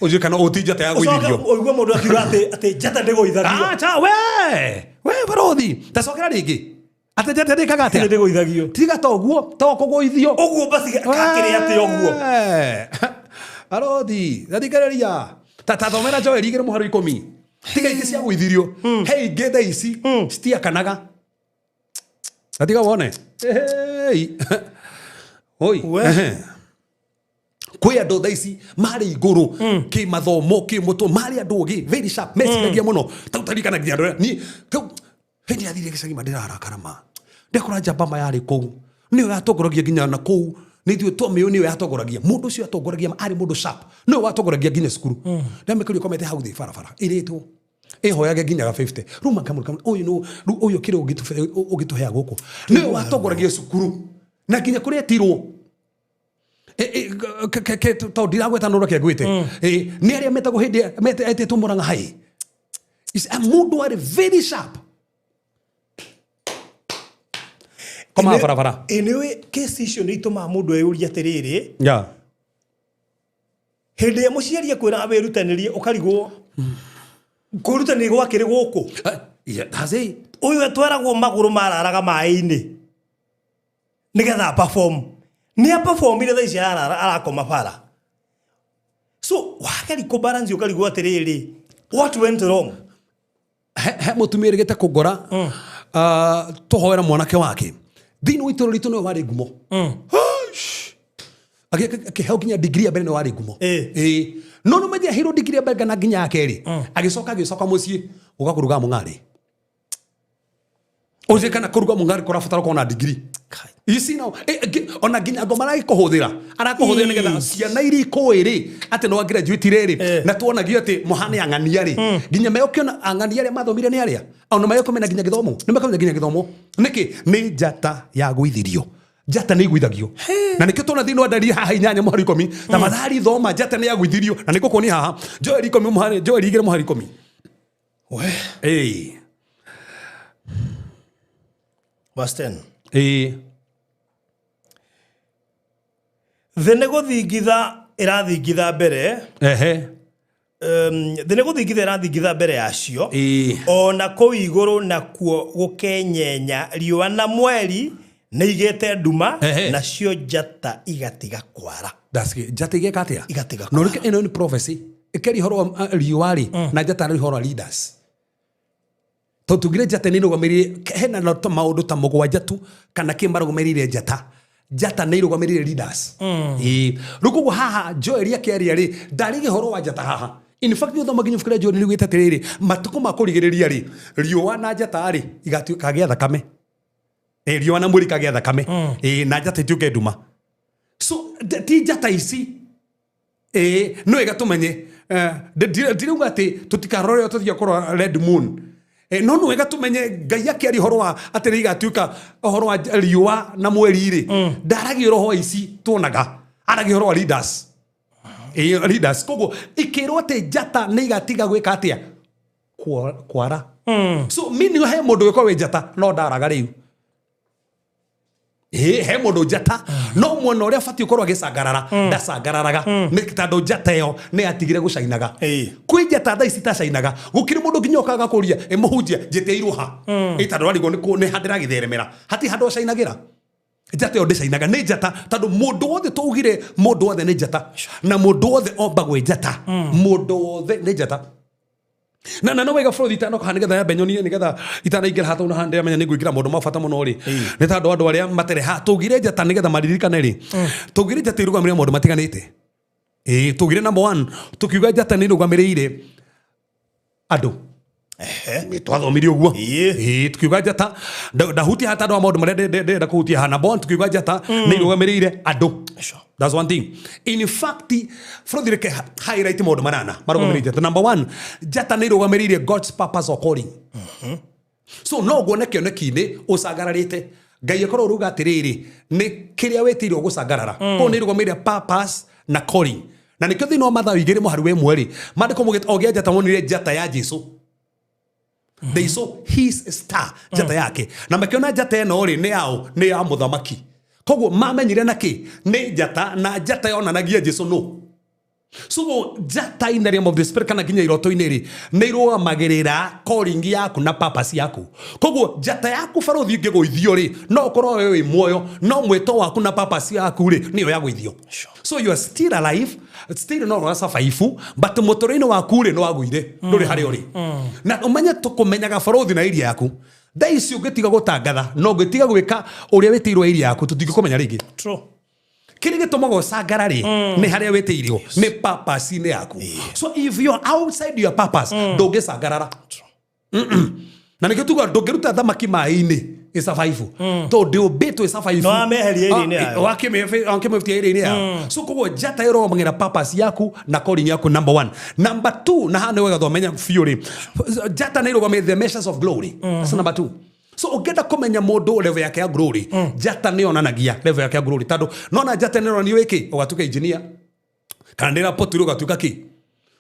Ũcio kana ũti njata ya ũcoke gũithithio. Ũigue mũndũ akiuga atĩ njata ndĩgũithagio. Acha we barothi tacokera rĩngĩ atĩ njata ndĩkaga atĩa? Ndĩgũithagio. Tiga ta ũguo to kũgũithio. Ũguo basi kakĩrĩ atĩ ũguo? Barothi thathikĩrĩria, ta thomera Joeli 2 mũhari 10. Tiga ingĩ cia gũithirio, he ingĩ thaa ici citiakanaga na tiga wone. Hey. Oi. We. Ehe. Kwĩ andũ thaa ici marĩ igũrũ kĩ mathomo kĩ mũtũ, marĩ andũ ogĩ, very sharp, meciragia mũno. Tau taririkana nginya andũ arĩa niĩ tau hĩndĩ yathire gĩcagi ma ndĩrarakara ma ndekora njamba ma yarĩ kũu, nĩyo yatongoragia nginya na kũu nĩ ithuĩ twamĩũĩ, nĩyo yatongoragia. Mũndũ ũcio yatongoragia ma arĩ mũndũ sharp, nĩwe watongoragia nginya cukuru. Ndamĩkorio komete hau thĩ barabara ĩrĩtwo ĩhoyage nginya ga 50. Rĩu makamũrika ũyũ nũ rĩu ũyũ kĩrĩa ũngĩtũhea gũkũ, nĩwe watongoragia cukuru na nginya kũrĩa etirwo. Tondũ ndiragweta no reke ngwĩte. Nĩ arĩa metagwo hĩndĩ etĩtwo Mũrang'a High. Mũndũ arĩ very sharp komaga barabara. Ĩ nĩũĩ kesi icio nĩ itũmaga mũndũ eyũrie atĩrĩrĩ, hĩndĩ ĩrĩa mũciari akwĩraga wĩrutanĩrie, ũkarigwo kwĩrutanĩria gwakĩrĩ gũkũ. Yeah, that's it. Ũyũ etwaragwo magũrũ mararaga maĩ-inĩ nĩgetha perform, nĩ aperformire, thaa ici arara arakoma bara. So wageri kũ balance, ũkarigwo atĩrĩrĩ, what went wrong? He mũtumia ĩrĩgĩte kũngora. Tũhoera mwanake wake thĩinĩ wa itũũra ritũ nĩwe warĩ ngumo. Akĩheo nginya degree ya mbere, nĩwe warĩ ngumo. Ĩĩ. No nĩ menye aheirwo degree ya mbere kana nginya ya kerĩ, agĩcoka agĩcoka mũciĩ gũka kũruga mũng'arĩ. Ũcio kana kũruga mũng'arĩ kũrabatara ũkorwo na degree. Kai. You see now, ona nginya ngoma aragĩkũhũthĩra, arakũhũthĩra nĩgetha ciana iria ikũĩ rĩ atĩ nĩ wa graduate rĩrĩ, na tuonagio atĩ mũhane ang'ania rĩ, nginya megũkĩona ang'ania arĩa mathomire nĩ arĩa ona megũkĩmenya nginya gĩthomo, nĩ mekũmenya nginya gĩthomo nĩkĩ nĩ njata ya gwĩthirio. Njata nĩ igwithagio, na nĩkĩo tuona thĩinĩ wa Danieli haha 8 mũhari 10, tafadhali thoma, njata nĩ yagwithirio, na nĩ ngũkuonia haha Joeli 10 mũhari, Joeli 2 mũhari 10. We. Ĩĩ. Verse 10. Ĩĩ. Thĩ nĩ gũthingitha ĩrathingitha mbere, thĩ nĩ gũthingitha ĩrathingitha mbere yacio, ona kũu igũrũ nakuo gũkenyenya, riũa na mweri nĩ igĩte nduma, nacio njata igatiga kwara. That's it. Njata igeka atĩa? Igatiga No rĩu ĩno nĩ prophecy ĩkĩaria ũhoro wa riũa rĩ na njata, rĩ ũhoro wa leaders, tondũ tugire njata nĩ irũgamĩrĩire hena na ta maũndũ ta mũgwanja tu kana kĩ marũgamĩrĩire njata. Njata nĩ irũgamĩrĩire leaders. Ĩĩ, rĩu koguo haha Joel akĩaria rĩ, ndarĩgia ũhoro wa njata haha. In fact, ũthoma nginya ibuku rĩa Joel nĩ rĩugĩte atĩrĩrĩ, matukũ ma kũrigĩrĩria rĩ, riũa na njata rĩ igatuĩka gĩa thakame. Ĩ, riũa na mweri ikagĩa thakame. Ĩ, na njata ituĩke nduma. So ti njata ici. Ĩĩ, no wega tũmenye. Ndirauga atĩ tũtikarore tũthiĩ kũrora red moon. No nĩ wega tũmenye Ngai akĩaria ũhoro wa atĩ nĩ igatuĩka ũhoro wa riũa na mweri rĩ, ndaragia ũhoro wa ici tuonaga, aragia ũhoro wa leaders. Ĩĩ, leaders. Koguo ikĩrwo atĩ njata nĩ igatiga gwĩka atĩa? Kwara. So meaning he mũndũ wĩkorwo wĩ njata no ndaraga rĩu. Ĩĩ, he mũndũ njata no mwena ũrĩa abatiĩ ũkorwo agĩcangarara ndacangararaga, nĩ tondũ njata ĩyo nĩ yatigire gũcainaga. Kwĩ njata thaa ici itacainaga, gũkĩrĩ mũndũ nginya ũkaga kũria, ĩ mũhunjia, njĩtĩirwo ha? Ĩ tondũ arigwo nĩ nĩ ha ndĩragĩtheremera, hatirĩ handũ acainagĩra. Njata ĩyo ndĩcainaga, nĩ njata, tondũ mũndũ wothe, twaugire mũndũ wothe nĩ njata, na mũndũ wothe ombagwo ĩ njata, mũndũ wothe nĩ njata. Na no wega bũrũri itanoka haha nĩgetha yambe nyonie, nĩgetha itanaingĩra haha, tondũ haha ndĩramenya nĩ ngũingĩra maũndũ ma bata mũno rĩ, nĩ tondũ andũ arĩa matarĩ haha, tũgire njata nĩgetha maririkane rĩ, tũgire njata irũgamĩrĩire maũndũ matiganĩte. Ĩĩ, tũgire number one, tũkiuga njata nĩ irũgamĩrĩire andũ. Nĩ twathomire ũguo. Ĩĩ, tukiuga njata ndahutia haha tondũ wa maũndũ marĩa ndĩrenda kũhutia haha. Number one, tukiuga njata nĩ irũgamĩrĩire andũ. That's one thing. In fact, bũrũri, reke highlight maũndũ manana marũgamĩrĩire njata. Number one, njata nĩ irũgamĩrĩire God's purpose or calling. So no nguone kĩoneki-inĩ ũcangararĩte, Ngai akorwo ũruga atĩrĩrĩ, nĩ kĩrĩa wĩtĩirwo gũcangarara. Koguo nĩ irũgamĩrĩire purpose na calling, na nĩkĩo thĩinĩ wa Mathayo 2 mũhari wa 1 rĩ, maandĩko maugĩte o gĩa njata monire njata ya Jesu. They saw his star, njata yake, na makĩona njata ĩno rĩ nĩ yaũ? Nĩ ya mũthamaki. Koguo mamenyire na kĩ? Nĩ njata, na njata yonanagia Jesu no. So njata in the realm of the spirit kana nginya iroto-inĩ rĩ, nĩ irũgamagĩrĩra calling yaku na purpose yaku. Koguo njata yaku, barũthi, ĩngĩgũithio rĩ, no ũkorwo we wĩ muoyo, no mwĩto waku na purpose yaku rĩ nĩyo yagũithio. So you are still alive, still no ũra survive, but mũtũrĩre-inĩ waku rĩ nĩ wagũire, ndũrĩ harĩa ũrĩ. Na ũmenye tũkũmenyaga, barũthi, na area yaku. Thaa ici ũngĩtiga gũtangatha na ũngĩtiga gwĩka ũrĩa wĩtĩirwo area yaku, tũtingĩkũmenya rĩngĩ. Kĩrĩa gĩtũmaga ũcangara rĩ nĩ harĩa wĩtĩirio, nĩ purpose-inĩ yaku. So if you are outside your purpose, ndũngĩcangarara. Na nĩkĩo tuga ndũngĩruta thamaki maĩ-inĩ ĩsurvive, tondũ ndĩũmbĩtwo ĩsurvive. No ameherie irio-inĩ yayo. Wakĩmĩhutia irio-inĩ yayo. So koguo njata ĩrũgamagĩra purpose yaku na calling yaku, number one. Number two, na haha nĩ wega twamenya biũ rĩ, njata nĩ ĩrũgamĩrĩire the measures of glory. That's number two. So ũngĩenda kũmenya mũndũ level yake ya glory, njata nĩ yonanagia level yake ya glory, tondũ nona njata nĩ ĩronania wĩkĩ ũgatuĩka engineer kana nĩ rapotire ũgatuĩka kĩ.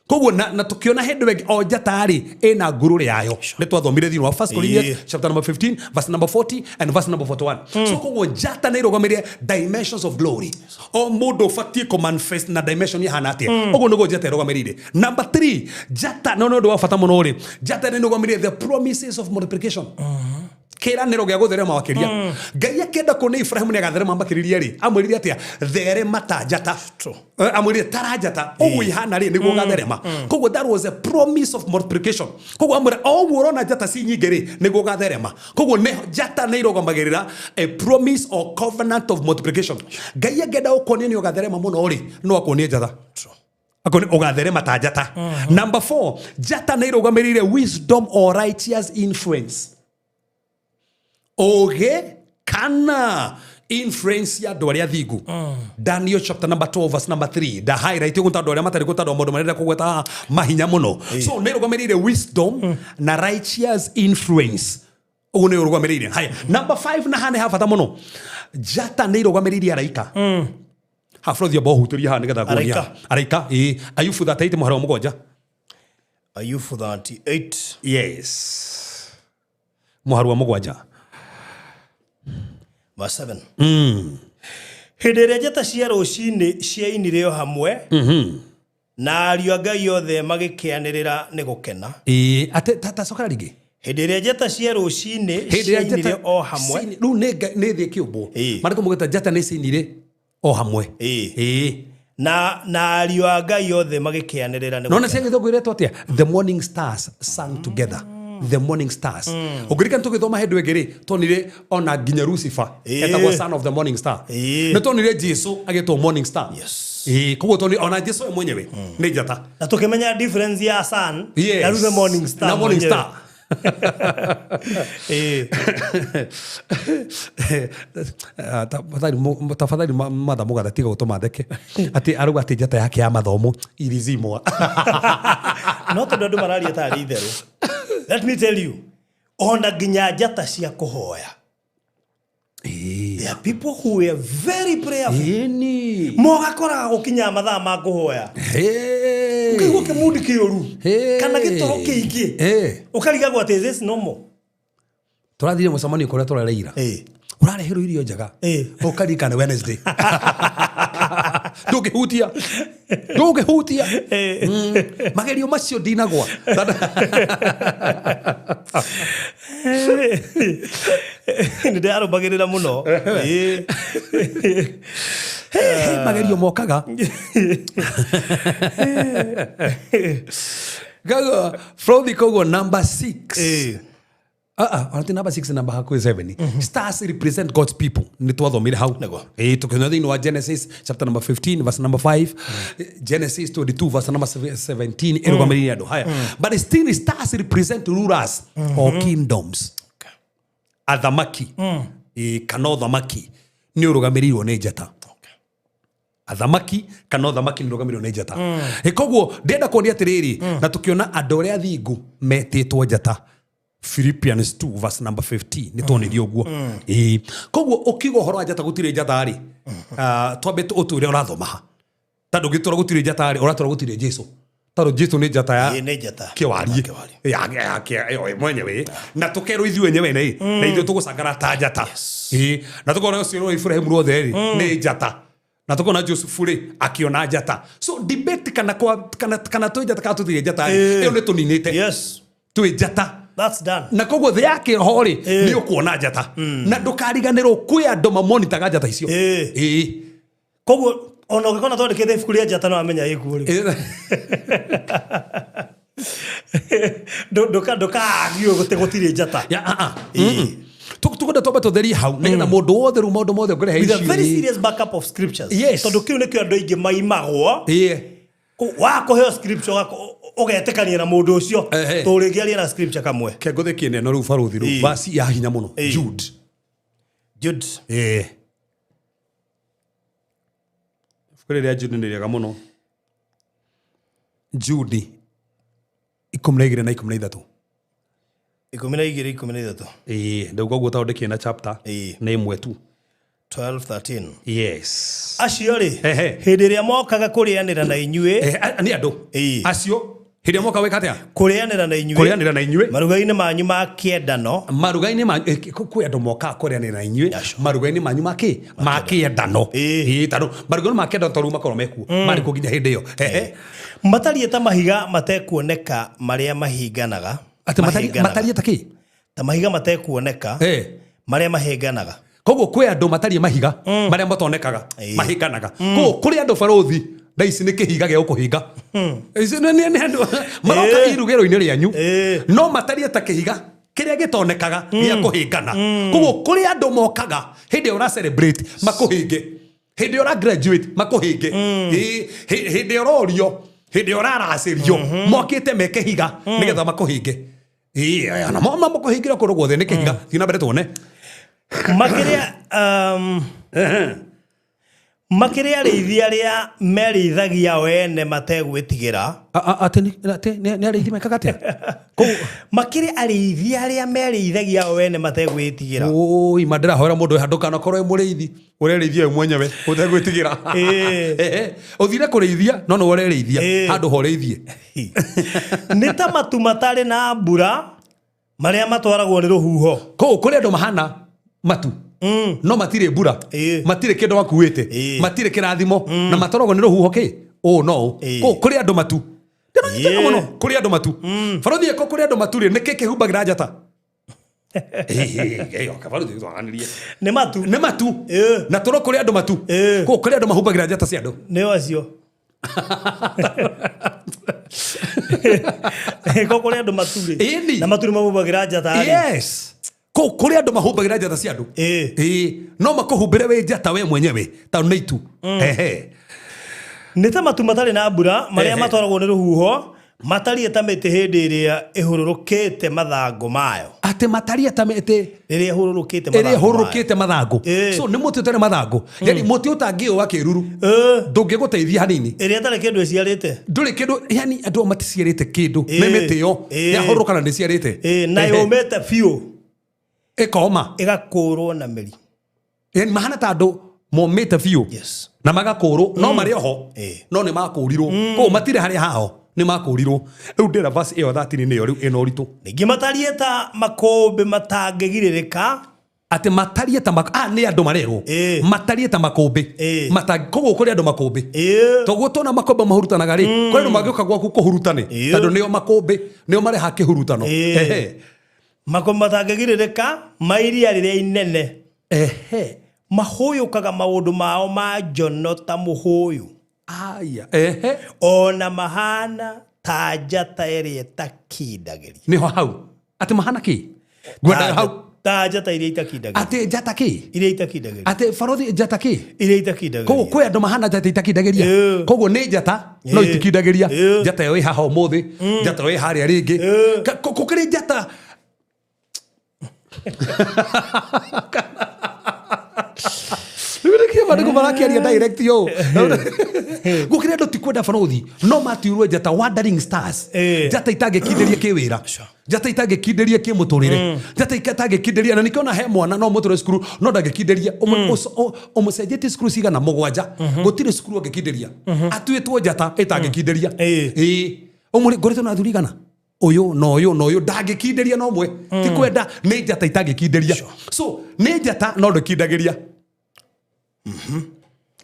Koguo na tukiona hĩndĩ ĩngĩ o njata rĩ ĩna ngurũrĩ yayo, nĩ twathomire thĩinĩ wa First Corinthians chapter number 15 verse number 40 and verse number 41. So koguo njata nĩ ĩrũgamĩrĩire dimensions of glory, o mũndũ ũbatiĩ kũ manifest na dimension ihana atĩa. Ũguo nĩguo njata ĩrũgamĩrĩire. Number 3, njata no nĩ ũndũ wa bata mũno rĩ, njata nĩ ĩrũgamĩrĩire the promises of multiplication. Kĩranĩro gĩa gũtherema makĩria. Ngai akĩenda kuona Ibrahimu nĩ agatherema makĩria rĩ, amwĩrire atĩa? Therema ta njata. Amwĩrire tara njata ũguo ihana rĩ, nĩguo ũgatherema. Koguo that was a promise of multiplication. Koguo amwĩra o ũguo ũrona njata ci nyingĩ rĩ, nĩguo ũgatherema. Koguo nĩ njata nĩ irũgamagĩrĩra a promise or covenant of multiplication. Ngai angĩenda gũkuonia nĩ ũgatherema mũno rĩ, no akuonie njata. Akoni ũgatherema ta njata. Number 4, njata nĩ irũgamĩrĩire wisdom or righteous influence. Ũgĩ kana influence ya andũ arĩa athingu. Daniel chapter number 12 verse number 3. Da highlight ũguo tondũ arĩa matarĩ kuo, tondũ maũndũ marĩa kũgweta haha mahinya mũno. So nĩ ĩrũgamĩrĩire wisdom na righteous influence. Ũguo nĩ ũrũgamĩrĩire. Haya, number 5, na haha nĩ ha bata mũno. Njata nĩ irũgamĩrĩire araika. Hafrothi amba ũhutĩrie haha nĩgetha nguonie. Araika. Araika, ĩĩ. Ayubu 38 mũhari wa 7. Ayubu 38. Yes. Mũhari wa 7. Verse 7. Hĩndĩ ĩrĩa njata cia rũcinĩ ciainire o hamwe, na ariũ a Ngai othe magĩkĩanĩrĩra nĩ gũkena. Ĩĩ, ate ta cokera rĩngĩ. Hĩndĩ ĩrĩa njata cia rũcinĩ Hĩndĩ ĩrĩa ciainire njata o hamwe. Rĩu nĩ thĩ ĩkĩũmbwo. Marĩkũ mũgwĩta njata nĩ ciainire o hamwe. Ĩĩ. Na ariũ a Ngai othe magĩkĩanĩrĩra nĩ Nona gũkena. cia gĩthũngũ iretwo atĩa? The morning stars sang together. The morning stars. Ũngĩririkana tũgĩthoma hĩndĩ ĩngĩ rĩ, tuonire ona nginya Lucifer etagwo son of the morning star. Nĩ tuonire Jesu agĩtwo morning star. Ĩĩ, koguo tuonire ona Jesu we mwenyewe nĩ njata. Na tũkĩmenya difference ya sun na rĩu the morning star. Na morning mwenyewe. star. Tafadhali matha mũgathe tiga gũtũma theke atĩ arauga atĩ njata yake ya mathomo ilizimwa. No tondũ andũ mararia tarĩ itherũ. Let me tell you, ona nginya njata cia kũhoya. There are people who are very prayerful. Ĩni. Mogakoraga gũkinya mathaa ma kũhoya. Ũkaigua kĩmundi kĩũru kana gĩtoro kĩingĩ. Ũkarigagwo atĩ is this normal? Tũrathire mũcemanio kũrĩa tũrareira. Ũrareherwo irio njega. Ũkaririkana Wednesday. Ndũngĩhutia. Ndũngĩhutia. Magerio macio ndinagwa. Nĩ ndĩrarũmagĩrĩra mũno. Magerio mokaga. Koguo Frothi, koguo number 6. Ona ti number 6, number hakuhĩ 7. Stars represent God's people. Nĩ twathomire hau. Nĩguo. Ĩĩ, tũkĩona thĩinĩ wa Genesis chapter number 15 verse number 5, Genesis 22 verse number 17 ĩrũgamĩrĩire andũ. Haya. But still stars represent rulers or kingdoms. Athamaki. Ĩĩ, kana ũthamaki nĩ ũrũgamĩrĩirwo nĩ njata. Athamaki kana ũthamaki nĩ ũrũgamĩrĩirwo nĩ njata. Koguo ndĩrenda kuonia atĩrĩrĩ, na tũkĩona andũ arĩa athingu metĩtwo njata. Philippians 2 verse number 15 nĩ tuonirio ũguo. Ĩĩ. Koguo ũkiuga ũhoro wa njata gũtirĩ njata rĩ, twambe ũtwĩre ũrathoma ha. Tondũ ũngĩtwĩra gũtirĩ njata rĩ, ũratwĩra gũtirĩ Jesu. Tondũ Jesu nĩ njata ya Ĩĩ, nĩ njata. kĩwarie. Kĩwarie. Ya, ya, mwenyewe. Na tũkerwo ithuĩ enyewe nĩ, na ithuĩ tũgũcangara ta njata. Ĩĩ. Na tũkona ũcio wa Ibrahimu ruothe rĩ, nĩ njata. Na tũkona Josefu rĩ, akĩona njata. So debate kana kwa, kana, kana twĩ njata kana tũtirĩ njata rĩ, ĩyo nĩ tũninĩte. Twĩ njata. That's done. Na koguo thĩ ya kĩroho rĩ, nĩ ũkuona njata. Na ndũkariganĩrwo kwĩ andũ mamonitaga njata icio. Koguo ona ũngĩkona twandĩkĩte ibuku rĩa njata no amenya ĩkuo rĩ. Ndũkaagio gũtirĩ njata. Ya, a, a. Tũkwenda twambe tũtherie hau nĩgetha mũndũ wothe rĩu maũndũ mothe ũngĩrehe With a issue very rĩ. serious backup of scriptures. Yes. Tondũ kĩu nĩkĩo andũ aingĩ maimagwo. Wakũheo scripture ũgetĩkania na mũndũ ũcio. Tũrĩngĩaria na scripture kamwe. Kengũthĩkie neno rĩu barũthi rĩu. Verse ya hinya mũno. Jude. Jude. Ibuku rĩrĩa Jude nĩ rĩega mũno. Jude 12 na 13. 12, 13. Ĩĩ, ndauga ũguo tondũ ndĩkĩrĩ na chapter. Nĩ ĩmwe tu. 12, 13. Yes. Acio rĩ, hĩndĩ ĩrĩa mokaga kũrĩanĩra na inyuĩ. Nĩ andũ. Acio, hĩndĩ ĩrĩa mokaga gwĩka atĩa? Kũrĩanĩra na inyuĩ. Kũrĩanĩra na inyuĩ. Maruga-inĩ manyu ma kĩendano. Maruga-inĩ manyu, kwĩ andũ mokaga kũrĩanĩra na inyuĩ. Maruga-inĩ manyu ma kĩ? Ma kĩendano. Ĩĩ, tondũ maruga-inĩ ma kĩendano tondũ makoragwo mekuo. Marĩ kuo nginya hĩndĩ ĩyo. Matariĩ ta mahiga matekuoneka marĩa mahinganaga. Atĩ Mahinganaga. matariĩ ta kĩ? Ta mahiga matekuoneka marĩa mahĩnganaga. Koguo kwĩ andũ matariĩ mahiga marĩa matonekaga, mahĩnganaga. Koguo kũrĩ andũ barothi thaa ici nĩ kĩhiga gĩa gũkũhinga. Ici nĩ andũ maroka irugĩro-inĩ rĩanyu, no matariĩ ta kĩhiga kĩrĩa gĩtonekaga gĩa kũhĩngana. Koguo kũrĩ andũ mokaga hĩndĩ ĩrĩa ũra celebrate makũhĩnge, hĩndĩ ĩrĩa ũra graduate makũhĩnge, hĩndĩ ĩrĩa ũrorio, hĩndĩ ĩrĩa ũraracĩrio, mokĩte me kĩhiga nĩgetha makũhĩnge. Ĩĩ, na makũhĩngĩra kũndũ guothe nĩ kĩhiga. Thiĩ na mbere tuone. Makĩrĩa makĩrĩa arĩithi arĩa merĩithagia o ene mategwĩtigĩra. Atĩ nĩ arĩithi mekaga atĩa kũu? Makĩrĩ arĩithi arĩa merĩithagia o ene mategwĩtigĩra. Oi, ma ndĩrahoera mũndũ wĩ handũ ndũkanakorwo wĩ mũrĩithi ũrerĩithia we mwenyewe ũtegwĩtigĩra. Ehe, ũthire kũrĩithia no nĩwe ũrerĩithia handũ ho ũrĩithie. Nĩ ta matu matarĩ na mbura marĩa matwaragwo nĩ rũhuho. Kũu kũrĩ andũ mahana matu no matirĩ mbura, matirĩ kĩndũ makuĩte, matirĩ kĩrathimo, na matwaragwo nĩ rũhuho kĩ ũũ no ũũ. Kũu kũrĩ andũ matu. Ndĩranyitana mũno. Kũrĩ andũ matu, barothi ĩko kũrĩ andũ matu rĩ, nĩkĩ kĩhumbagĩra njata? Barothi, twaranĩrie. Nĩ matu. Nĩ matu. Na tũro kũrĩ andũ matu. Kũu kũrĩ andũ mahumbagĩra njata cia andũ. Nĩo acio ko kũrĩ andũ matu rĩ. Ĩni. Na matu nĩ mahumbagĩra njata rĩ. Yes, kũu kũrĩ andũ mahumbagĩra njata cia andũ. Ĩĩ, no makũhumbĩre wĩ njata we mwenyewe tondũ nĩ itu. Ehe. Nĩ ta matu matarĩ na mbura marĩa matwaragwo nĩ rũhuho, matariĩ ta mĩtĩ hĩndĩ ĩrĩa ĩhũrũrũkĩte mathangũ mayo. Atĩ matariĩ ta mĩtĩ rĩrĩa ĩhũrũrũkĩte ĩrĩa mathangũ mayo. Ĩhũrũrũkĩte mathangũ. So nĩ mũtĩ ũtarĩ mathangũ, yani mũtĩ ũtangĩũa kĩruru, ndũngĩgũteithia hanini. Ĩrĩa ĩtarĩ kĩndũ ĩciarĩte. Ndũrĩ kĩndũ, yani andũ maticiarĩte kĩndũ, nĩ mĩtĩ ĩyo yahũrũrũka na ndĩciarĩte. Na yũmĩte biũ. Ĩkoma. Ĩgakũrwo na mĩri. Yani mahana ta andũ momĩte biũ na magakũrwo, no marĩ oho, no nĩ makũrirwo. Koguo matirĩ harĩa hao, nĩ makũrirwo. Rĩu ndĩra verse ĩyo 13 nĩyo rĩu ĩna ũritũ. Ningĩ matariĩ ta makũmbĩ matangĩgirĩrĩka. Atĩ matariĩ ta nĩ andũ marerwo matariĩ ta makũmbĩ. Koguo kũrĩ andũ makũmbĩ. Toguo tuona makũmbĩ mahurutanaga rĩ, kũrĩ andũ mangĩũka gwaku kũhurutane, tondũ nĩo makũmbĩ, nĩo marehaga kĩhurutano. Makũmbĩ matangĩgirĩrĩka ma iria rĩrĩa inene. Mahũyũkaga maũndũ mao ma njono ta mũhũyũ. Aya, ehe. Ona mahana ta njata ĩrĩa ĩtakindagĩria. Nĩho hau atĩ mahana kĩ ngwenda hau. Ta njata iria itakindagĩria. Atĩ njata kĩ? Iria itakindagĩria. Atĩ barothi njata kĩ? Iria itakindagĩria. Koguo kwĩ andũ mahana njata itakindagĩria. Koguo nĩ njata no itikindagĩria. Njata ĩyo ĩ haha ũmũthĩ, njata ĩyo ĩ harĩa rĩngĩ. Gũkĩrĩ njata. Rĩu nĩkĩo maandĩko marakĩaria direct yo. Gũkĩrĩ andũ ti kwenda barothi, no matuirwo njata, wandering stars, njata itangĩkindĩria kĩwĩra, njata itangĩkindĩria kĩmũtũrĩre, njata itangĩkindĩria. Na nĩkĩo he mwana no mũtũre cukuru no ndangĩkindĩria. Ũmũcenjetie cukuru cigana mũgwanja, gũtirĩ cukuru angĩkindĩria. Atuĩtwo njata ĩtangĩkindĩria. Ĩĩ, ũmũrĩ ngoretwo na athuri igana, ũyũ na ũyũ na ũyũ, ndangĩkindĩria na ũmwe. Ti kwenda, nĩ njata itangĩkindĩria. So nĩ njata no ndĩkindagĩria.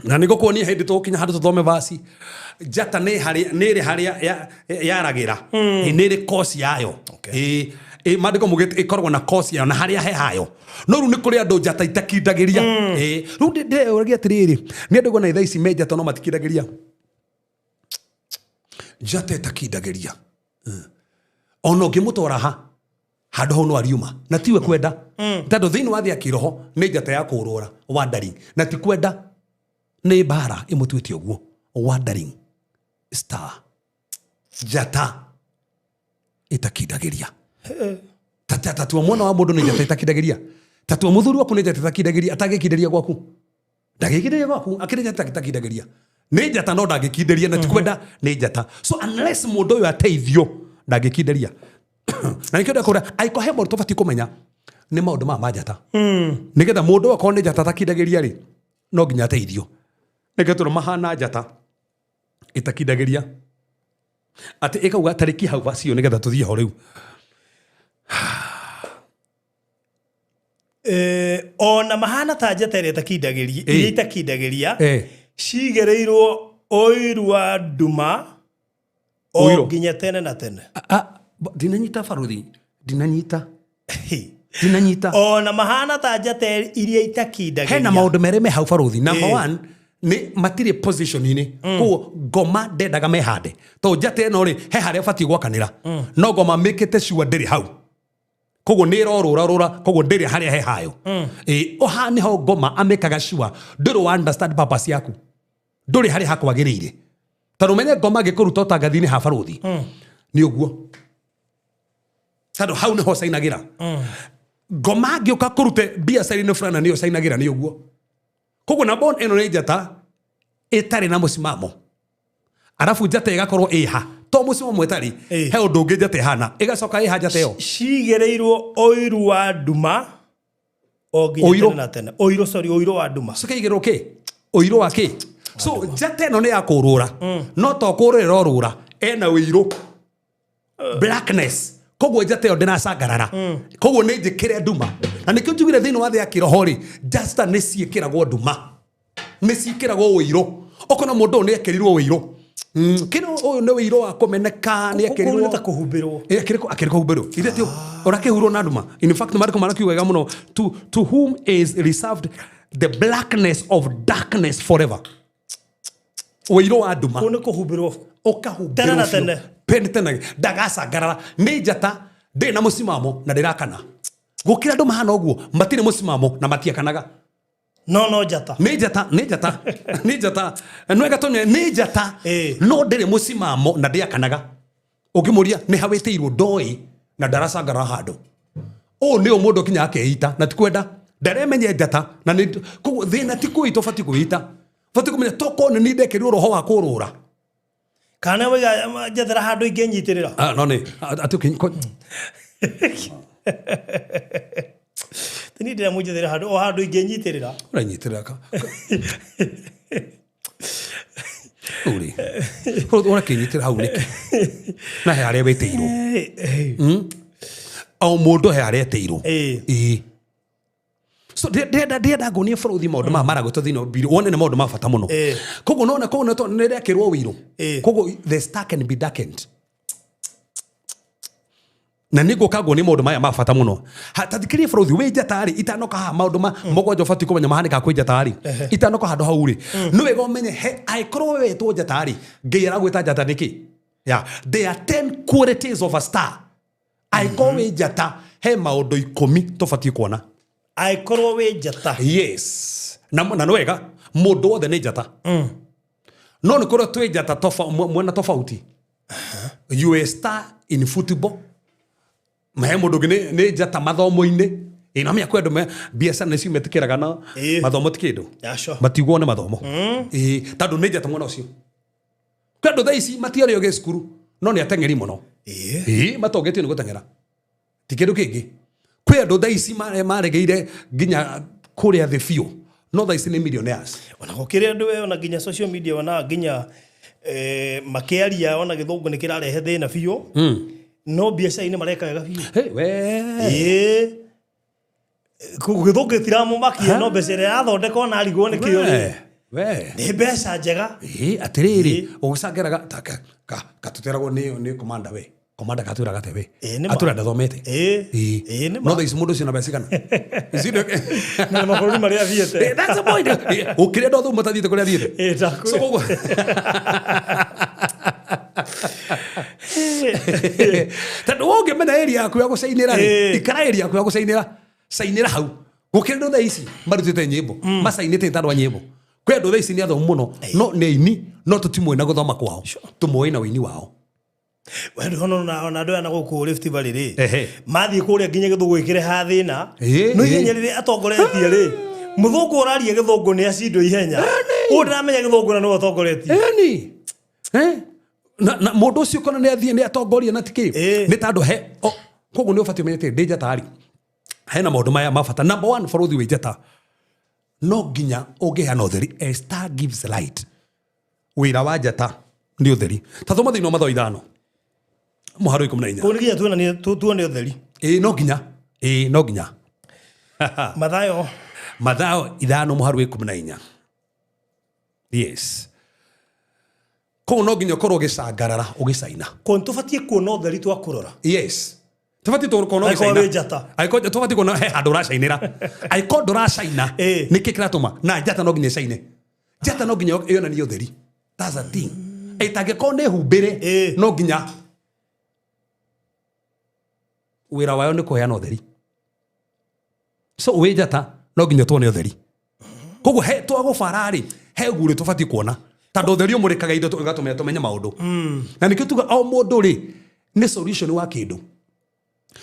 Na nĩ ngũkuonia hĩndĩ tũgũkinya handũ tũthome vasi. Njata nĩ harĩa, nĩ ĩrĩ harĩa yaragĩra. Nĩ ĩrĩ kosi yayo. Ĩĩ, ĩĩ, maandĩko maugĩte ĩkoragwo na kosi yayo na harĩa he hayo. No rĩu nĩ kũrĩ andũ njata itakindagĩria. Ĩĩ, rĩu ndĩreũragia atĩrĩrĩ, nĩ andũ na thaa ici me njata no matikindagĩria. Njata ĩtakindagĩria, ona ũngĩmũtwara ha handũ hau no ariuma, na tiwe kwenda, tondũ thĩinĩ wa thĩ ya kĩroho nĩ njata ya kũrũra, wandering, na ti kwenda, nĩ mbara ĩmũtuĩte ũguo, wandering star, njata ĩtakindagĩria. Tatua mwana wa mũndũ nĩ njata ĩtakindagĩria, tatua mũthuri waku nĩ njata ĩtakindagĩria, atangĩkindĩria gwaku, ndagĩkindĩria gwaku, akĩrĩ njata ĩtakindagĩria. Nĩ njata no ndangĩkindĩria, na ti kwenda, nĩ njata. So unless mũndũ ũyũ ateithio, ndangĩkindĩria. Na nĩkĩo ndakũra angĩkorwo he maũndũ tũbatiĩ kũmenya nĩ maũndũ maya ma njata, nĩgetha mũndũ ũyũ akorwo nĩ njata atakindagĩria rĩ, no nginya ateithio. Nĩkĩo tũrĩ mahana njata ĩtakindagĩria, atĩ ĩkauga tarĩki hau vacio nĩgetha tũthiĩ ho rĩu. Ona mahana ta njata ĩrĩa ĩtakindagĩria, iria itakindagĩria, ciigĩrĩirwo ũiru wa nduma o Ũiru? nginya tene na tene. Ndinanyita baruthi, ndinanyita. Ndinanyita. Ona mahana ta njata iria itakindagĩria. Hena maũndũ merĩ me hau baruthi. Number one nĩ matirĩ position-inĩ, koguo ngoma ndendaga mehande, tondũ njata ĩno rĩ he harĩa ũbatiĩ gwakanĩra, no ngoma mĩkĩte sure ndĩrĩ hau, koguo nĩ ĩrorũra rũra, koguo ndĩrĩ harĩa he hayo. Ĩ ũha nĩho ngoma amĩkaga sure ndũrĩ wa understand purpose yaku, ndũrĩ harĩa hakwagĩrĩire, tondũ menye ngoma ngĩkũruta ũtangathi-inĩ ha baruthi nĩ ũguo, tondũ hau nĩho cainagĩra. Ngoma ngĩũka kũrute biacara-inĩ fulani nĩyo cainagĩra nĩ ũguo. Koguo na bon ĩno nĩ njata ĩtarĩ na mũcimamo, arabu njata ĩgakorwo ĩha to mũcimamo ĩtarĩ, he ũndũ ũngĩ njata ĩhana ĩgacoka ĩha njata ĩyo Cigĩrĩirwo ũiru wa nduma o nginya Ũirũ. tene na tene. Ũirũ, sorry, ũirũ wa nduma. Cikaigĩrwo kĩ ũirũ wa kĩ. So njata ĩno nĩ ya kũrũra, no to kũrũra ĩrorũra, ena ũirũ, blackness, koguo njata ĩyo ndĩracangarara, koguo nĩ njĩkĩre nduma. Na nĩkĩo njugire thĩinĩ wa thĩ ya kĩroho rĩ, njata nĩ ciĩkĩragwo nduma, nĩ ciĩkĩragwo ũirũ. Ũkona mũndũ ũyũ nĩ ekĩrirwo ũirũ. Kĩno ũyũ nĩ ũirũ wa kũmeneka, nĩ Kũu ekĩrirwo nĩ ta kũhumbĩrwo. Akĩrĩ kũhumbĩrwo ithe ti ũrakĩhurwo na nduma. In fact marĩko marakiuga wega mũno, to whom is reserved the blackness of darkness forever, ũirũ wa nduma. Kũu nĩ kũhumbĩrwo. Ũkahumbĩrwo Tene na biũ. tene. Pene tene ndagacangarara. Nĩ njata ndĩrĩ na mũcimamo na ndĩrakana. Gũkĩra andũ mahana ũguo matirĩ mũcimamo na matiakanaga. No njata. Nĩ njata, nĩ njata, nĩ njata no ĩgatũmia nĩ njata, no ndĩrĩ mũcimamo na ndĩakanaga. Ũngĩmũria nĩ hawĩtĩirwo ndoĩ na ndaracangarara handũ. Ũũ nĩ mũndũ nginya akeita na ti kwenda ndaremenye njata na nĩ koguo thĩna ti kwĩita, ũbatiĩ kwĩita, ũbatiĩ kũmenya tokorwo nĩ niĩ ndekĩrirwo roho wa kũrũra. Kana waiga njethera handũ ingĩnyitĩrĩra. Ah, no nĩ atĩ Ti niĩ ndĩramũnjethera handũ o handũ ingĩnyitĩrĩra. Ũranyitĩrĩra ka ũrĩ ũrakĩnyitĩra hau nĩkĩ na he harĩa wĩtĩirwo? O mũndũ he harĩa etĩirwo. Ĩĩ. So ndĩrenda nguonie bũrũthi maũndũ maya maragwĩtwo thĩinĩ wa Bibilia, wone nĩ maũndũ ma bata mũno. Koguo nona koguo nĩ ndekĩrwo ũirũ, koguo the star can be darkened. Na nĩ ngũka nguonie maũndũ maya ma bata mũno. Ta thikĩrĩria bũrũthi wĩ njata rĩ, itanoka haha maũndũ ma mũgwanja ũbatiĩ kũmenya mahanĩkaga kwĩ njata rĩ, itanoka handũ hau rĩ, nĩ wega ũmenye he angĩkorwo we wetwo njata rĩ, Ngai aragwĩta njata nĩkĩ? Yeah. There are 10 qualities of a star. Angĩkorwo wĩ njata he maũndũ 10 tũbatiĩ kuona. Angĩkorwo wĩ njata. Yes. Na nĩ wega mũndũ wothe nĩ njata. No nĩ kũrĩa twĩ njata mwena tofauti. You are a star in football. He mũndũ ũngĩ nĩ njata mathomo-inĩ. Ĩ no menya kwĩ andũ biacara nĩcio metĩkĩraga na mathomo ti kĩndũ. Matiugwo nĩ mathomo. Ĩ tondũ nĩ njata mwena ũcio. Kwĩ andũ thaa ici matiarĩ ogĩ cukuru no nĩ ateng'eri mũno. Ĩ matongetio nĩ gũteng'era. Ti kĩndũ kĩngĩ. Kwĩ andũ thaa ici maregeire nginya kũrĩa thĩ biũ no thaa ici nĩ millionaires. Ona gũkĩrĩ andũ we ona nginya social media ona nginya makĩaria ona gĩthũngũ nĩ kĩrarehe thĩna biũ. No biacara-inĩ mareka wega biũ. Hey, we. Gĩthũngũ gĩtiramũmakia no mbeca ĩrĩa yathondeka ona arigwo nĩ kĩo rĩ. We. Nĩ mbeca njega. Ĩ atĩrĩrĩ ũgĩcangĩraga ta katũteragwo nĩ commander we. Commander katwĩraga atĩ we. Atwĩra ndathomete. Ĩ nĩ ma. No thaa ici mũndũ ũcio na mbeca cigana? Ici nĩ- Na mabũrũri marĩa athiĩte. That's the point. Ũkĩrĩa andũ athomu matathiĩte kũrĩa athiĩte. Ndakwĩra. So koguo tondũ we ũngĩmenya area yaku ya gũcainĩra rĩ, ikara area yaku ya gũcainĩra, cainĩra hau. Gũkĩra andũ thaa ici marutĩte nyĩmbo, macainĩte nĩ tondũ wa nyĩmbo. Kwĩ andũ thaa ici nĩ athomu mũno, no nĩ aini, no tũtimũĩ na gũthoma kwao, tũmũĩ na ũini wao. We ndũrona ona andũ aya na gũkũ Rift Valley rĩ, mathiĩ kũrĩa nginya gĩthũngũ gĩkĩreha thĩna, no ihenya rĩrĩa atongoretie rĩ, mũthũngũ ũraria gĩthũngũ nĩ acindwo ihenya. Ũyũ ndaramenya gĩthũngũ na nĩwe ũtongoretie. Ĩni. Na mũndũ ũcio kona nĩ athiĩ nĩ atongoria na tikĩ. Nĩ tondũ he koguo nĩ ũbatiĩ ũmenye atĩ ndĩ njata rĩ. Hena maũndũ maya ma bata. Number 1, bũrũri wĩ njata. No nginya ũngĩheana ũtheri. A star gives light. Wĩra wa njata nĩ ũtheri. Ta thoma thĩinĩ wa Mathayo 5. Mũhari wa 14. Kũu nĩ nginya tuone ũtheri. Ĩĩ no nginya. Ĩĩ no nginya. Mathayo. Mathayo 5 mũhari wa 14. Yes. Kũu no nginya ũkorwo ũgĩcangarara ũgĩcaina. Kũu tũbatiĩ kuona ũtheri twa kũrora. Yes. Tũbatiĩ tũkorwo Angĩkorwo ũgĩcaina. wĩ njata. Angĩkorwo tũbatiĩ kuona he handũ ũracainĩra. Angĩkorwo ndũracaina, nĩkĩ kĩratũma? Na njata no nginya ĩcaine. Njata no nginya yonanie ũtheri. That's a thing. Ĩtangĩkorwo nĩ humbĩre, no nginya wĩra wayo nĩ kũheana ũtheri. So wĩ njata no nginya tuone ũtheri. Koguo he twagũbara rĩ, he gurĩ tũbatiĩ kuona. Tondũ ũtheri ũmũrĩkaga indo ũgatũmenya tũmenye maũndũ. Na nĩkĩo tuga o mũndũ rĩ, nĩ solution wa kĩndũ.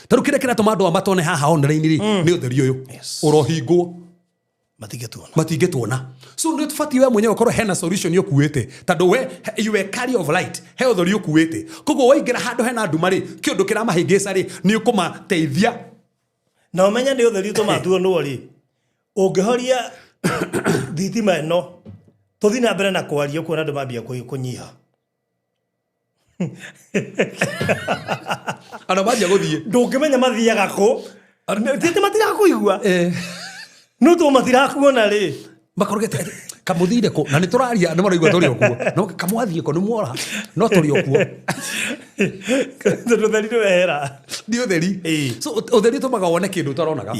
Tarĩu kĩrĩa kĩratũma andũ aya matone haha online rĩ, nĩ ũtheri ũyũ. Ũrohingwo. Matingĩtuona. Matingĩtuona. So nĩ tũbatiĩ we mwenyewe ũkorwo hena solution ũkuĩte. Tondũ we, you are carrier of light. He ũtheri ũkuĩte. Koguo waingĩra handũ hena nduma rĩ, kĩũndũ kĩramahĩngĩca rĩ, nĩ ũkũmateithia. Na ũmenye nĩ ũtheri ũtũmaga tuonwo rĩ, ũngĩhoria thitima ĩno, tũthiĩ na mbere na kwaria ũkuona andũ mambia kũnyiha. Andũ manjia gũthiĩ. Ndũngĩmenya mathiaga kũ. Ti atĩ matirakũigua. No tondũ matirakuona rĩ. Makorogete kamũthire kũ na nĩ tũraria nĩ maraigua tũrĩ o kuo. No kamwathiĩ kũ nĩ mwora no tũrĩ o kuo. Tondũ ũtheri nĩ wehera. Nĩ ũtheri. So ũtheri ũtũmaga wone kĩndũ ũtaronaga.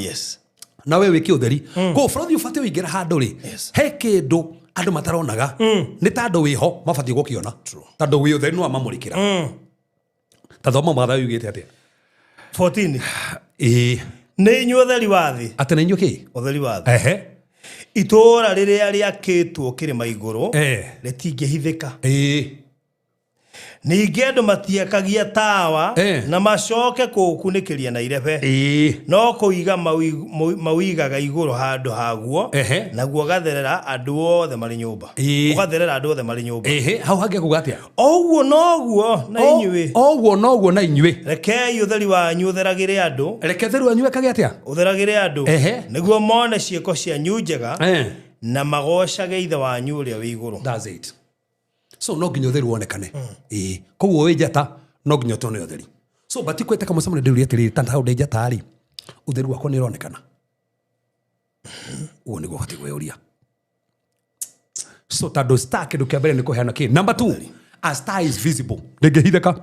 Na we wĩke ũtheri. Koguo bũrũri ũbatiĩ ũingĩra handũ rĩ, he kĩndũ andũ mataronaga. Nĩ ta andũ wĩho mabatiĩ gũkĩona. Tondũ wĩ ũtheri nĩ wamamũrĩkĩra. Ta thoma Mathayo yugĩte atĩa? 14. Nĩ inyuĩ ũtheri wa thĩ. Atĩ nĩ inyuĩ kĩ? Ũtheri wa thĩ. Itũũra rĩrĩa rĩakĩtwo kĩrĩma igũrũ, rĩtingĩhithĩka. Ningĩ andũ matiakagia tawa na macoke kũũkunĩkĩria na irebe. No kũiga mauigaga igũrũ handũ haguo, naguo ũgatherera andũ othe marĩ nyũmba. Ũgatherera andũ othe marĩ nyũmba. Hau hangĩ kuga atĩa? O ũguo noguo na inyuĩ. O ũguo noguo na inyuĩ. Rekei ũtheri wanyu ũtheragĩre andũ. Reke ũtheri wanyu wĩkage atĩa? Ũtheragĩre andũ. Nĩguo mone ciĩko cianyu njega na magocage Ithe wanyu ũrĩa wĩ igũrũ. That's it. So no nginya ũtheri wonekane. Koguo wĩ njata no nginya tuone ũtheri. So bati kwĩtĩka mũcemanio ndĩũrie atĩrĩrĩ, ta hau ndĩ njata rĩ, ũtheri wakwa nĩ ũronekana? Ũguo nĩguo ũbatiĩ kwĩyũria. So tondũ star kĩndũ kĩa mbere nĩ kũheana kĩ. Number 2, a star is visible. Ndĩngĩhithĩka.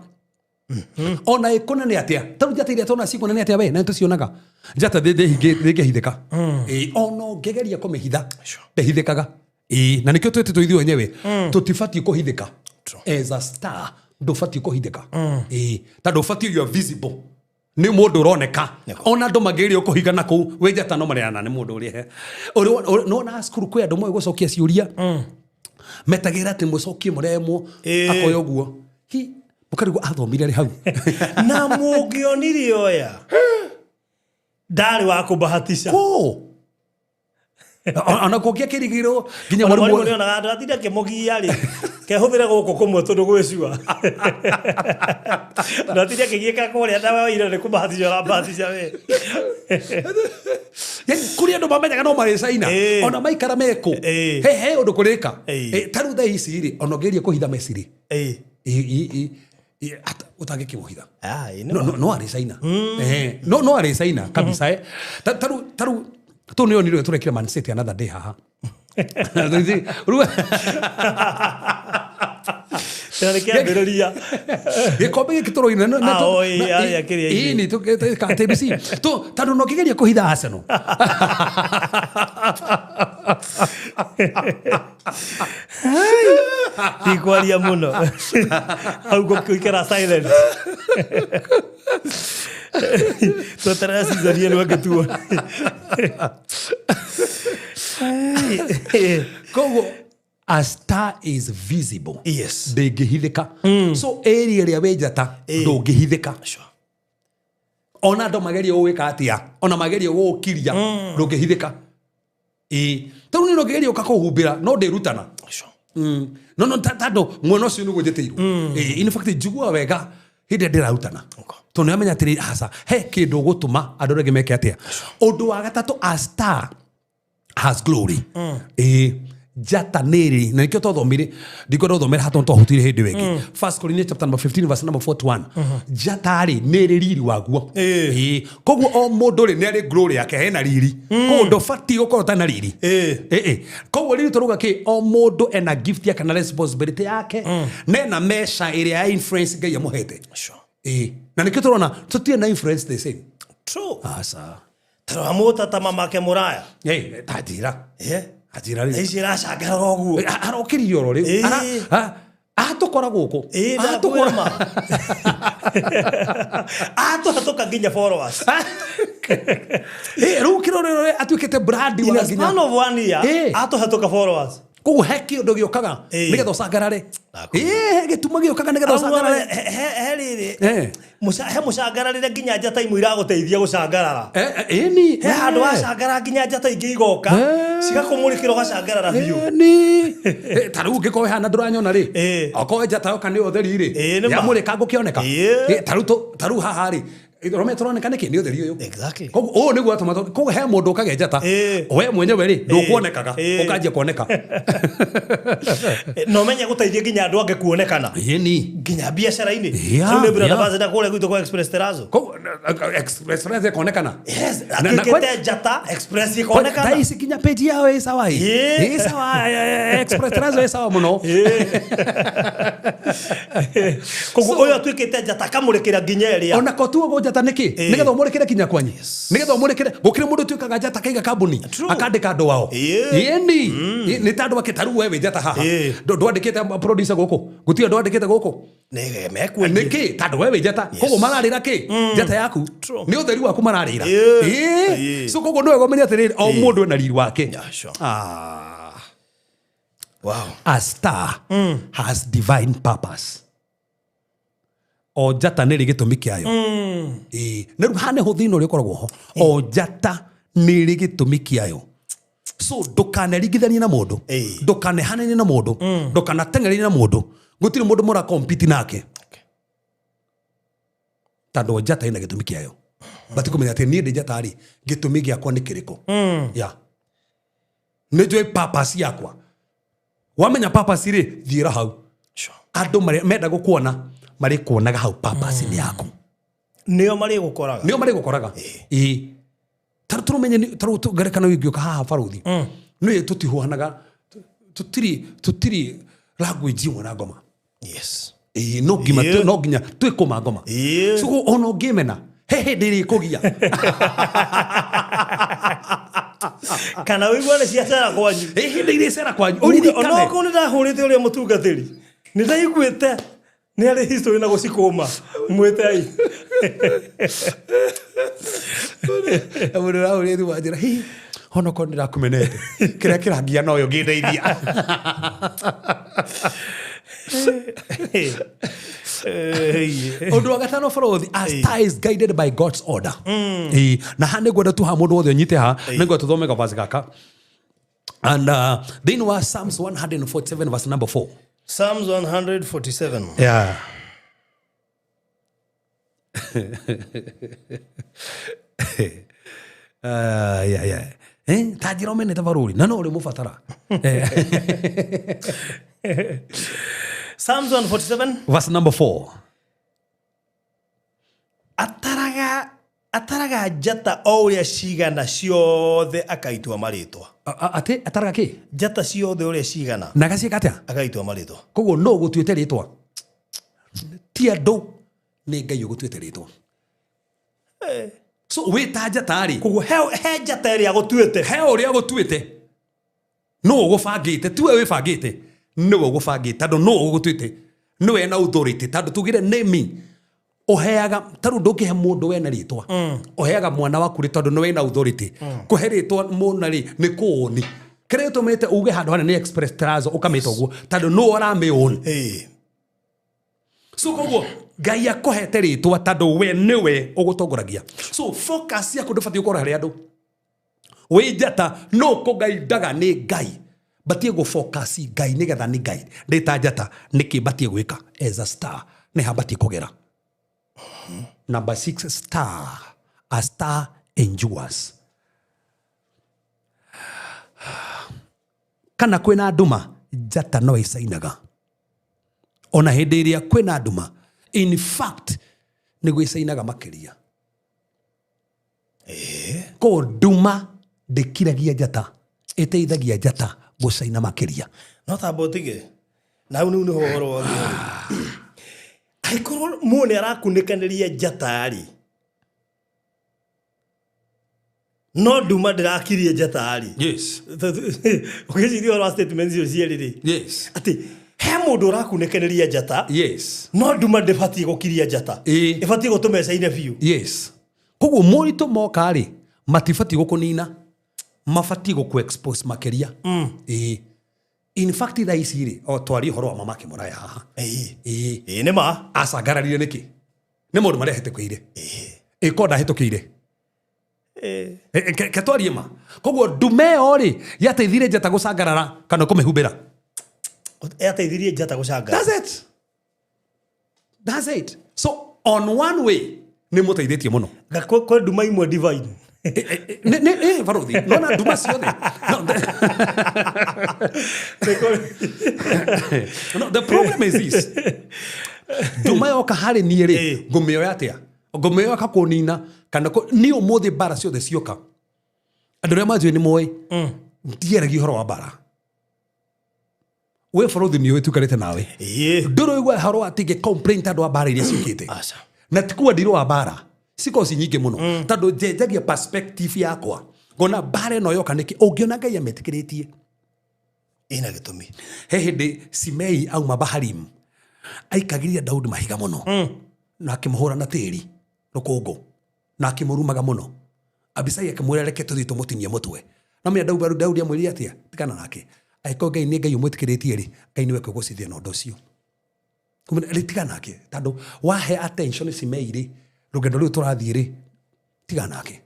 Ona ĩkũnene atĩa? Tarĩu njata iria tuonaga cikũnene atĩa we? Na nĩtũcionaga. Njata ndĩngĩhithĩka. Ona ũngĩgeria kũmĩhitha, ndĩhithĩkaga. Na nĩkĩo twĩtĩtwo ithuĩ enyewe, tũtibatiĩ kũhithĩka. As a star, ndũbatiĩ kũhithĩka. Tondũ ũbatiĩ you are visible. Nĩ mũndũ ũroneka. Ona andũ mangĩgeria kũhinga na kũu, wĩ njata no mareana nĩ mũndũ ũrĩa he. Nĩwona cukuru kwĩ andũ moĩ gũcokia ciũria. Metagĩrĩra atĩ mũcokie mũremwo, akoya ũguo. Hi, mũkarigwo athomire rĩ hau. Na mũngĩonire oya, ndarĩ wa kũbahatisha. Kũ? Ona kũngĩ akĩrigĩrwo nginya Ona mwarimũ mwarimũ nĩonaga andũ atinda akĩmũgia rĩ, kehũthĩre gũkũ kũmwe tondũ gwĩ cua. Na atinda akĩgiĩka kũrĩa na woire nĩ kũbahatisha ũrabahatisha we. Yaani kũrĩ andũ mamenyaga no marĩcaina. Ona maikara mekũ. He ũndũ kũrĩka. Ta rĩu thaa ici rĩ, ona ũngĩgeria kũhitha Messi rĩ. Ũtangĩkĩmũhitha. No, no, no arĩcaina. No, no arĩcaina kabisa. Ta rĩu, ta rĩu, tũ nĩ onire tũrekire Man City another day haha. Rĩu Tena nĩ kĩambĩrĩria. Gĩkombe gĩkĩ tũroire, na, na, Oi, na, arĩa kĩrĩa ĩĩ, inĩ. nĩ tũ-, ka TBC. Tondũ no ũngĩgeria kũhitha Arsenal. Ndikwaria mũno. Hau ngũikara silent. Tweterere season ĩno ĩngĩ tuone. Koguo a star is visible. Ndĩngĩhithĩka. So area ĩrĩa wĩ njata, ndũngĩhithĩka. Ona andũ magerie gũgwĩka atĩa, ona magerie gũgũkiria, ndũngĩhithĩka. Tarĩu niĩ no ngĩgerie gũka kũhumbĩra, no ndĩrutana. No, no, tondũ mwena ũcio nĩguo njĩtĩirwo. In fact, njiguaga wega hĩndĩ ĩrĩa ndĩrarutana. Tondũ nĩamenya atĩrĩrĩ, aca, he kĩndũ ũgũtũma andũ arĩa angĩ meke atĩa. Ũndũ wa gatatũ, a star has glory. Njata nĩ ĩrĩ, na nĩkĩo twathomire, ndikwenda gũthomera haha tondũ twahutire hĩndĩ ĩyo ĩngĩ. First Corinthians chapter number 15 verse number 41. Njata rĩ, nĩ ĩrĩ riri waguo. Koguo o mũndũ rĩ, nĩ arĩ glory yake, hena riri. Koguo ndũbatiĩ gũkorwo ũtarĩ na riri. Koguo riri tũrauga kĩ, o mũndũ ena gift yake na responsibility yake, na ena measure ĩrĩa ya influence Ngai amũhete. Na nĩkĩo tũrona tũtirĩ na influence the same. True. Aca. Tarora mũtata mamake mũraya. Hey, ta njĩra. Eh. Anjĩra rĩu. Ici iracangarara ũguo. Arokĩririe oro rĩu. Ĩĩ. Atũkora gũkũ. Ĩĩ, Atũkora. ndakwĩra ma. Atũhatũka nginya followers. Ĩĩ, rĩu kĩrorero atuĩkĩte brand In wa a nginya. span of one year, Ĩĩ. atũhatũka followers. Koguo he kĩũndũ gĩũkaga Ĩĩ. nĩgetha ũcangarare. Ndakwĩra. Ĩĩ, he gĩtuma gĩũkaga nĩgetha ũcangarare. He rĩrĩ. Eh. He mũcangararĩre nginya njata imwe iragũteithia gũcangarara. Ĩni. He handũ wacangara nginya njata ingĩ igoka Eh. cigakũmũrĩkĩra ũgacangarara biũ. Ĩni. Ta rĩu ũngĩkorwo hana ndũranyona rĩ. Ĩĩ. Okorwo njata yoka nĩ ũtheri rĩ. Ĩĩ, nĩ ma. Yamũrĩka ngũkĩoneka. Ĩĩ. Ĩĩ, ta rĩu haha rĩ. Rome tũroneka nĩkĩ nĩ ũtheri ũyũ. Exactly. Koguo ũũ nĩguo atũma koguo he mũndũ ũkagĩa njata. Ĩĩ. We mwenyewe rĩ ndũkuonekaga Ĩĩ. ũkanjia kuoneka. Na ũmenye gũteithia nginya andũ angĩ kuonekana. Ĩni. Nginya biacara-inĩ. Yeah, Rĩu nĩ brand yeah. ambassador kũrĩa gwitũ kwa Express Terrazzo. Koguo Express Terrazzo ĩkonekana. Yes, Na- atuĩkĩte njata Express ĩkonekana. Thaa ici nginya page yao ĩ sawa ĩ. Ĩĩ. Ĩ sawa Express Terrazzo ĩ sawa mũno. Koguo ũyũ atuĩkĩte njata akamũrĩkĩra nginya ĩrĩa. Ona ko tuo njata nĩkĩ Ĩĩ. nĩgetha ũmũrĩkĩre kinya kwanyu nĩgetha ũmũrĩkĩre gũkĩrĩ mũndũ ũtuĩkaga njata akaiga kambuni True. akandĩka andũ ao Ĩĩ. ĩni nĩ ta andũ ake ta rĩu we wĩ njata haha Ĩĩ. Ndwandĩkĩte producer gũkũ gũtirĩ andũ andĩkĩte gũkũ Nĩ mekuendia. nĩkĩ tondũ we wĩ njata koguo mararĩra kĩ njata yaku True. nĩ ũtheri waku mararĩra Ĩĩ. Ĩĩ. Ĩĩ. So koguo nĩ wega ũmenye atĩrĩrĩ o mũndũ ena riri wake. Yeah, sure. Ah. Wow. A star has divine purpose. O njata nĩ rĩ gĩtũmi kĩayo. Ĩĩ. Na rĩu haha nĩho thĩna ũrĩa ũkoragwo ho. O njata nĩ rĩ gĩtũmi kĩayo. So ndũkaneringithanie na mũndũ. Ĩĩ. Ndũkanehananie na mũndũ. Ndũkanateng'eranie na mũndũ. Gũtirĩ mũndũ mũra compete nake. Tondũ o njata ĩna gĩtũmi kĩayo. Bati kũmenya atĩ niĩ ndĩ njata rĩ, gĩtũmi gĩakwa nĩ kĩrĩkũ. Yeah. Nĩ njũĩ purpose yakwa. Wamenya purpose rĩ, thiĩra hau. Sure. Andũ menda gũkuona marĩkuonaga hau purpose-inĩ yaku. Nĩo marĩgũkoraga. Nĩo marĩgũkoraga. Ĩĩ. Ta rĩu tũmenye ta rĩu ngerekano ingĩũka haha barothi. Nĩ tũtihuhanaga tũtirĩ language ĩmwe na ngoma. Yes. Ĩĩ, no nginya Ĩĩ. no nginya twĩkũma ngoma. Ĩĩ. So ona ũngĩmena he hĩndĩ ĩrĩkũgia. Kana ũiguane ciacera kwanyu. Ĩ hĩndĩ irĩcera kwanyu ũririkane. Onokorwo nĩ ndahũrĩte ũrĩa mũtungatĩri. Nĩ ndaiguĩte nĩ arĩ history na gũcikũma. Mwĩte ai. Mũndũ ũrahũrire thimũ anjĩra, "Hi, onokorwo nĩndakũmenete kĩrĩa kĩrangia noyo ngĩndeithia." Ũndũ wa gatano bũrũthi, a star is guided by God's order. Ĩĩ, na haha nĩngwenda tu haha mũndũ wothe ũnyite haha nĩngwenda tũthome gavaci gaka. And thĩinĩ wa Psalms 147 verse number 4. Psalms 147. Yeah. Yeah, yeah. Ta njĩra ũmenete barũri na no ũrĩmũbatara. Psalms 147. Verse number 4. Ataraga njata o ũrĩa cigana ciothe akaitua marĩtwa. Atĩ ataraga kĩ? Njata ciothe ũrĩa cigana Na agaciĩka atĩa? akaitua marĩtwa. Koguo no ũgũtuĩte rĩtwa. Ti andũ nĩ Ngai ũgũtuĩte rĩtwa. So wĩ ta njata rĩ. Koguo he njata ĩrĩa agũtuĩte. He ũrĩa ũgũtuĩte. No ũgũbangĩte, tiwe wĩbangĩte. Nĩwe ũgũbangĩte tondũ no ũgũtuĩte. Nĩwe ena authority tondũ tugire naming. Ũheaga ta rĩu ndũngĩhe mũndũ wena rĩtwa. Ũheaga mwana waku rĩ tondũ nĩwe ena authority. Kũhe rĩtwa mũna rĩ nĩ kũũni. Kĩrĩa gĩtũmĩte uge handũ hana nĩ Express Terrazzo ũkamĩta ũguo tondũ nĩwe ũramĩũni. Ĩĩ. So koguo Ngai akũhete rĩtwa tondũ we nĩwe ũgũtongoragia. So focus yaku ndũbatiĩ gũkorwo harĩ andũ. Wĩ njata no kũgaindaga nĩ Ngai. Batiĩ gũ-focus Ngai nĩgetha nĩ Ngai. Ndĩ ta njata nĩkĩ batiĩ gwĩka as a star nĩ ha batiĩ kũgera. Number 6, star. A star endures. Kana kwĩna nduma njata no ĩcainaga. Ona hĩndĩ ĩrĩa kwĩna nduma in fact nĩguo ĩcainaga makĩria. Koguo nduma ndĩkiragia njata, ĩteithagia njata gũcaina makĩria. No tamba ũtige. Na hau nĩho ũhoro wothe ũrĩ. Angĩkorwo mũndũ nĩ arakunĩkanĩria njata rĩ, no nduma ndĩrakirie njata rĩ. Yes. Ũgĩciria ũhoro wa statement icio cierĩ rĩ, Yes. atĩ he mũndũ ũrakunĩkanĩria njata, Yes. no nduma ndĩbatiĩ gũkiria njata, Ĩĩ. ĩbatiĩ gũtũmecaine biũ. Yes. Koguo moritũ moka rĩ, matibatiĩ gũkũnina, mabatiĩ gũkũ expose makĩria. Ĩĩ. In fact thaa ici rĩ, o twarie ũhoro wa mama Kĩmũraya haha. Ĩĩ. Ĩĩ. Ĩĩ nĩ ma. Acangararire nĩkĩ? Nĩ maũndũ marĩa ahĩtũkĩire. Ĩĩ ko ndahĩtũkĩire. Ke twarie ma. Koguo ndume ĩyo rĩ, yateithirie njata gũcangarara kana kũmĩhumbĩra. Yateithirie njata gũcangara. That's it. That's it. So on one way nĩ mũteithĩtie mũno. Kwĩ nduma imwe divine. Nĩ barothi nona nduma ciothe. No, the problem is this. Nduma yoka harĩ niĩ rĩ, ngũmĩoya atĩa? Ngũmĩoya kakũnina kana niĩ ũmũthĩ mbara ciothe cioka. Andũ arĩa manjũĩ nĩ moĩ. Ndiaragia ũhoro wa mbara. We barothi nĩ ũĩ tuikarĩte nawe. Ndũrĩ waigua ũhoro wa atĩ ngĩ complain tondũ wa mbara iria ciũkĩte. Aca. Na ti kuga ndirĩ wa mbara, cikoragwo ci nyingĩ mũno. Tondũ njenjagia perspective yakwa. Ngona mbara ĩno yoka nĩkĩ, ũngĩona Ngai amĩtĩkĩrĩtie. Ĩna gĩtũmi. He hĩndĩ Simei auma Baharim, aikagĩria Daudi mahiga mũno. Na akĩmũhũra na tĩri, rũkũngũ. Na akĩmũrumaga mũno. Abisai akĩmwĩra reke tũthiĩ tũmũtinie mũtwe. Na menya Daudi amwĩrire atĩa? Tigana nake. Angĩkorwo Ngai nĩ Ngai ũmwĩtĩkĩrĩtie rĩ, Ngai nĩwe ũkũgũcithia na ũndũ ũcio. Rĩ tiga nake, tondũ wahe attention Simei rĩ, rũgendo rũu tũrathiĩ rĩ, tiga nake.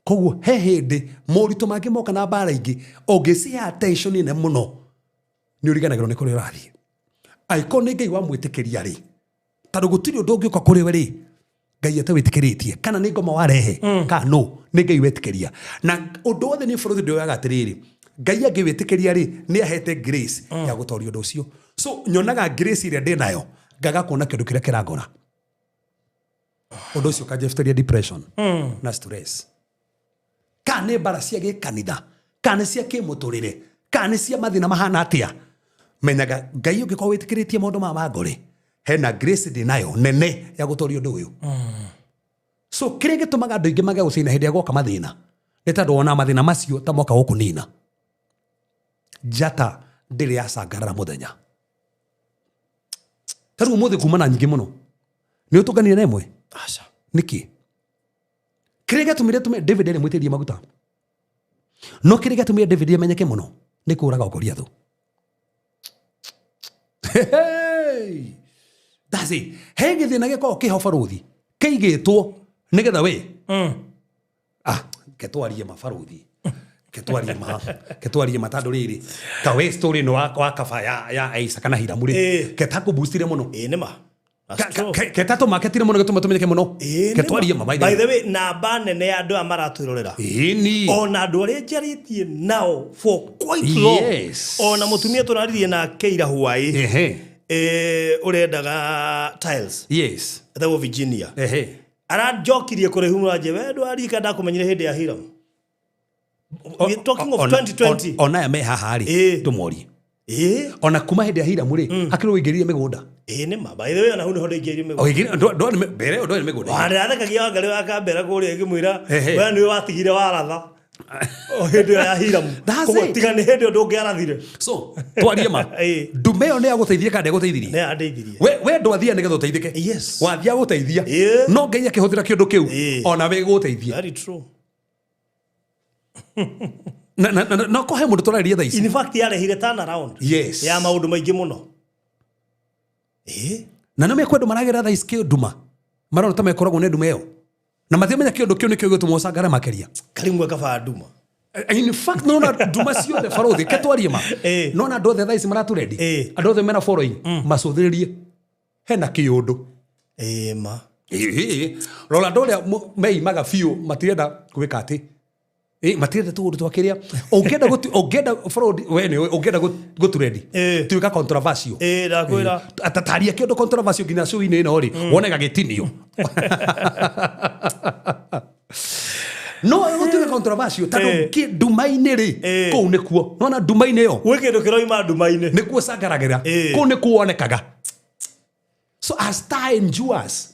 Koguo he hĩndĩ moritũ mangĩ moka na mbara ingĩ, ũngĩcihe attention nene mũno, nĩ ũriganagĩrwo nĩ kũrĩa ũrathiĩ. Angĩkorwo nĩ Ngai wamwĩtĩkĩria rĩ, tondũ gũtirĩ ũndũ ũngĩũka kũrĩ we rĩ, Ngai atawĩtĩkĩrĩtie, kana nĩ ngoma warehe, kana no, nĩ Ngai wetĩkĩria. Na ũndũ wothe nĩ bũrũri ndĩoyaga atĩrĩrĩ, Ngai angĩwĩtĩkĩria rĩ, nĩ ahete grace ya gũtoria ũndũ ũcio. So nyonaga grace ĩrĩa ndĩnayo, ngaga kuona kĩndũ kĩrĩa kĩrangora. Ũndũ ũcio ũkanjebuteria depression na stress. Kana nĩ mbara cia gĩkanitha, kana nĩ cia kĩmũtũrĩre, kana nĩ cia mathĩna mahana atĩa. Menyaga Ngai ũngĩkorwo wĩtĩkĩrĩtie maũndũ maya ma ngorĩ, hena grace ndĩnayo nene ya gũtoria ũndũ ũyũ. So kĩrĩa gĩtũmaga andũ aingĩ mage gũcina hĩndĩ ĩrĩa gwoka mathĩna, nĩ tondũ wona mathĩna macio ta moka gũkũnina. Njata ndĩrĩ yacangarara mũthenya. Ta rĩu ũmũthĩ kuma na nyingĩ mũno. Nĩ ũtũnganire na ĩmwe? Aca. Nĩkĩ? Kĩrĩa gĩatũmire tũme David arĩ mwĩtĩrie maguta. No kĩrĩa gĩatũmire David amenyeke mũno nĩ kũũraga Goliathũ. Hey! That's it. He gĩthĩna gĩkoragwo kĩho barũthi kĩigĩtwo nĩgetha we ketwarie ma barũthi, ketwarie ma, ketwarie ma tondũ rĩrĩ ta we story ĩno wa kaba ya Isaka kana Hiramu rĩ, ketakũboostire mũno. Ĩĩ nĩ ma. That's true. Ketatũmaketire mũno gĩtũma tũmenyeke mũno. Ĩĩ nĩ Ketwarie ma. ma, by By the the way, namba nene ya andũ aya maratwĩrorera. Ĩni. Ona andũ arĩa njarĩtie nao for quite long. Yes. Ona mũtumia tũraririe nake ira hwaĩ. Ehe. Ũrendaga tiles. Yes. Etagwo Virginia. Ehe. Aranjokirie kũraihu mũranje, we ndwarika ndakũmenyire hĩndĩ ya Hiram. We're talking of 2020. Ona aya me haha rĩ, Ĩĩ. tũmorie. Ĩĩ. Ona kuma hĩndĩ ya Hiramu rĩ, hakĩrĩ ũingĩrire mĩgũnda. Ĩĩ nĩ ma. By the way, ona hau nĩho ndaingĩrire mĩgũnda. Ũingĩrire, mbere ĩyo ndwarĩ mĩgũnda. Wandĩrathekagia Wangarĩ wa Kambera kũrĩa ngĩmwĩra, Ehe. we nĩwe watigire waratha. O hĩndĩ ĩyo ya Hiramu. That's Koguo it. tiga nĩ hĩndĩ ĩyo ndũngĩarathire. So, twarie ma. Ĩĩ. Ndume ĩyo nĩ yagũteithirie kana ndĩagũteithirie? Nĩ yandeithirie. We ndwathia nĩgetha ũteithĩke. Yes. Wathia gũteithia. Ĩĩ. No Ngai akĩhũthĩra kĩũndũ kĩu Ĩĩ. ona we gũteithia. Very true. Na ko he mũndũ tũrarĩria thaa ici. In fact yarehire turnaround. Yes. Ya maũndũ maingĩ mũno. Ĩĩ. Na nĩ mekwendwo maragera thaa ici kĩnduma. Marona ta mekoragwo nĩ nduma ĩyo. Na matiamenya kĩũndũ kĩu nĩkĩo gĩgũtũma ũcangare makĩria. Karimwe kaba nduma. In fact, nona nduma ciothe barũthi, ke twarie ma. Ĩĩ. Nona andũ othe thaa ici maratũrendi. Ĩĩ. Andũ othe mena following. Macũthĩrĩrie. Hena kĩũndũ. Ĩĩ ma. Ĩĩ. Rora andũ arĩa meimaga biũ matirenda gwĩka atĩ. Matirenda tũũndũ twa kĩrĩa. Ũngĩenda ũngĩenda fraud, we nĩũĩ, ũngĩenda gũtũrendi. Ĩĩ. Tuĩka controversial. Ĩĩ, ndakwĩra. Ĩĩ. Taria kĩũndũ controversial nginya show-inĩ ĩno rĩ, wone gagĩtinio. No gũtuĩka controversial tondũ Ĩĩ. nduma-inĩ rĩ, Ĩĩ. kũu nĩkuo. Nona nduma-inĩ ĩyo. Gwĩ kĩndũ kĩroima nduma-inĩ. Nĩkuo cangaragĩra. Ĩĩ. Kũu nĩkuo wonekaga. So a star endures.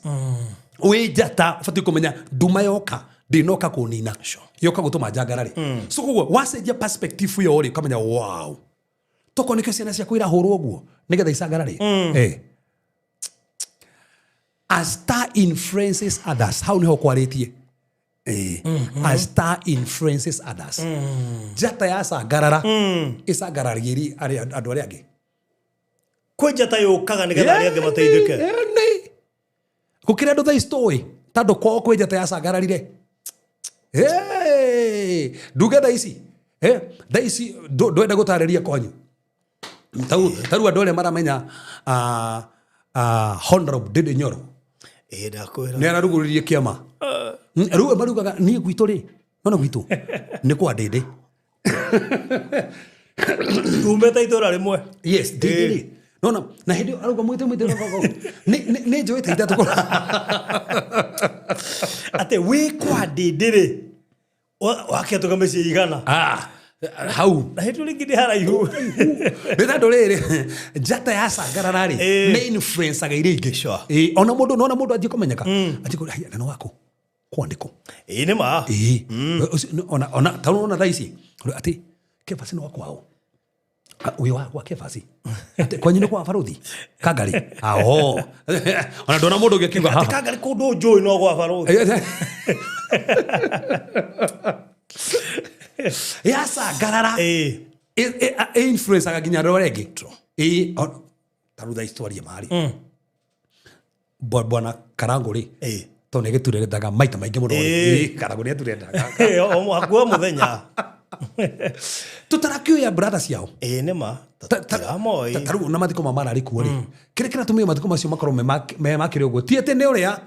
Wĩ njata ũbatiĩ kũmenya nduma yoka ndĩnoka kũnina yoka gũtũma njangarare. So koguo wacenjia perspective ĩyo rĩ, ũkamenya wow, tokorwo nĩkĩo ciana ciaku irahũrwo ũguo nĩgetha icangarare. Eh. A star influences others. Hau niho kwarĩtie. Eh. A star influences others. Njata yacangarara ĩcangararagia andũ arĩa angĩ. Kwĩ njata yũkaga nĩgetha arĩa angĩ mateithĩke. Nĩ gũkĩrĩ andũ thaa ici tũĩ tondũ kwao kwĩ njata yacangararire. Hey, nduge thaa ici. Eh, thaa ici ndwenda gũtarĩria kwanyu tarĩu andũ arĩa maramenya Honorable Ndindi Nyoro. Ĩĩ, ndakwĩra. Nĩ ararugũrĩrie kĩama. Rĩu marugaga niĩ gwitũ rĩ, nona gwitũ nĩ kwa Ndindi. Tumĩte itũra rĩmwe. Yes, Ndindi rĩ, nona na hĩndĩ ĩyo arauga mwĩte mwĩte nĩ njũĩ ta ithatũ kũra. Atĩ wĩ kwa Ndindi rĩ, wakĩatũka mĩciĩ igana. Ah, hau. Na hĩndĩ rĩngĩ nĩ haraihu. Nĩ tondũ rĩrĩ, njata ya cangarara rĩ, nĩ influencaga iria ingĩ. Sure. Ĩĩ, ona mũndũ nona mũndũ anjie kũmenyeka anjie kũria, "Haiya, na nĩ waku kwandĩkwo?" Ĩĩ, nĩ ma. Ĩĩ. Ũcio, ona ona ta ona thaa ici atĩ Kefasi nĩ wa kwao. Ah, wĩ wa gwa Kefasi, atĩ kwanyu nĩ kwa baruthi Kangari. Ah, oh. Ona ndona mũndũ ũngĩ akiuga atĩ haha. Kangari kũndũ njũĩ no gwa baruthi. Yacangarara Ĩĩ. Influencaga nginya andũ arĩa angĩ. Ĩĩ, ta rĩu thaa ici twarie marĩ bwana Karango rĩ, tondũ nĩ agĩturendaga maita maingĩ mũno rĩ. Ĩĩ, Karango nĩ aturendaga. Ĩĩ, o hakuhĩ o mũthenya. Tũtarakĩoya brother ciao. Ĩĩ, nĩ ma. Tũtiramoĩ. Ta rĩu na mathiko ma mararĩ kuo rĩ, kĩrĩa kĩratũmire mathiko macio makorwo me makĩrĩ ũguo ti atĩ nĩ ũrĩa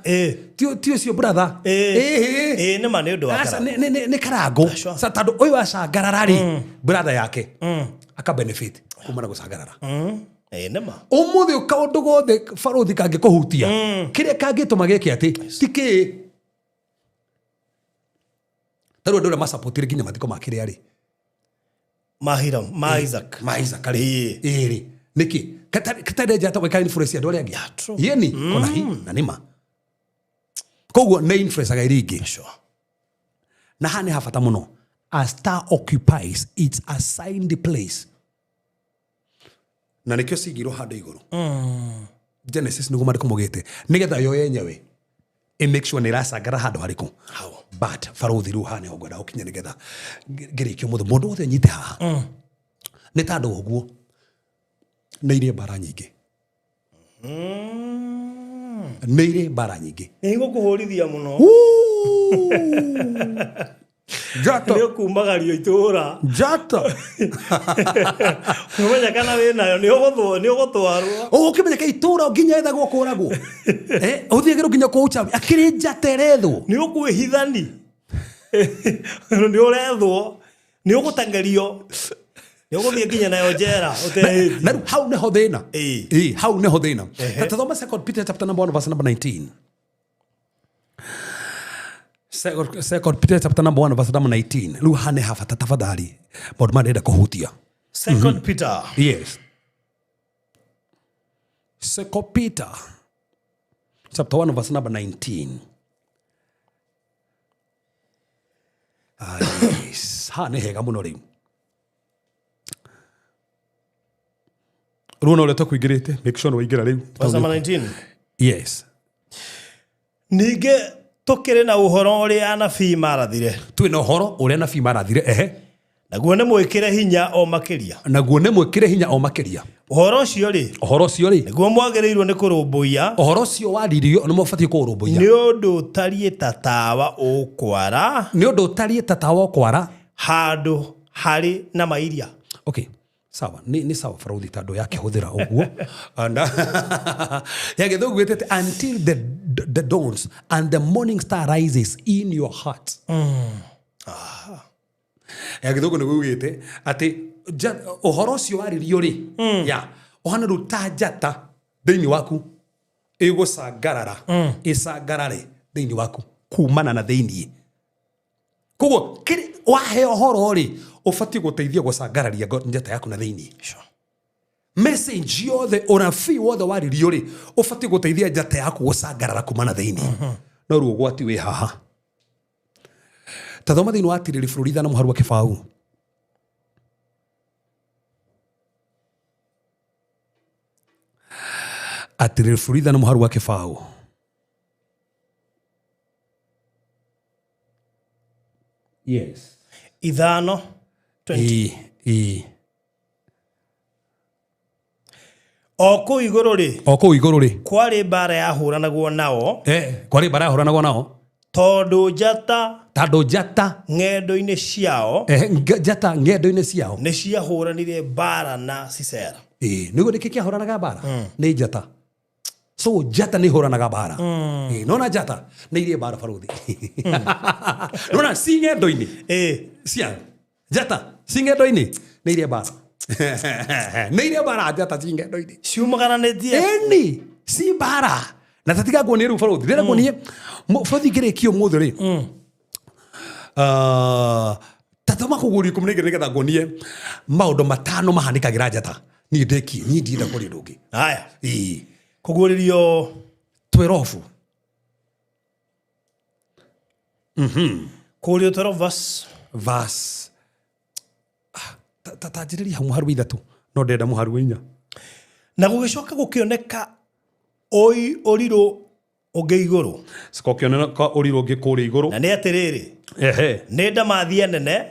ti ũcio brother. Ĩĩ. Ĩĩ, nĩ ma, nĩ ũndũ wa Aca, Karango. nĩ Karango. Sure. Sa tondũ ũyũ acangarara rĩ, brother yake aka benefit kuma na gũcangarara. Ĩĩ, nĩ ma. Ũmũthĩ kaũndũ gothe barothi kangĩkũhutia, kĩrĩa kangĩtũma gĩke atĩ ti kĩĩ, ta rĩu andũ arĩa macapotire nginya mathiko ma kĩrĩa rĩ, Ma Hiram, ma Isaac. Ma Isaac rĩ. Ĩĩ. Ĩĩ rĩ, nĩkĩ katarĩ njata gwĩka influence andũ arĩa angĩ? Yeah, true. Yeni kona hi na nĩma koguo nĩ influencaga iria ingĩ. Sure. Na haha nĩ habata mũno. A star occupies its assigned place, na nĩkĩo cigirwo handũ igũrũ. Genesis nĩguo maandĩko maugĩte, nĩgetha yo yenyewe ĩ make sure nĩ ĩracangara handũ harĩkũ. Hau. But barothi, rĩu haha nĩho ngwenda gũkinya nĩgetha ngĩrĩkie ũmũthĩ, mũndũ wothe anyite haha, nĩ tandũ ũguo nĩ irĩ mbara nyingĩ, nĩ irĩ mbara nyingĩ. Nĩ igũkũhũrithia mũno. Njata. Nĩ ũkumagario itũra. Njata. Ũmenya kana wĩ nayo nĩ ũgũthwo, nĩ ũgũtwarwo. Ũkĩmenya ka itũra nginya ethagwo kũragwo. Eh, ũthiagĩrwo nginya kũu chawi akĩrĩ njata ĩrethwo. Nĩ ũkwĩhithani, nĩ ũrethwo, nĩ ũgũtengerio, nĩ ũgũthiĩ nginya nayo njera ũtehĩtie. Na rĩu hau nĩho thĩna. Ĩĩ. Ĩĩ, hau nĩho thĩna. Ta tũthome Second Peter chapter number 1 verse number 19. Second Peter chapter number 1 verse number 19. Rĩu haha nĩ habata, tafadhali, maũndũ maya ndĩrenda kũhutia. Second Peter. Yes, Second Peter chapter 1 verse number 19. Ah, yes. Haha nĩ hega mũno. Rĩu na ũrĩa tũkũingĩrĩte, make sure nĩ waingĩra rĩu. Verse number 19. Yes. Ningĩ tũkĩrĩ na ũhoro ũrĩa anabii marathire. Twĩ na ũhoro ũrĩa anabii marathire, ehe. Naguo nĩ mwĩkĩre hinya o makĩria. Naguo nĩ mwĩkĩre hinya o makĩria. Ũhoro ũcio rĩ, ũhoro ũcio rĩ, nĩguo mwagĩrĩirwo nĩ kũrũmbũiya. Ũhoro ũcio waririo nĩ mũbatiĩ kũũrũmbũiya. Nĩ ũndũ ũtariĩ ta tawa ũkwara nĩ ũndũ ũtariĩ ta tawa ũkwara handũ harĩ na mairia. Okay, sawa, nĩ sawa barũthi, tondũ yakĩhũthĩra ũguo ya gĩthũngũ ĩtĩte until the dawns and the morning star rises in your heart. Ya gĩthũngũ nĩ gugĩte atĩ ũhoro ũcio waririo rĩ, ya ũhana rĩu ta njata thĩinĩ waku ĩgũcangarara, ĩcangarare thĩinĩ waku kumana na thĩinĩ. Koguo wahe ũhoro rĩ, ũbatiĩ gũteithia gũcangararia njata yaku na thĩinĩ. Sure. Message yothe, ũnabii wothe waririo rĩ, ũbatiĩ gũteithia njata yaku gũcangarara kuma na thĩinĩ. No rĩu ũgwati wĩ haha. Ta thoma thĩinĩ wa Atirĩrĩ bũrũri 5 mũharu wa 0. Atirĩrĩ bũrũri 5 mũharu wa 0. Yes. 5 20. Ĩ. O kũu igũrũ rĩ, O kũu igũrũ rĩ, kwarĩ mbara yahũranagwo nao, kwarĩ mbara yahũranagwo nao, tondũ njata tondũ njata ng'endo-inĩ ciao, njata ng'endo-inĩ ciao nĩ ciahũranire mbara na Sisera. Nĩguo nĩkĩ kĩahũranaga mbara? Nĩ njata. So njata nĩ ihũranaga mbara. Nona njata nĩ irĩ mbara baruthi. Nona ci ng'endo-inĩ cia njata ci ng'endo-inĩ nĩ irĩ mbara. Nĩ irĩ mbara njata ci ng'endo-inĩ. Ciumagaranĩtie. Ĩni ci mbara. Na tatiga nguonie rĩu baruthi. Ndĩrenda nguonie baruthi ngĩrĩkia ũmũthĩ rĩ. Tatoma kũguũria 12 nĩgetha nguonie maũndũ 5 mahanĩkagĩra njata. Niĩ ndĩkie, niĩ ndienda kũria ũndũ ũngĩ. Haya. Ĩĩ. Kũguũrĩrio 12. Kũguũrĩrio 12 verse. Verse. Ta njĩrĩria hau mũharu wa 3. No ndĩrenda mũharu wa 4. Na gũgĩcoka gũkĩoneka ũrirũ ũngĩ igũrũ. Gũkĩoneka ũrirũ ũngĩ kũrĩa igũrũ. Na nĩ atĩrĩrĩ. Ehe. Nĩ ndamathia nene.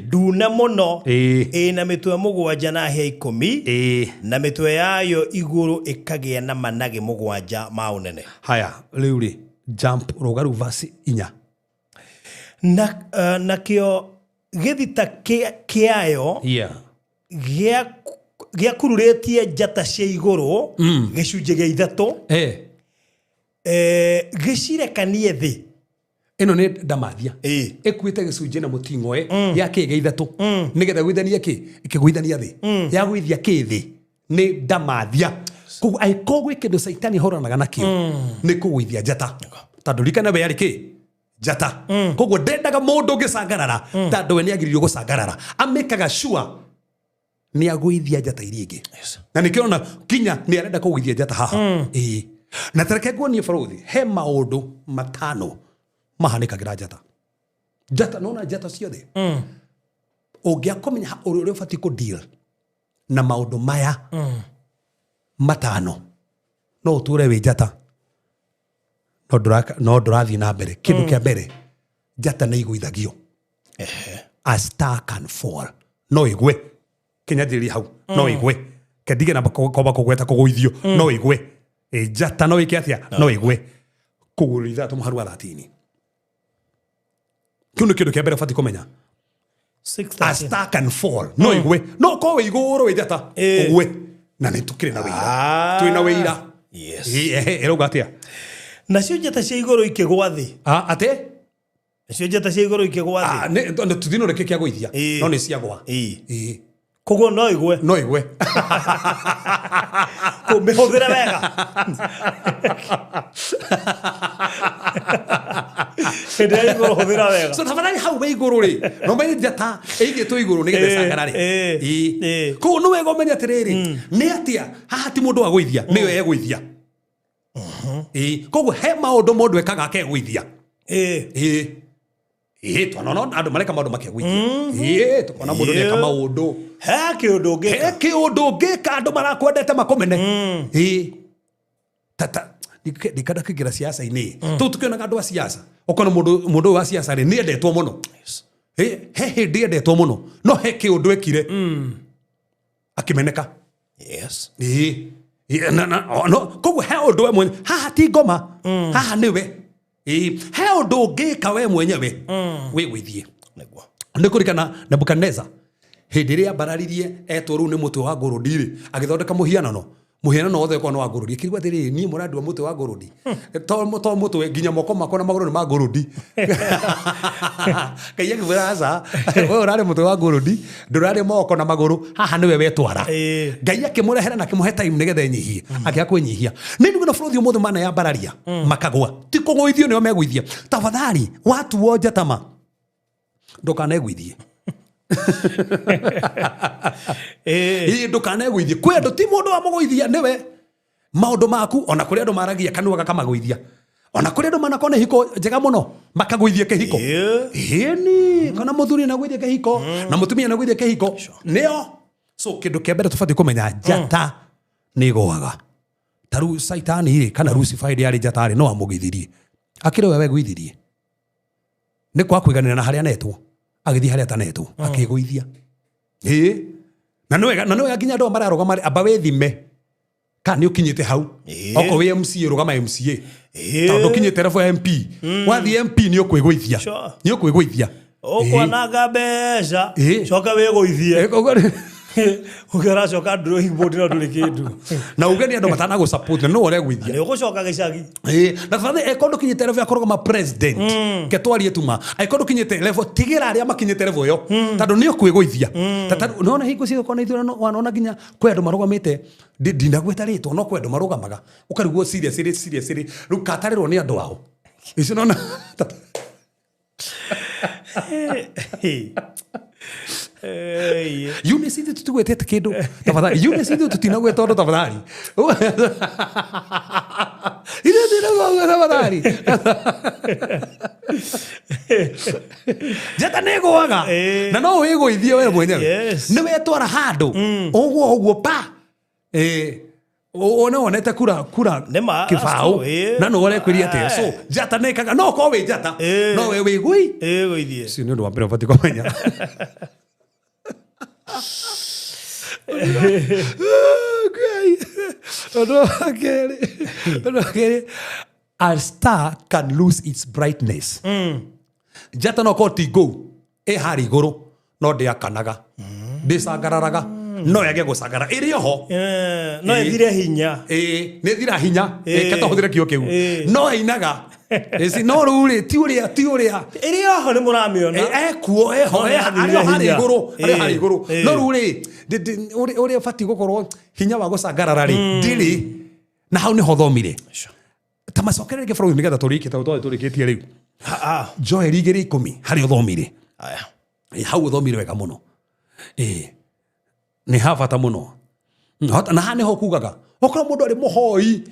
Ndune mũno. Ĩna mĩtwe 7 na hĩa 10. Na mĩtwe yayo igũrũ ĩkagĩa na managĩ 7 ma ũnene. Haya, rĩu rĩ, jump rũga rĩu verse 4. Na nakĩo gĩthita kĩayo gĩakururĩtie njata cia igũrũ gĩcunjĩ gĩa 3. Gĩcirekanie thĩ. Ĩno nĩ ndamathia. Ĩkuĩte gĩcunjĩ na mũting'oe ya kĩ gĩa 3. Nĩgetha gwĩthania kĩ? Ĩkĩgũithania thĩ. Ya gwĩthia kĩ thĩ? Nĩ ndamathia. Koguo angĩkorwo gwĩ kĩndũ Caitani ahũranaga nakĩo, nĩ kũgũithia njata. Tondũ ririkana we arĩ kĩ? Njata. Koguo ndendaga mũndũ ũngĩcangarara, tondũ we nĩagĩrĩirwo gũcangarara. Amĩkaga sure nĩ agũithia njata iria ingĩ. Na nĩkĩo ona kinya nĩ arenda kũgũithia njata haha. Ĩĩ. Na ta reke nguonie baruthi, he maũndũ 5 mahanĩkagĩra njata. Njata, nona njata ciothe. Ũngĩakũmenya ũrĩa ũbatiĩ kũ deal na maũndũ maya 5, no ũtũre wĩ njata. No ndũrathiĩ na mbere. Kĩndũ kĩa mbere, njata nĩ igũithagio. A star can fall. No ĩgwe. Kĩnyanjĩrĩria hau. No ĩgwe. Kendige na kwamba kũgweta kũgũithio. No ĩgwe. Njata no ĩke atĩa? No ĩgwe. Kũgũrĩra 6 mũharu wa 13. Kĩu nĩ kĩndũ kĩa mbere ũbatiĩ kũmenya. A star can fall. No ĩgwe. No ũkorwo wĩ igũrũ wĩ njata. Ũgwe. Na nĩ tũkĩrĩ na wĩira. Twĩna wĩira. Yes. Ĩrauga atĩa? Nacio njata cia igũrũ ikĩgwa thĩ. Atĩ? Nacio njata cia igũrũ ikĩgwa thĩ. Nĩ tũthino nĩkĩ kĩa gũithia. No nĩ ciagwa. Koguo no ĩgwe. No ĩgwe. Kũmĩhũthĩra wega. Hĩndĩ ya igũrũ hũthĩra wega. So tafadhali hau wĩ igũrũ rĩ, no menye njata ĩigĩtwo igũrũ nĩgetha ĩcangarare. Koguo nĩ wega ũmenye atĩrĩrĩ, nĩ atĩa haha ti mũndũ wa gũithia, nĩyo egũithia. Koguo he maũndũ mũndũ ekaga akegũithia. Twana no andũ mareka maũndũ makegũithia. Tũkona mũndũ nĩeka maũndũ. He kĩũndũ ũngĩka. He kĩũndũ ũngĩka andũ marakwendete makũmene. Tata ndikenda kũingĩra siasa-inĩ. Tũu tũkĩonaga andũ a siasa. Ũkona mũndũ ũyũ wa siasa rĩ, nĩendetwo mũno. He hĩndĩ endetwo mũno. No he kĩũndũ ekire. Akĩmeneka. Yes. No, koguo he ũndũ we mwenyewe. Haha ti ngoma. Haha nĩwe. He ũndũ ũngĩka we mwenyewe. Wĩgũithie. Nĩguo. Nĩ kũririkana Nebukadneza hĩndĩ ĩrĩa ambararirie etwo rĩu nĩ mũtĩ wa ngũrũndi rĩ, agĩthondeka mũhianano. Mũhianano wothe ũkorwo nĩ wa ngũrũndi. Akĩrigwo atĩrĩrĩ, niĩ mũrandua mũtĩ wa ngũrũndi. To mũtwe, nginya moko makwa na magũrũ nĩ ma ngũrũndi. Ngai akĩmwĩra aca, we ũrarĩ mũtwe wa ngũrũndi, ndũrarĩ moko na magũrũ, haha nĩwe wetwara. Ngai akĩmũrehera na akĩmũhe time nĩgetha enyihie. Akĩaga kwĩnyihia. Nĩ ndugu na bũrũri ũmũthĩ maneyambararia, makagwa. Ti kũgũithio nĩo megũithia. Tafadhali, watuo njata ma, ndũkanegũithie. Ĩĩ, ndũkanegũithie. Kwĩ andũ ti mũndũ wamũgũithia, nĩwe maũndũ maku. Ona kũrĩ andũ maragia kanua gakamagũithia, ona kũrĩ andũ manakorwo na ihiko njega mũno makagũithia kĩhiko. Ĩni kana mũthuri anagũithia kĩhiko na mũtumia anagũithia kĩhiko nĩo. So kĩndũ kĩa mbere tũbatiĩ kũmenya, njata nĩ ĩgũaga. Ta rĩu Saitani rĩ, kana Lucifer, hĩndĩ yarĩ njata rĩ, no amũgĩthirie akĩrĩ we wegũithirie nĩ kwa kũiganĩra na harĩa anetwo, agĩthiĩ harĩa atanetwo akĩgũithia. Ĩĩ, na nĩ wega nginya andũ aya mararũgama rĩ, amba wĩthime kana nĩ ũkinyĩte hau. Okorwo wĩ MCA, rũgama MCA, tondũ ũkinyĩte level ya MP. Wathiĩ MP nĩ ũkwĩgũithia. Nĩ ũkwĩgũithia. Ũkwananga mbeca, coka wĩgũithie. Ũkĩracoka drawing board no ndũrĩ kĩndũ. Na uge nĩ andũ matanagũ support na no ũregũithia. Nĩ ũgũcoka gĩcagi. Ĩĩ, na tũrathiĩ angĩkorwo ndũkinyĩte level ya kũrũgama president, ke twarie tuma, angĩkorwo ndũkinyĩte level, tigĩra arĩa makinyĩte level ĩyo, tondũ nĩ ũkwĩgũithia. Ta nĩwona hingo ciothe na ithurano, wanona nginya kwĩ andũ marũgamĩte, ndinagweta rĩtwa, no kwĩ andũ marũgamaga ũkarigwo serious rĩ, serious rĩ, rĩu katarĩrwo nĩ andũ ao icio nona. Eunice, ithuĩ tũtigwetete kĩndũ, tafadhali. Eunice, ithuĩ tũtinagweta ũndũ, tafadhali. Ithuĩ tũtinagweta, tafadhali. Njata nĩ ĩgũaga na no wĩgũithie we mwenyewe. Nĩ wetwara handũ ũguo ũguo pa. One wonete kura kura Nĩ ma, kĩbaũ that's true, na nĩ ũrekwĩria atĩa. So njata nĩ ĩkaga no ũkorwo wĩ njata no we wĩgũi. Ĩgũithie. Ũcio nĩ ũndũ wa mbere ũbatiĩ kũmenya. Ngai. Ũndũ wa kerĩ, a star can lose its brightness. Njata no korwo ti ngũu ĩ harĩa igũrũ, no ndĩakanaga, ndĩcangararaga, no yage gũcangara ĩrĩ oho. No ĩthire hinya. Ĩĩ, nĩ thira hinya. Ĩĩ, keta hũthĩre kiugo kĩu. No ĩinaga. Ĩci, no rĩu rĩ, ti ũrĩa Ĩrĩ oho, nĩ mũramĩona. Ekuo eho. No nĩ yathirire Arĩ o harĩa hinya. igũrũ, arĩ o harĩa igũrũ. No rĩu rĩ, ũrĩa ũbatiĩ gũkorwo hinya wa gũcangarara rĩ, ndĩrĩ na hau. Nĩho thomire ta macokere rĩngĩ bũrũri nĩgetha tũrĩkie, tondũ twarĩ tũrĩkĩtie rĩu. Joel 2:10, harĩa ũthomire. Aya. Ĩ, hau ũthomire wega mũno. Ĩ, nĩ ha bata mũno. Na haha nĩho kugaga okorwo mũndũ arĩ mũhoi,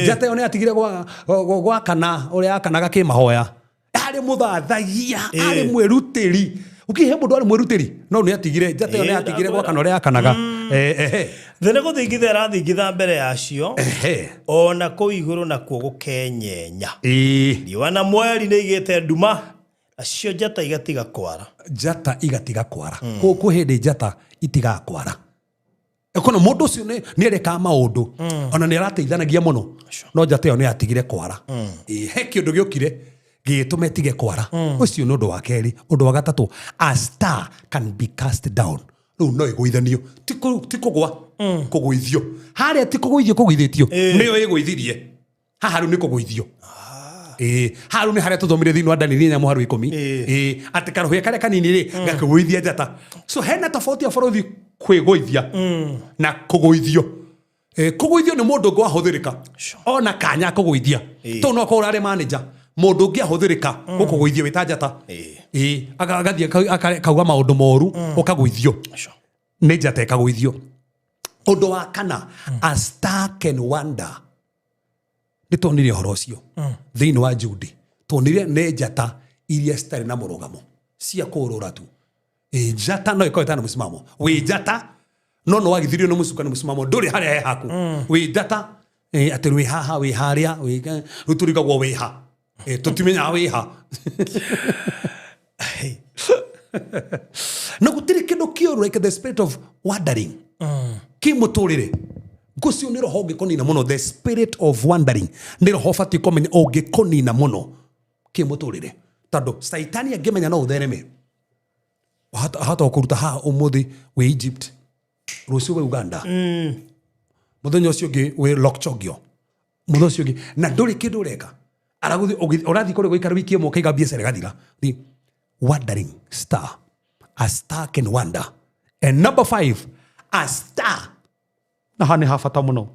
njata ĩyo nĩ atigire gwakana ũrĩa akanaga kĩmahoya, arĩ mũthathaia, arĩ mwĩrutĩri. Ũkĩhe mũndũ arĩ mwĩrutĩri, no nĩ atigire, njata ĩyo nĩ atigire Ndakwĩra. gwakana ũrĩa yakanaga. Ehe. Thĩ nĩ gũthingitha ĩrathingitha mbere yacio, ona kũu igũrũ nakuo gũkenyenya. Riũa na mweri nĩ igĩte nduma, nacio njata igatiga kwara. Njata igatiga kwara. Kwĩ hĩndĩ njata itigaga kwara. Kono mũndũ ũcio nĩ arekaga maũndũ, ona nĩ arateithanagia mũno, no njata ĩyo nĩ yatigire kwara. Ĩ, he kĩũndũ gĩũkire gĩgĩtũma ĩtige kwara. Ũcio nĩ ũndũ wa kerĩ. Ũndũ wa gatatũ, a star can be cast down. Rĩu no ĩgũithanio, ti kũgwa, kũgũithio harĩa, ti kũgũithio, kũgũithĩtio nĩyo ĩgũithirie haha. Rĩu nĩ kũgũithio. Ĩĩ, haha rĩu nĩ harĩa tũthomire thĩinĩ wa Danieli 8 mũhari wa 10. Ĩĩ, atĩ karũhĩa karĩa kanini rĩ gakĩgũithia njata. So hena tofauti ya bũrũthi kwĩgũithia na kũgũithio. Ĩĩ, kũgũithio nĩ mũndũ ũngĩ wahũthĩrĩka ona kanya kũgũithia, tondũ no akorwo ũrarĩ manager, mũndũ ũngĩ ahũthĩrĩka gũkũgũithia wĩ ta njata. Ĩĩ, agathiĩ akauga maũndũ moru, ũkagũithio nĩ njata ĩkagũithio. Ũndũ wa kana, a star can wander. Nĩ tuonire ũhoro ũcio thĩinĩ wa Jude, tuonire nĩ njata iria citarĩ na mũrũgamo cia kũũrũra tu. Ĩ, njata no ĩkorwo ĩtarĩ na mũsimamo. Wĩ njata no nĩ wagithirio nĩ mũcukani, mũsimamo ndũrĩ harĩa he haku. Wĩ njata, atĩ wĩ haha, wĩ harĩa, rĩu tũrigagwo wĩ ha. Tũtimenyaga wĩ ha, na gũtirĩ kĩndũ kĩũru like the spirit of wandering kĩ mũtũrĩre. Ngũcio nĩ roho ũngĩkũnina mũno. The spirit of wandering nĩ roho ũbatiĩ kũmenya ũngĩkũnina mũno kĩ mũtũrĩre, tondũ Caitani angĩmenya no ũthereme, ahota gũkũruta haha ũmũthĩ wĩ Egypt, rũciũ wĩ Uganda, mũthenya ũcio ũngĩ wĩ Lokchogio, mũthenya ũcio ũngĩ, na ndũrĩ kĩndũ ũreka. Aragũthiĩ ũrathiĩ kũrĩa gũikara wiki ĩmwe, ũkaiga biacara ĩgathira. The wandering star, a star can wander. And number five, a star, na haha nĩ ha bata mũno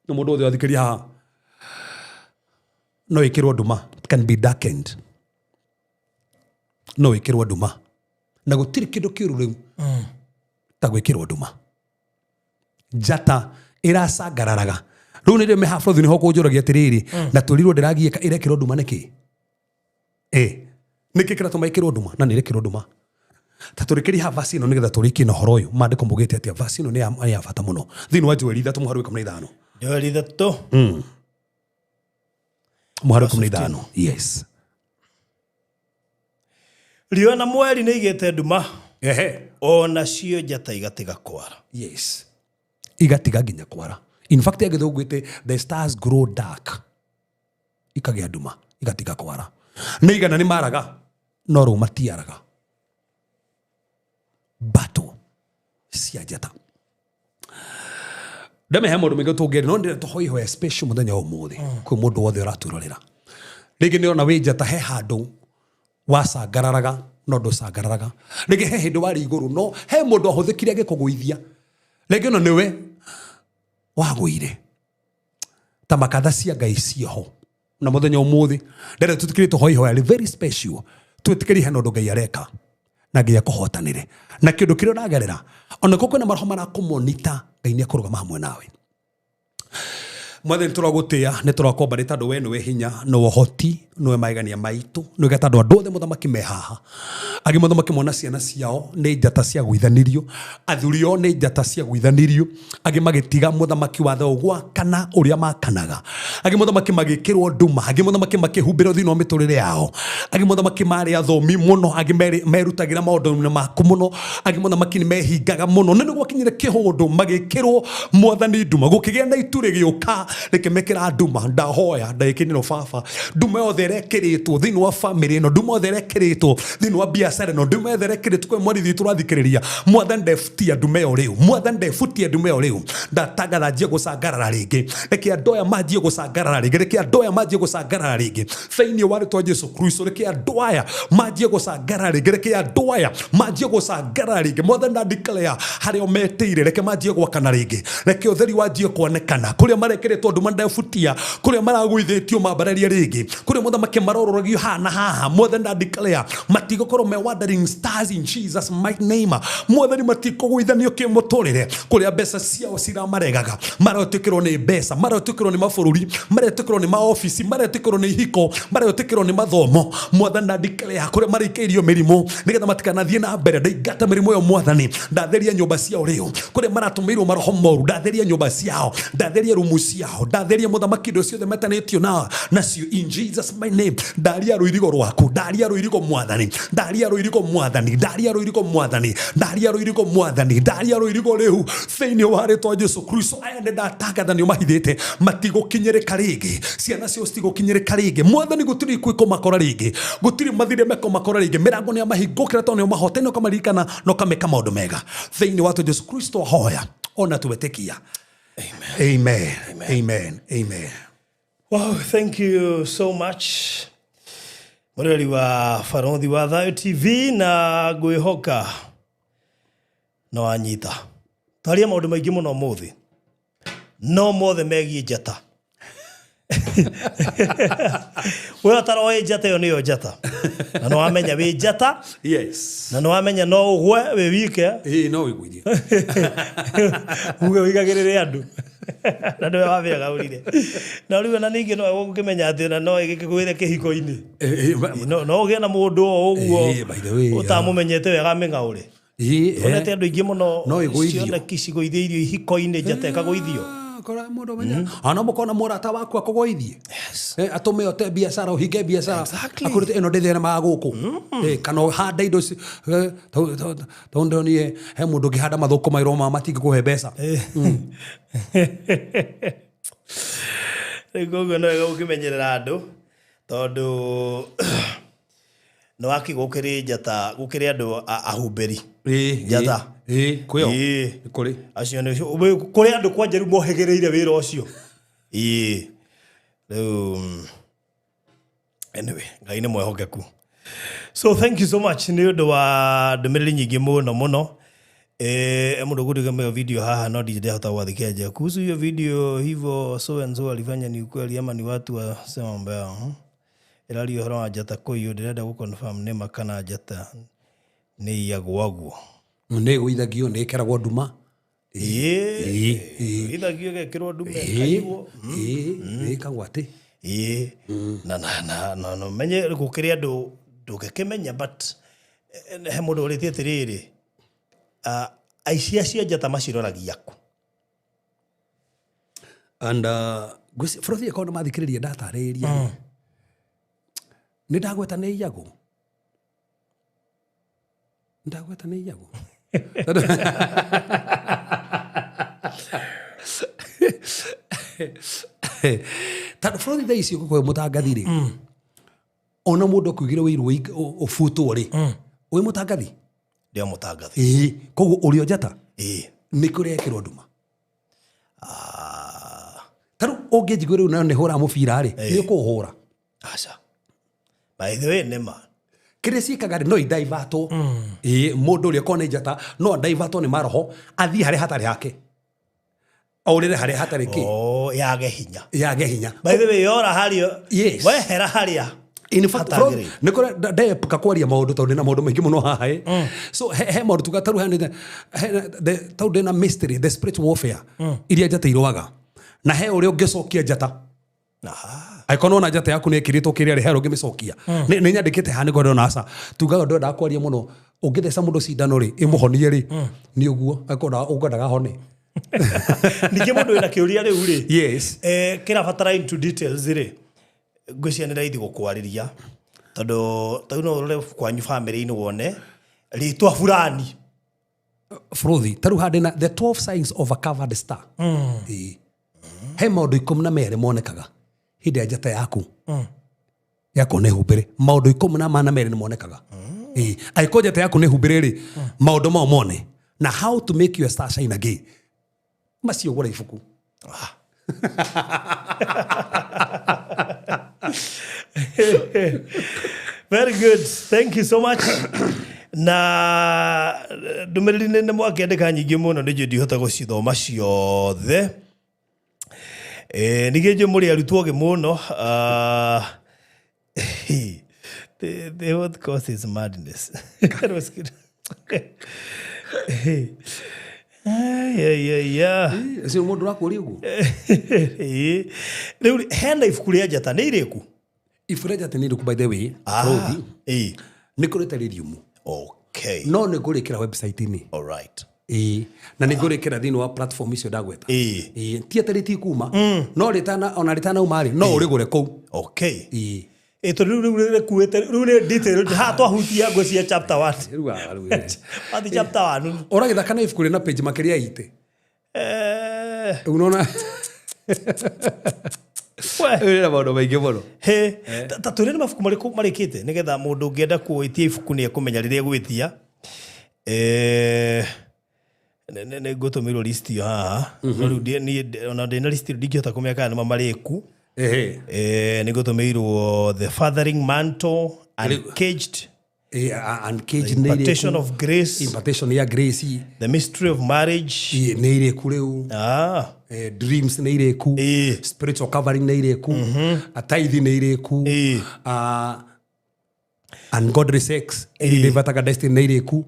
na mũndũ wothe wathikĩria haha, no ĩkĩrwo nduma. It can be darkened, no ĩkĩrwo nduma. Na gũtirĩ kĩndũ kĩũru rĩu ta gwĩkĩrwo nduma. Njata ĩracangararaga rĩu nĩrĩo mehabrothi nĩho kũnjũragia atĩrĩrĩ, na twĩrirwo ndĩragiĩka ĩrekĩrwo nduma nĩkĩ? Nĩkĩ kĩratũma ĩkĩrwo nduma? Na nĩ ĩrekĩrwo nduma. Ta tũrĩkĩrie haha verse ĩno nĩgetha tũrĩkie na ũhoro ũyũ. Maandĩko maugĩte atĩa? Verse ĩno nĩ ya bata mũno thĩinĩ wa Joeli 3:15. Joeli 3. Mũhari wa 15, yes. Riũa na mweri nĩ igĩte nduma, Ehe. o nacio njata igatiga kwara. Yes, igatiga nginya kwara. In fact, ya Gĩthũngũ ĩte the stars grow dark, ikagĩa nduma, igatiga kwara. Nĩ igana nĩ maraga, no rĩu matiaraga. Battle cia njata ndeme he maũndũ maingĩ tũngĩaria, no ndĩrenda tũhoe ihoya special mũthenya wa ũmũthĩ kwĩ mũndũ wothe ũratwĩrorera. Rĩngĩ nĩ ũrona wĩ njata, he handũ wacangararaga no ndũcangararaga. Rĩngĩ he hĩndĩ warĩ igũrũ, no he mũndũ ahũthĩkire agĩkũgũithia. Rĩngĩ ona nĩwe wagũire. Ta makatha cia Ngai ciĩho na mũthenya ũmũthĩ ndĩrenda tũtikĩrie tũhoe ihoya rĩ very special, twĩtĩkĩrie hena ũndũ Ngai areka na Ngai akũhotanĩre na kĩndũ kĩrĩa ũragerera. Ona ko kwĩna maroho marakũmonita, Ngai nĩ akũrũgama hamwe nawe. Mwathani, tũragũtĩa, nĩ tũrakomba nĩ tondũ we nĩwe hinya, nĩwe ũhoti, nĩwe magegania maitũ. Nĩwe tondũ andũ othe mũthamaki me haha, angĩ mũthamaki mona ciana ciao nĩ njata cia gwithanirio, athuri ao nĩ njata cia gwithanirio, angĩ magĩtiga mũthamaki watho gwakana ũrĩa makanaga, angĩ mũthamaki magĩkĩrwo nduma, angĩ mũthamaki makĩhumbĩrwo thĩinĩ wa mĩtũrĩre yao, angĩ mũthamaki marĩ athomi mũno, angĩ merutagĩra maũndũ-inĩ maku mũno, angĩ mũthamaki nĩ mehingaga mũno, na nĩ gwakinyire kĩhũndũ magĩkĩrwo mwathani nduma, gũkĩgĩa na itu rĩgĩũka rĩkĩmekĩra nduma. Ndahoya ndagĩka ĩno baba, nduma yothe ĩrekĩrĩtwo thĩinĩ wa famĩlĩ ĩno, nduma yothe ĩrekĩrĩtwo thĩinĩ wa biacara ĩno, nduma yothe ĩrekĩrĩtwo kwĩ mwarithi tũrathikĩrĩria, mwathani ndebutia nduma ĩyo rĩu, mwathani ndebutia nduma ĩyo rĩu. Ndatangatha njie gũcangarara rĩngĩ. Reke andũ aya manjie gũcangarara rĩngĩ, reke andũ aya manjie gũcangarara rĩngĩ thĩinĩ wa rĩtwa Jesu Kristo. Reke andũ aya manjie gũcangarara rĩngĩ, reke andũ aya manjie gũcangarara rĩngĩ. Mwathani, na declare harĩa metĩire, reke manjie gwakana rĩngĩ, reke ũtheri wanjie kuonekana kũrĩa marekĩrĩtwo nduma. Ndebutia kũrĩa maragũithĩtio mambararie rĩngĩ, kũrĩa mũthamaki marororagio haha na haha. Mwathani, na declare matigũkorwo me wandering stars in Jesus mighty name. Mwathani, matikũgũithanio kĩmũtũrĩre. Kũrĩa mbeca ciao ciramaregaga, maretĩkĩrwo nĩ mbeca, maretĩkĩrwo nĩ mabũrũri, maretĩkĩrwo nĩ maobici, maretĩkĩrwo nĩ ihiko, maretĩkĩrwo nĩ mathomo. Mwathani, na declare kũrĩa marĩkĩirio mĩrimũ nĩgetha matikanathiĩ na mbere, ndaingata mĩrimũ ĩyo. Mwathani, ndatheria nyũmba ciao rĩu. Kũrĩa maratũmĩirwo maroho moru, ndatheria nyũmba ciao, ndatheria rumu ciao, ndatheria mũthamaki indo ciothe metanĩtio na nacio in Jesus my name. Ndaria rũirigo rwaku, ndaria rũirigo mwathani, ndaria rũirigo mwathani, ndaria rũirigo mwathani, ndaria rũirigo mwathani, ndaria rũirigo rĩu thĩinĩ wa rĩtwa Jesu Kristo. Aya nĩ ndatangatha nĩ ũmahithĩte, matigũkinyĩrĩka rĩngĩ, ciana ciao citigũkinyĩrĩka rĩngĩ. Mwathani, gũtirĩ ikuũ ikũmakora rĩngĩ, gũtirĩ mathirĩ mekũmakora rĩngĩ. Mĩrango nĩ amahingũkĩra tondũ nĩ ũmahotene, ũkamaririkana na ũkameka maũndũ mega thĩinĩ wa Jesu Kristo. Ahoya ona twetĩkia, amen, amen, amen. Wow, thank you so much. Mũreri wa Barothi wa Thayo TV, na ngwĩhoka no anyita. Twaria maũndũ maingĩ mũno ũmũthĩ, no mothe megiĩ njata. We ũtaroĩ njata ĩyo nĩyo njata, na nĩ wamenya wĩ njata. Yes. Na nĩ wamenya no ũgwe wĩ wike. Ĩĩ, no wĩgũithie. Uge ũigagĩrĩre andũ na nĩwe wabĩaga ũrire na rĩu. Ona ningĩ no ũkĩmenya atĩ ona no ĩgĩkĩgwĩre kĩhiko-inĩ. No ũgĩe na mũndũ o ũguo By the way, ũtamũmenyete wega amĩng'aũre. Onete andũ aingĩ mũno No ĩgũithio. cioneki cigũithĩirio ihiko-inĩ, njata ĩkagũithio. Kora mũndũ menya ona mũkona mũrata waku akũgũithie. Atũme ũte biacara, ũhinge biacara. Akwĩrĩte ĩno ndĩtheremaga gũkũ. Kana ũhande indo tondũ ndĩronire he mũndũ ũngĩhanda mathũkũma ĩrwo ma matingĩkũhe mbeca. Rĩu koguo no wega gũkĩmenyerera andũ, tondũ nĩ wakĩ gũkĩrĩ njata, gũkĩrĩ andũ ahumbĩri njata. Kwĩyo. Ĩĩ. Nĩ kũrĩ. Acio nĩ kũrĩ andũ kwanja rĩu mohĩgĩrĩire wĩra ũcio. Ĩĩ, rĩu anyway, Ngai nĩ mwehokeku. So thank you so much nĩ ũndũ wa ndũmĩrĩri nyingĩ mũno mũno. Mũndũ gũtiga video haha no ndihota gwathikia kuhusu hiyo video, hivyo so and so alifanya ni ukweli ama ni watu wasema mambo yao, Ĩraria ũhoro wa njata kũiywo, ndĩrenda gũ confirm nĩ ma kana njata. Nä iyagwo aguo. Nä ĩgũithagio, nä ĩkeragwo nduma. Ĩĩ. Ĩĩ. Ithagio ĩgekĩrwo ndume. Ĩĩ, ĩkaiywo. ĩĩ, nä ĩkagwo atä. Ĩĩ, na menye gũkĩrĩ andũ ndũngĩkĩmenya, but he mũndũ ũrĩtie atĩrĩrĩ, aici acio njata maciroragia kũ? And bũrũri ĩkorwo nĩ mathikĩrĩria ndatarĩria nĩ ndagweta nĩ iyagwo, ndagweta nĩ iyagwo. Tondũ bũrũri thaa ici ũgũkorwo mũtangathi rĩ, ona mũndũ akuigire wĩirwo ũbutwo rĩ, wĩ mũtangathi. Ndĩo mũtangathi. Ĩĩ, koguo ũrĩ o njata. Ĩĩ. Nĩ kũrĩa ĩkĩrwo nduma. Ah, Ta rĩu ũngĩnjigua rĩu nayo nĩ hũra mũbira rĩ, nĩ ũkũhũra. Aca, by the way, nĩma. Kĩrĩa ciĩkaga rĩ, no idaivatwo. Ĩĩ, mũndũ ũrĩa korwo nĩ njata no adaivatwo nĩ maroho athiĩ harĩa hatarĩ hake, aũrĩre harĩa hatarĩ kĩ. Oh, yage hinya. Yage hinya. By the way, yora harĩa, Yes. wehera harĩa In fact, hatagĩrĩire. nä kå ndeepuka kwaria maå ndå tondå ndä na maå ndå maingä må no haha ä. So he maå ndå tuga tarä tarä ndä na mystery, the spirit warfare iria njata iroaga, na he å rä a å ngä cokia njata. Aha. Angĩkorwo nĩwona njata yaku nĩ ĩkĩrĩtwo kĩrĩa rĩ, he ũrĩa ũngĩmĩcokia. Nĩ nyandĩkĩte haha nĩguo ndona aca tugaga ndwendaga kwaria mũno. Ũngĩtheca mũndũ cindano rĩ, ĩmũhonie rĩ, nĩ ũguo angĩkorwo ũngwendaga hone. Ningĩ mũndũ wĩna kĩũria rĩu rĩ, Yes. Kĩrabatara into details rĩ, ngwĩciria nĩ raithi gũkwarĩria, tondũ tarĩu no ũrore kwanyu bamĩrĩ-inĩ wone rĩtwa fulani. Frothi, tarĩu handĩ na the 12 signs of a covered star. Ĩĩ. He maũndũ 12 monekaga hĩndĩ ya njata yaku yakorwo nĩ humbĩre. Maũndũ 12 nĩ monekaga. Ĩĩ. Angĩkorwo njata yaku nĩ humbĩre rĩ, maũndũ mau mone na how to make your star shine again, macio gũra ibuku. Very good, thank you so much. Na ndũmĩrĩri nĩ mwakĩandĩka nyingĩ mũno, nĩ njũĩ ndihota gũcithoma ciothe. Ningĩ njũĩ mũrĩ arutwo ogĩ mũno. The what causes madness. Ai, ai, ai, ai. Ũcio mũndũ ũrakũria ũguo. Ĩĩ. Rĩu rĩ, hena ibuku rĩa njata nĩ irĩku? Ibuku rĩa njata nĩ irĩku, by the way, Frothi, Ĩĩ. nĩ kũrĩ tarĩ riumu. Okay. No nĩ ngũrĩkĩra website-inĩ. All right. Ĩĩ, na nĩ ngũrĩkĩra thĩinĩ wa platform icio ndagweta. Ĩĩ. Ĩĩ, ti atĩ rĩtikuma, no rĩtana ona rĩtanauma rĩ, no ũrĩgũre kũu. Okay. Ĩĩ. Ĩ, tondũ rĩu rĩkuĩte rĩu nĩ detail haha twahutia ngwĩciria chapter 1. Rĩu haha, rĩu, ĩĩ. Wathi chapter 1. Ũragĩthaka na ibuku rĩna page makĩria ya ite. Eh, Rĩu nona we. rĩna maũndũ maingĩ mũno. He, ta twĩre nĩ mabuku marĩkũ marĩkĩte nĩgetha mũndũ ũngĩenda gwĩtia ibuku nĩ ekũmenya rĩrĩa egwĩtia. Nĩ ngũtũmĩrwo list ĩyo haha, no rĩu niĩ ona ndĩna list ĩyo ndingĩhota kũmenya kana nĩ marĩku. Ehe. Nĩ ngũtũmĩirwo The Fathering Mantle, Uncaged, Ĩĩ, Uncaged nĩ Impartation irĩku. of Grace, Impartation ya Grace. The Mystery of Marriage. Ĩĩ, nĩ irĩku rĩu. Dreams nĩ irĩku. Spiritual covering nĩ irĩku. Tithe nĩ irĩku. Ungodly sex ĩrĩ destiny nĩ irĩku.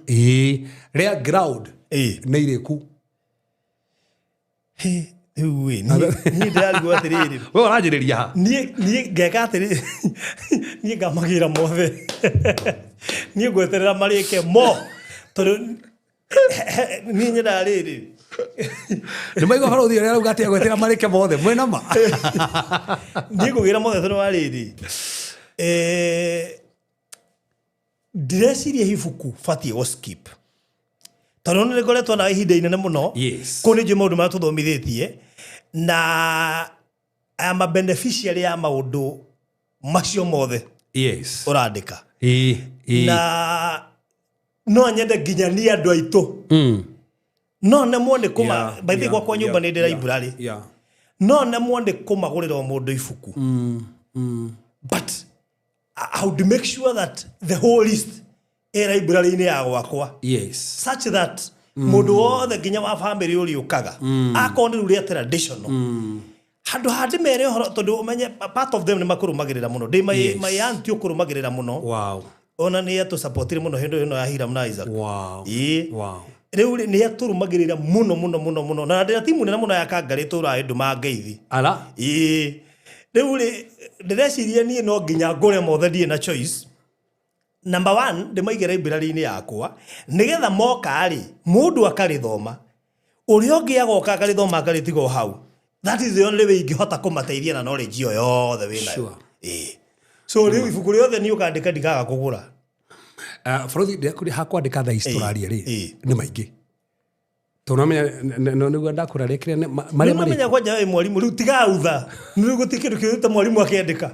Ĩĩ, rare ground nĩ irĩku. He, rĩu ĩ, niĩ ndĩrarigwo atĩrĩrĩ. We ũranjĩrĩria ha? Niĩ ngeka atĩrĩ, niĩ ngamagĩra mothe, niĩ ngweterera marĩke mo, tondũ niĩ nyendaga rĩrĩ. Nĩ maigua barũthi ũrĩa arauga atĩ agwetera marĩke mothe mwĩna ma. Niĩ ngũgĩra mothe tondũ wa rĩrĩ, ndireciria ibuku batiĩ gũ skip, tondũ nĩ ngoretwo nawe ihinda inene mũno. Yes. Kũu nĩ njũĩ maũndũ marĩa tũthomithĩtie, na I am a beneficiary ya maũndũ macio mothe ũrandĩka. Ĩĩ, ĩĩ. Na no nyende nginya ni andũ aitũ no nemwo nĩ kũma by the way, gwakwa nyũmba nĩ ndĩ library. No nemwo nĩ kũmagũrĩra o mũndũ ibuku, but I would make sure that the whole list ĩ library-inĩ ya gwakwa, such that mũndũ wothe nginya wa family ũrĩa ũkaga, akorwo nĩ rĩu rĩa traditional, handũ ha ndĩmere ũhoro, tondũ ũmenye part of them nĩ makũrũmagĩrĩra mũno. Ndĩ my, my auntie ũkũrũmagĩrĩra mũno. Ona nĩ atũsupportire mũno hĩndĩ ĩno ya Hiram na Isaac. Wow. Ĩĩ. Wow. Rĩu rĩ, nĩ atũrũmagĩrĩra mũno mũno mũno mũno, na ndĩna timu nene mũno ya Kangarĩ tũraĩ ndũma ngeithi. Ala. Ĩĩ. Rĩu rĩ, ndĩreciria niĩ no nginya ngũre mothe, ndirĩ na choice. Number one, ndĩmaige library-inĩ yakwa nĩgetha moka rĩ, mũndũ akarĩthoma, ũrĩa ũngĩ agoka akarĩthoma, akarĩtiga o hau. That is the only way ingĩhota kũmateithia na knowledge ĩyo yothe wĩnayo. Ĩĩ. So rĩu ibuku rĩothe niĩ ũkandĩka, ndikaga kũgũra. Bũrũri ndĩrakũria hakwandĩka thaa ici tũraria rĩ, nĩ maingĩ tondũ namenya nĩguo ndakũra rĩkĩrĩa marĩa marĩ. Nĩmamenya kwanja wĩ mwarimũ rĩu, tigautha rĩu, gũtirĩ kĩndũ kĩũru ta mwarimũ akĩandĩka,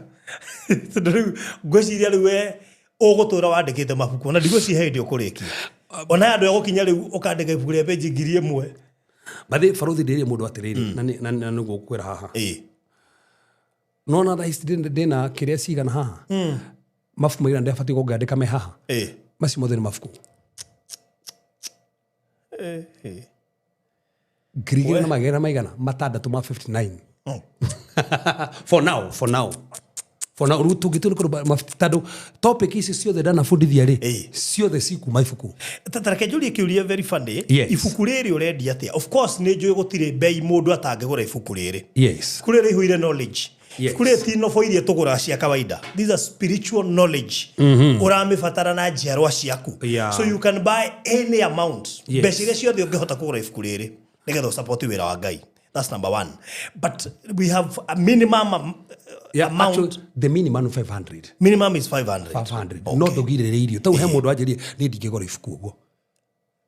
tondũ rĩu ngwĩciria rĩu we ũgũtũra wandĩkĩte mabuku, ona ndigwĩciria hĩndĩ ũkũrĩkia, ona andũ egũkinya rĩu ũkandĩka ibuku rĩa page 1000. Bathi barothi ndĩrĩ mũndũ atĩrĩrĩ, na nĩguo ngũkwĩra haha. Nona thaa ici ndĩna kĩrĩa cigana haha, mabuku maigana ndĩrabatiĩ gũngĩandĩka me haha. Macio mothe nĩ mabuku 2,000 na magana maigana matandatũ ma 59. For now, for now, for now, rĩu tũngĩtua nĩ kũndũ tondũ topic ici ciothe ndanabundithia rĩ, ciothe cikuma ibuku. Ta reke njũrie kĩũria very funny. Yes. Ibuku rĩrĩ ũrendia atĩa? Of course nĩ njũĩ gũtirĩ bei mũndũ atangĩgũra ibuku rĩrĩ. Ibuku rĩrĩ rĩihũire knowledge. Ibuku rĩrĩ ti nobo iria tũgũraga cia kawaida. These are spiritual knowledge ũramĩbatara na njiarwa ciaku. So you can buy any amount, mbeca iria ciothe ũngĩhota kũgũra ibuku rĩrĩ nĩgetha ũsupport wĩra wa Ngai. That's number one, but we have a minimum amount. Actually, the minimum 500. Minimum is 500. 500 no ndũgirĩrĩirio tau he mũndũ anjĩrie niĩ ndingĩgũra ibuku ũguo.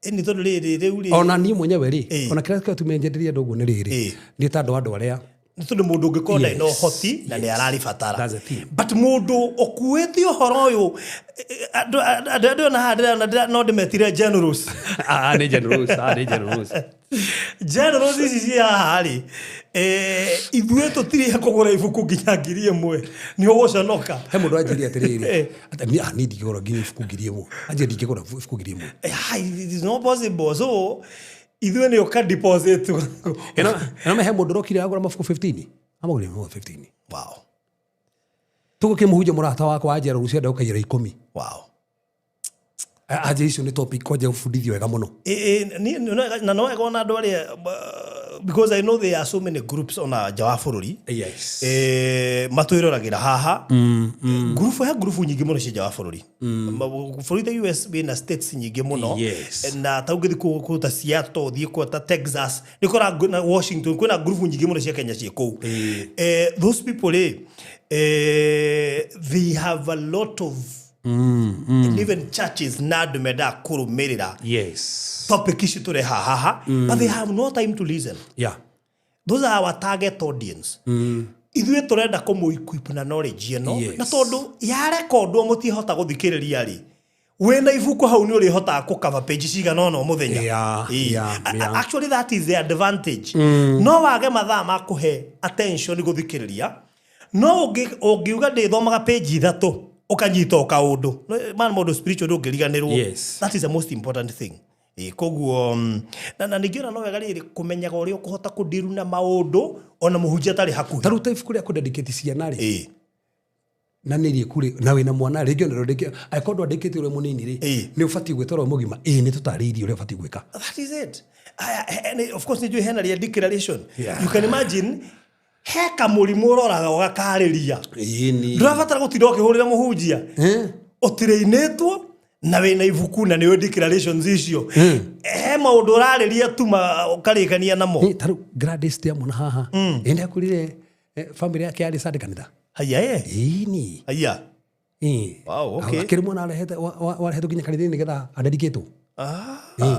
Nĩ tondũ rĩrĩ rĩu rĩ Ona niĩ mwenyewe rĩ, ona kĩrĩa kĩratũmenjenderia andũ ũguo nĩ rĩrĩ, nĩ ta andũ arĩa Nĩ tondũ mũndũ ũngĩkorwo ndarĩ na ũhoti na nĩ ararĩbatara. That's the thing. But mũndũ ũkuĩte ũhoro ũyũ, andũ andũ ona haha ndĩrona no ndĩmetire generals. Ah, nĩ generous, ah, nĩ generous. Generals ici ci haha rĩ, ithuĩ tũtirĩ kũgũra ibuku nginya 1000, nĩ ũgũconoka. He mũndũ anjĩrie atĩrĩrĩ, atĩ niĩ niĩ ndingĩgũra nginya ibuku 1000, anjĩrie ndingĩgũra ibuku 1000. It is not possible, so ithuĩ nĩ ũka deposit. Ĩno he mũndũ ũrokire agũra mabuku 15, amagũrire mabuku 15. Tũgũkĩmũhunjia mũrata wakwa anjĩra rũciũ enda gũkaiyĩra 10. Anje icio nĩ topic kwanja gũbundithio wega mũno. Na no wega ona andũ arĩa, because I know there are so many groups ona nja wa bũrũri matwĩroragĩra haha. Ngurubu he ngurubu nyingĩ mũno cia nja wa bũrũri. Bũrũri ta US wĩna states nyingĩ mũno. Na ta ũngĩthiĩ kũu ta Seattle, ũthiĩ kũu ta Texas, nĩ ũkora na Washington kwĩna ngurubu nyingĩ mũno cia Kenya ciĩ kũu. Those people rĩ, they have a lot of and even churches na andũ mendaga kũrũmĩrĩra topic ici tũreha haha, but they have no time to listen. Those are our target audience. Ithuĩ tũrenda kũmũ equip na knowledge ĩno. Na tondũ yarekondwo mũtihota gũthikĩrĩria rĩ, wĩna ibuku hau nĩ ũrĩhotaga kũcover page cigana ũna o mũthenya. Actually that is the advantage. No wage mathaa ma kũhe attention gũthikĩrĩria, no ũngiuga ndĩthomaga page 3, ũkanyita o kaũndũ. Man, mũndũ spiritual ndũngĩriganĩrwo. That is the most important thing. Koguo na ningĩ ona no wega rĩrĩ kũmenyaga ũrĩa ũkũhota kũndiru na maũndũ ona mũhunjia atarĩ hakuhĩ. Ta rĩu ta ibuku rĩa kũdedicate ciana rĩ, na nĩ rĩku rĩ, na wĩna mwana rĩngĩ, ona rĩngĩ angĩkorwo ndwandĩkĩte ũrĩa mũnini rĩ, nĩ ũbatiĩ gwĩtwara ũrĩ mũgima, ĩĩ nĩ tũtarĩirie ũrĩa ũbatiĩ gwĩka. That is it. Aya, of course nĩ njũĩ hena rĩa declaration. You can imagine he kamũrimũ ũroraga ũgakarĩria. Ndũrabatara gũtinda ũkĩhũrĩra mũhunjia. Ũtirĩinĩtwo na wĩna ibuku na nĩũĩ declarations icio. He maũndũ ũrarĩria tu ũkarĩkania namo. Nĩ, ta rĩu Gladys ndĩamwona haha, ĩ nĩakurire, family yake yarĩ Sunday kanitha. Haya, eh. Ĩni. Haya. Ĩ. Wow, okay. Akĩrĩ mwana arehete, warehetwo nginya kanitha-inĩ nĩgetha adedicatwo. Hey.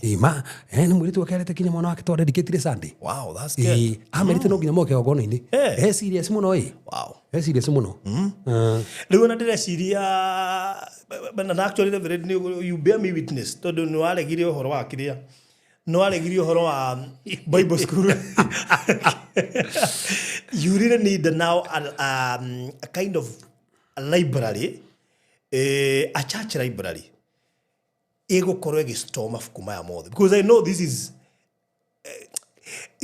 Ĩ, ma, nĩ mũirĩtu wake arehete nginya mwana wake to adedicatire Sunday. Wow, that's good. Ĩ, amerite no nginya moke igongona-inĩ. Serious mũno, ĩ. Serious mũno. Rĩu ona ndĩreciria na actually Reverend, you bear me witness, tondũ nĩ waregire ũhoro wa kĩrĩa, nĩ waregire ũhoro wa Bible school. You really need now a kind of a library, a church library ĩgũkorwo ĩgĩstore mabuku maya mothe, because I know this is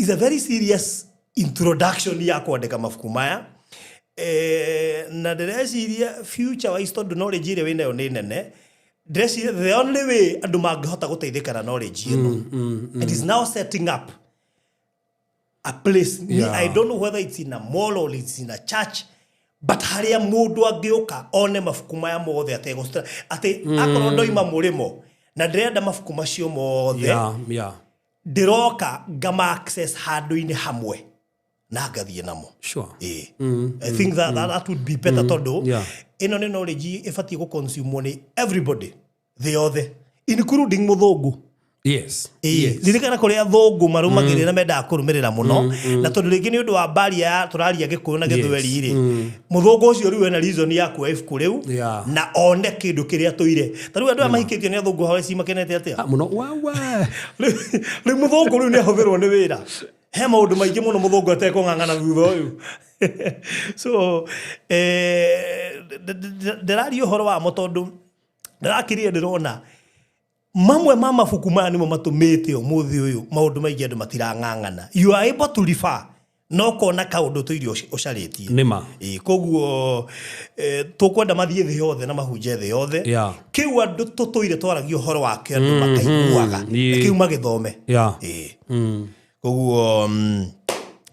a very serious introduction ya kwandĩka mabuku maya. Na ndĩreciria future wise tondũ knowledge ĩrĩa wĩnayo nĩ nene, ndĩreciria the only way andũ mangĩhota gũteithĩka na knowledge ĩno, it is now setting up a place. I don't know whether it's in a mall or it's in a church, but harĩa mũndũ angĩũka one mabuku maya mothe ategũcita atĩ akorwo ndoima mũrĩmo na ndĩrenda mabuku macio mothe, ndĩroka ngama access handũ-inĩ hamwe na ngathiĩ namo. Ĩĩ. I think that would be better tondũ ĩno nĩ knowledge ĩbatiĩ gũconsume nĩ everybody thĩ yothe, including mũthũngũ. Ĩĩ, ririkana kũrĩa athũngũ marũmagĩrĩra na mendaga kũrũmĩrĩra mũno, na tondũ rĩngĩ nĩ ũndũ wa mbaria ya tũraria Gĩkũyũ na Gĩthweri rĩ, mũthũngũ ũcio rĩu ena reason ya kuoya ibuku rĩu na one kĩndũ kĩrĩa tũire. Ta rĩu andũ aya mahikĩtio nĩ athũngũ hawa ci makenete atĩa? Ah, mũno wawa. Rĩu mũthũngũ rĩu nĩ ahũthĩrwo nĩ wĩra. He maũndũ maingĩ mũno mũthũngũ atekũng'ang'ana thutha ũyũ. So ndĩraria ũhoro wamo tondũ ndĩrakĩrire ndĩrona mamwe ma mabuku maya nĩmo matũmĩte ũmũthĩ ũyũ maũndũ maingĩ andũ matirang'ang'ana. You are able to refer na ũkona kaũndũ tũire ũcarĩtie. Nĩma. Ĩĩ, koguo tũkwenda mathiĩ thĩ yothe na mahunje thĩ yothe. Kĩu andũ tũtũire twaragia ũhoro wake andũ makaiguaga na kĩu magĩthome. Ĩĩ. Koguo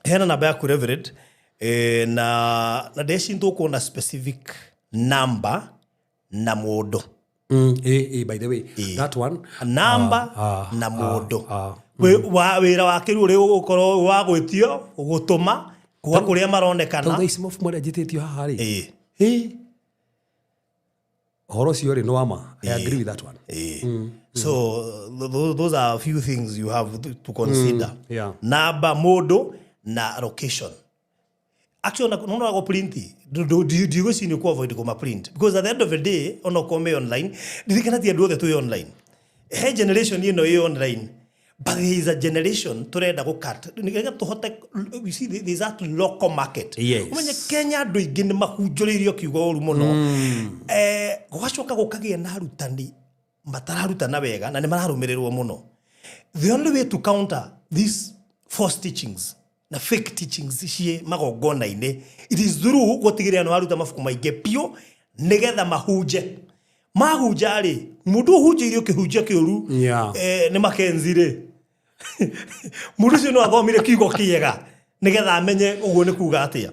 hena namba yaku, Reverend, na ndeci tũkuona specific number na mũndũ. By the way, that one. Namba na mũndũ. Wĩra wake rĩu ũrĩ ũgũkorwo wa gwĩtio gũtũma kuga kũrĩa maronekana. Tondũ thaa ici mabuku marĩa njĩtĩtio haha rĩ, Ĩĩ. Ĩ, ũhoro ũcio rĩ nĩ wa ma. I agree with that one. Ĩĩ. So those are a few things you have to consider. Namba, mũndũ na location. Actually, no go print ndigwĩciria nĩ avoid kũma print, because at the end of the day ona okorwo me online, ririkana ti andũ othe twĩ online. He generation ĩno ĩ online, but there is a generation tũrenda gũkat nĩgetha tũhote, you see, there is that local market. Ũmenye Kenya andũ aingĩ nĩ mahunjũrĩirio kiugo ũru mũno. Gũgacoka gũkagĩa na arutani matararutana wega na nĩ mararũmĩrĩrwo mũno. The only way to counter these false teachings na fake teachings ciĩ magongona-inĩ, it is through gũtigĩrĩra nĩ waruta mabuku maingĩ biũ nĩgetha mahunje. Mahunja rĩ, mũndũ ũhunjĩirio kĩhunjio kĩũru, nĩ Makenzi rĩ, mũndũ ũcio no athomire kiugo kĩega nĩgetha amenye ũguo nĩ kuga atĩa.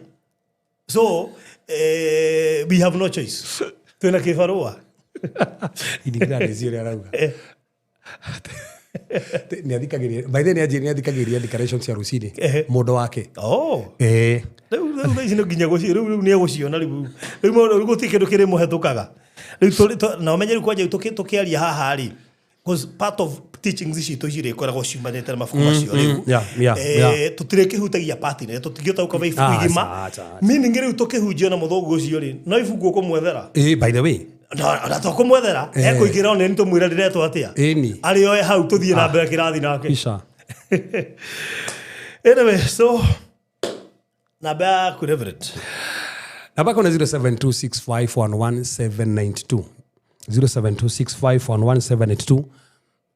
So we have no choice, twĩna kĩbarũa. Indikirandĩci ũrĩa arauga nĩ athikagĩrĩria, by the way, nĩ anjĩrire nĩ athikagĩrĩria decoration cia rũcinĩ mũndũ wake. Oh. Rĩu rĩu thaa ici nĩ nginya rĩu nĩ egũciona rĩu gũtirĩ kĩndũ kĩrĩmũhetũkaga rĩu na ũmenye rĩu kwanja rĩu tũkĩaria haha rĩ, 'cause part of teachings citũ cirĩkoragwo ciumanĩte na mabuku macio rĩu. Tũtirĩkĩhutagia part nene, tũtingĩhota gũkaba ibuku igima. Aca, aca, aca. Meaning rĩu tũkĩhunjia na mũthũngũ ũcio rĩ, no ibuku ũkũmwethera. By the way. Na tũkũmwethera ekũingĩra one nĩ tũmwĩre rĩretwo atĩa. Ĩni. Arĩoe hau tũthiĩ na mbere kĩrathi nake. Isha. Anyway, so namba yaku, Reverend? Namba yakwa nĩ 0726511792, 0726511792.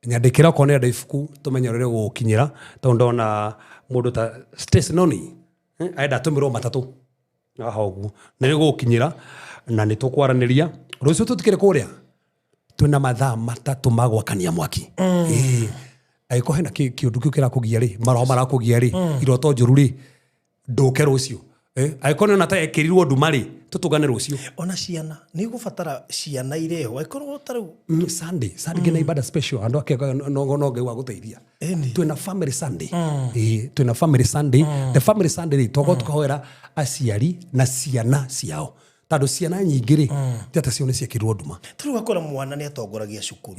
Nyandĩkĩra okorwo nĩ enda ibuku tũmenye ũrĩa rĩgũgũkinyĩra, tondũ ndona mũndũ ta Stacy Noni, arenda atũmĩrwo matatũ haha ũguo nĩ rĩgũgũkinyĩra na nĩ tũkwaranĩria rũciũ. Tũtikĩrĩ kũrĩa, twĩna mathaa 3 ma gwakania mwaki. Ĩĩ. Angĩkorwo hena kĩũndũ kĩu kĩrakũgia rĩ, maroho marakũgia rĩ, iroto njũru rĩ, ndũke rũciũ. Angĩkorwo nĩ ona ta ekĩrirwo nduma rĩ, tũtũngane rũciũ. Ona ciana nĩ igũbatara ciana irehwo angĩkorwo ta rĩu. Sunday ngina ibada special andũ ake no Ngai wa gũteithia. Ĩni. Twĩna family Sunday. Ĩĩ, twĩna family Sunday. The family Sunday rĩ, tokorwo tũkahoera aciari na ciana ciao, tondũ ciana nyingĩ rĩ, ti atĩ cio nĩ ciekĩrirwo nduma. Ta rĩu ũgakora mwana nĩ atongoragia cukuru,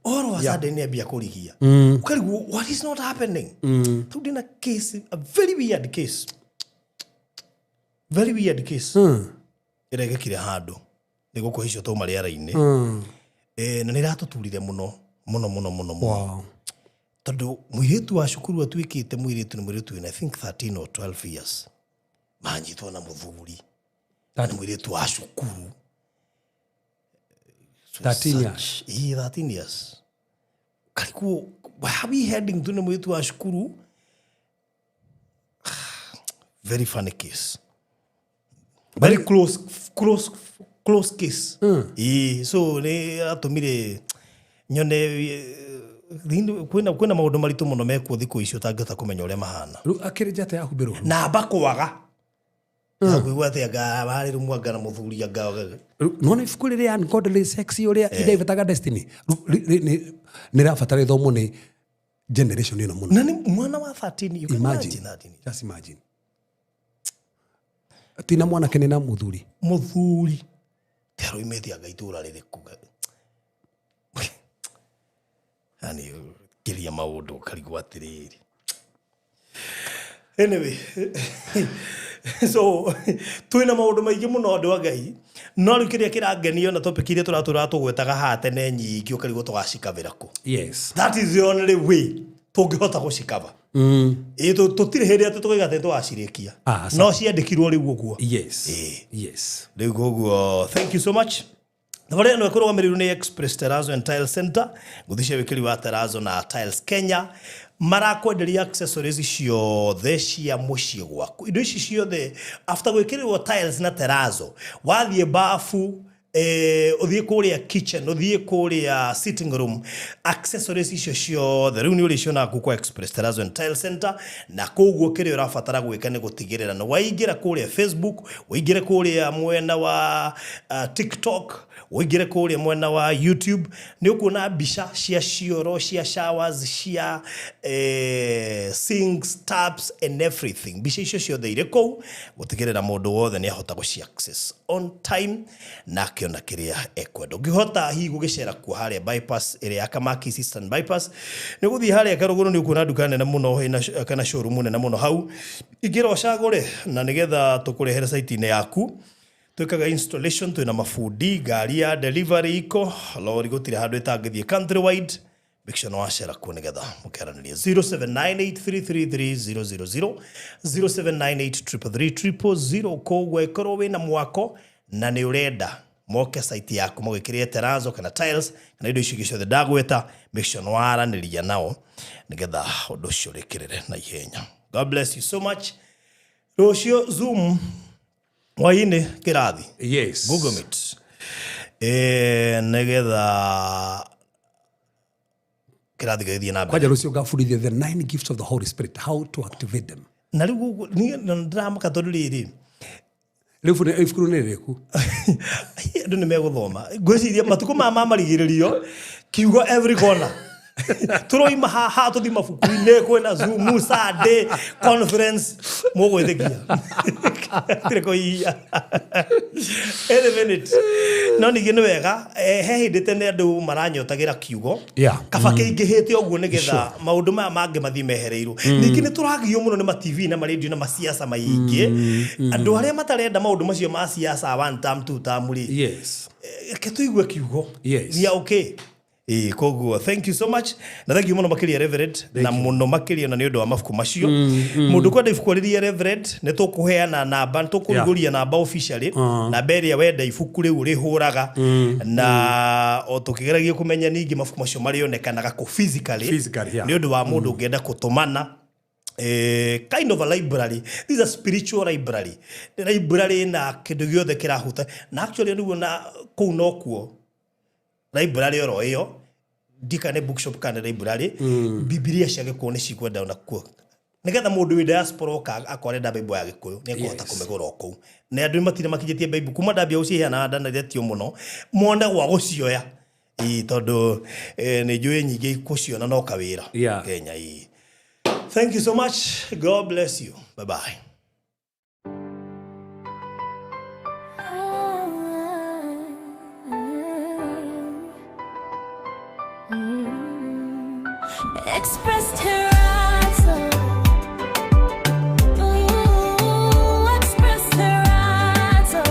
ũhoro wa Sunday nĩ ambia kũrigia, ũkarigwo what is not happening. Rĩu ndĩna case, a very weird case, very weird case ĩregekire handũ nĩ gũkũhe icio tauma rĩara-inĩ. Na nĩ ĩratũturire mũno mũno mũno mũno mũno, tondũ mũirĩtu wa cukuru atuĩkĩte mũirĩtu, nĩ mũirĩtu wĩna, I think, 13 or 12 years, manyitwo na mũthuri na nĩ mũirĩtu wa cukuru. 13 years. Ĩĩ, 13 years. Karigwo why are we heading to? Nĩ mũirĩtu wa cukuru. Very funny case. Very close, close, close case. Ĩĩ, so nĩ atũmire nyone kwĩna maũndũ maritũ mũno mekuo thikũ ici ũtangĩhota kũmenya ũrĩa mahana. Rĩu akĩrĩ njata yahumbĩrwo. Namba kwaga kũigua atĩ anga warĩ rũmwe anga na mũthuri anga. Rĩu nĩwona ibuku rĩrĩa Ungodly Sex ũrĩa idivetaga destiny. Rĩu nĩ rĩrabatara ĩthomwo nĩ generation ĩno mũno. Na nĩ mwana wa 13, you can imagine, imagine that. Just imagine, tina mwanake nĩ na mũthuri. Mũthuri tiaroimĩte anga itũra rĩrĩkũ, yani kĩria maũndũ ũkarigwo atĩrĩrĩ. Anyway, so twĩna maũndũ maingĩ mũno, andũ a Ngai, no rĩu kĩrĩa kĩrangenio na topic iria tũratũra tũgwetaga haha tene nyingĩ, ũkarigwo tũgacikavĩra kũ. That is the only way tũngĩhota gũcikava. Ĩ tũtirĩ hĩndĩ atĩ tũkaiga atĩ tũgacirĩkia. Ah, no ciandĩkirwo rĩu ũguo. Rĩu koguo thank you so much. Thabarĩ ĩno ĩkũrũgamĩrĩirwo nĩ Express Terrazzo and Tile Center, ngũthi cia wĩkĩri wa terrazzo na tiles Kenya. Marakwenderia accessories ciothe cia mũciĩ gwaku, indo ici ciothe after gwĩkĩrĩrwo tiles na terrazzo, wathiĩ bafu, ũthiĩ kũrĩa kitchen, ũthiĩ kũrĩa sitting room, accessories icio ciothe rĩu nĩ ũrĩcionaga kũu kwa Express Terrazzo and Tile Center. Na koguo kĩrĩa ũrabatara gwĩka nĩ gũtigĩrĩra nĩ waingĩra kũrĩa Facebook, ũingĩre kũrĩa mwena wa TikTok, ũingĩre kũrĩa mwena wa YouTube, nĩ ũkuona mbica cia cioro, cia showers, cia sinks, taps and everything. Mbica icio ciothe irĩ kũu gũtigĩrĩra mũndũ wothe nĩ ahota gũci access on time na akĩona kĩrĩa ekwenda. Ũngĩhota hihi gũgĩcera kuo harĩa bypass ĩrĩa ya Kamaki, Eastern Bypass, nĩ ũgũthiĩ harĩa karũgũrũ, nĩ ũkuona nduka nene mũno ĩna kana showroom nene mũno hau. Ingĩra ũcagũre na nĩgetha tũkũrehere site-inĩ yaku. Twĩkaga installation, twĩna mabundi, ngari ya delivery iko lori, gũtirĩ handũ ĩtangĩthiĩ countrywide. Make sure nĩ wacera kuo nĩgetha mũkeranĩrie. 0798333000, 0798333000. Koguo ĩkorwo wĩna mwako na nĩ ũrenda moke site yaku magwĩkĩrĩre terrazzo kana tiles kana indo icio ingĩ ciothe ndagweta, make sure nĩ waranĩria nao nĩgetha ũndũ ũcio ũrĩkĩrĩre na ihenya. God bless you so much. Rũciũ Zoom hwaĩ-inĩ kĩrathi. Google Meet, nĩgetha kĩrathi gĩgĩthiĩ na mbere. Kwanja rũciũ ngabundithia the nine gifts of the Holy Spirit, how to activate them. Na rĩu gũkũ niĩ ndĩramaka tondũ rĩrĩ Rĩu ibuku rĩu nĩ rĩrĩkũ? Andũ nĩ megũthoma, ngwĩciria matukũ maya ma marigĩrĩrio, kiugo every corner. Tũroima haha tũthi mabuku-inĩ, kwĩna Zoom Sunday conference, mũgwĩtĩkia tirĩ kũhihinya any minute. No ningĩ nĩ wega, he hĩndĩ tene andũ maranyotagĩra kiugo. Kaba kĩingĩhĩte ũguo nĩgetha maũndũ maya mangĩ mathiĩ mehereirwo. Ningĩ nĩ tũragio mũno nĩ ma TV na marendio na maciaca maingĩ. Andũ arĩa matarenda maũndũ macio ma siasa, one term, two term rĩ, reke tũigue kiugo. We are okay. Ĩĩ, koguo thank you so much, na thank you mũno makĩria, Reverend, na mũno makĩria na nĩ ũndũ wa mabuku macio. Mũndũ kwenda ibuku rĩrĩa, Reverend, nĩ tũkũheana namba, nĩ tũkũrugũria namba officially, namba ĩrĩa wenda ibuku rĩu rĩhũraga, na o tũkĩgeragia kũmenya ningĩ mabuku macio marĩonekanaga kũ physically. Physically, yeah. Nĩ ũndũ wa mũndũ ũngĩenda kũtũmana, kind of a library. This is a spiritual library. Nĩ library na kĩndũ gĩothe kĩrahuta, na actually nĩguo na kũu nokuo library oro ĩyo, ndika nĩ bookshop kana nĩ library. Bibilia cia Gĩkũyũ nĩ cikwenda ona kuo, nĩgetha mũndũ wĩ diaspora oka akorwo arenda Bible ya Gĩkũyũ, nĩ ekũhota kũmĩgũra o kũu. Na andũ matirĩ makinyĩtie Bible kuma ndambia gũciheana, ndanaretio mũno mone gwa gũcioya. Ĩĩ, tondũ nĩ njũĩ nyingĩ gũciona no kawĩra. Kenya. Ĩĩ, thank you so much. God bless you. Bye bye. Express Terrazzo. Ooh, Express Terrazzo.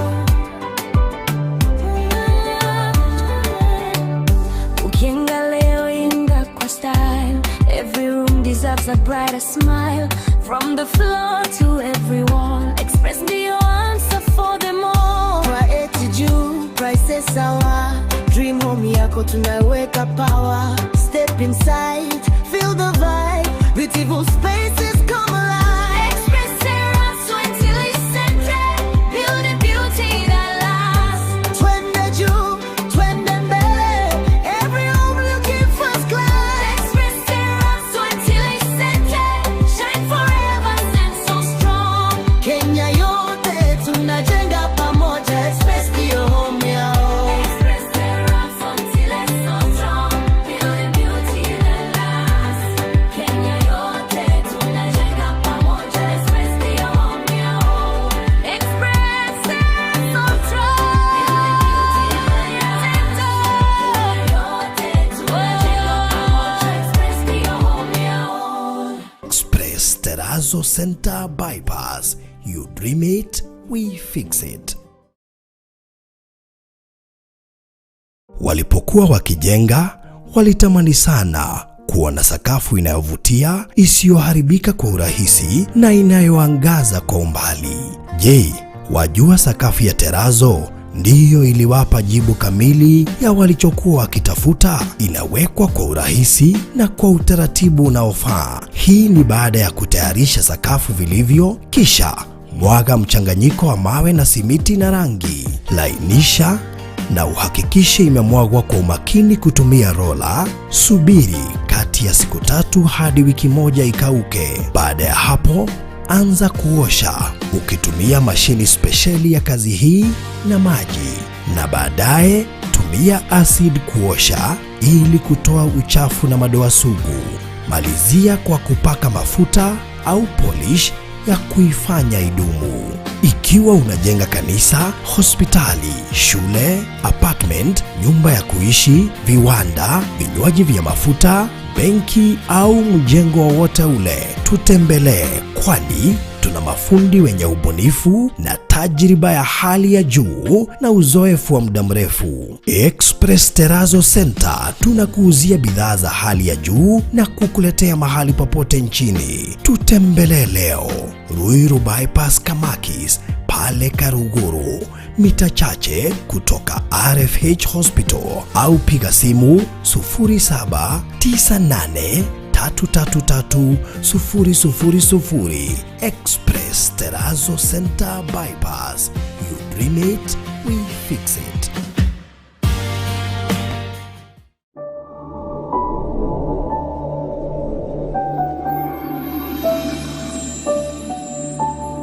Ukiangalia winga kwa style. Every room deserves a brighter smile. From the floor to every wall. Express ndio answer for them all. Kwa eti juu, prices sawa. Dream home yako tunaweka power. Step inside, feel the vibe. Beautiful spaces come alive. Express Terrazzo, Build a beautiful. Terrazzo Center Bypass. You dream it, we fix it. Walipokuwa wakijenga, walitamani sana kuwa na sakafu inayovutia, isiyoharibika kwa urahisi na inayoangaza kwa umbali. Je, wajua sakafu ya Terrazzo ndiyo iliwapa jibu kamili ya walichokuwa wakitafuta? Inawekwa kwa urahisi na kwa utaratibu unaofaa. Hii ni baada ya kutayarisha sakafu vilivyo, kisha mwaga mchanganyiko wa mawe na simiti na rangi, lainisha na uhakikishe imemwagwa kwa umakini kutumia rola. Subiri kati ya siku 3 hadi wiki 1 ikauke. Baada ya hapo, anza kuosha ukitumia mashini spesheli ya kazi hii na maji, na baadaye tumia acid kuosha ili kutoa uchafu na madoa sugu. Malizia kwa kupaka mafuta au polish ya kuifanya idumu. Ikiwa unajenga kanisa, hospitali, shule, apartment, nyumba ya kuishi, viwanda, vinywaji vya mafuta, benki au mjengo wowote ule, tutembelee, kwani tuna mafundi wenye ubunifu na tajriba ya hali ya juu na uzoefu wa muda mrefu. Express Terrazzo Center tunakuuzia bidhaa za hali ya juu na kukuletea mahali popote nchini. Tutembelee leo Ruiru Bypass Kamakis pale Karuguru, mita chache kutoka RFH Hospital, au piga simu 0798 333 000. Express Terrazzo Center Bypass. You dream it, we fix it.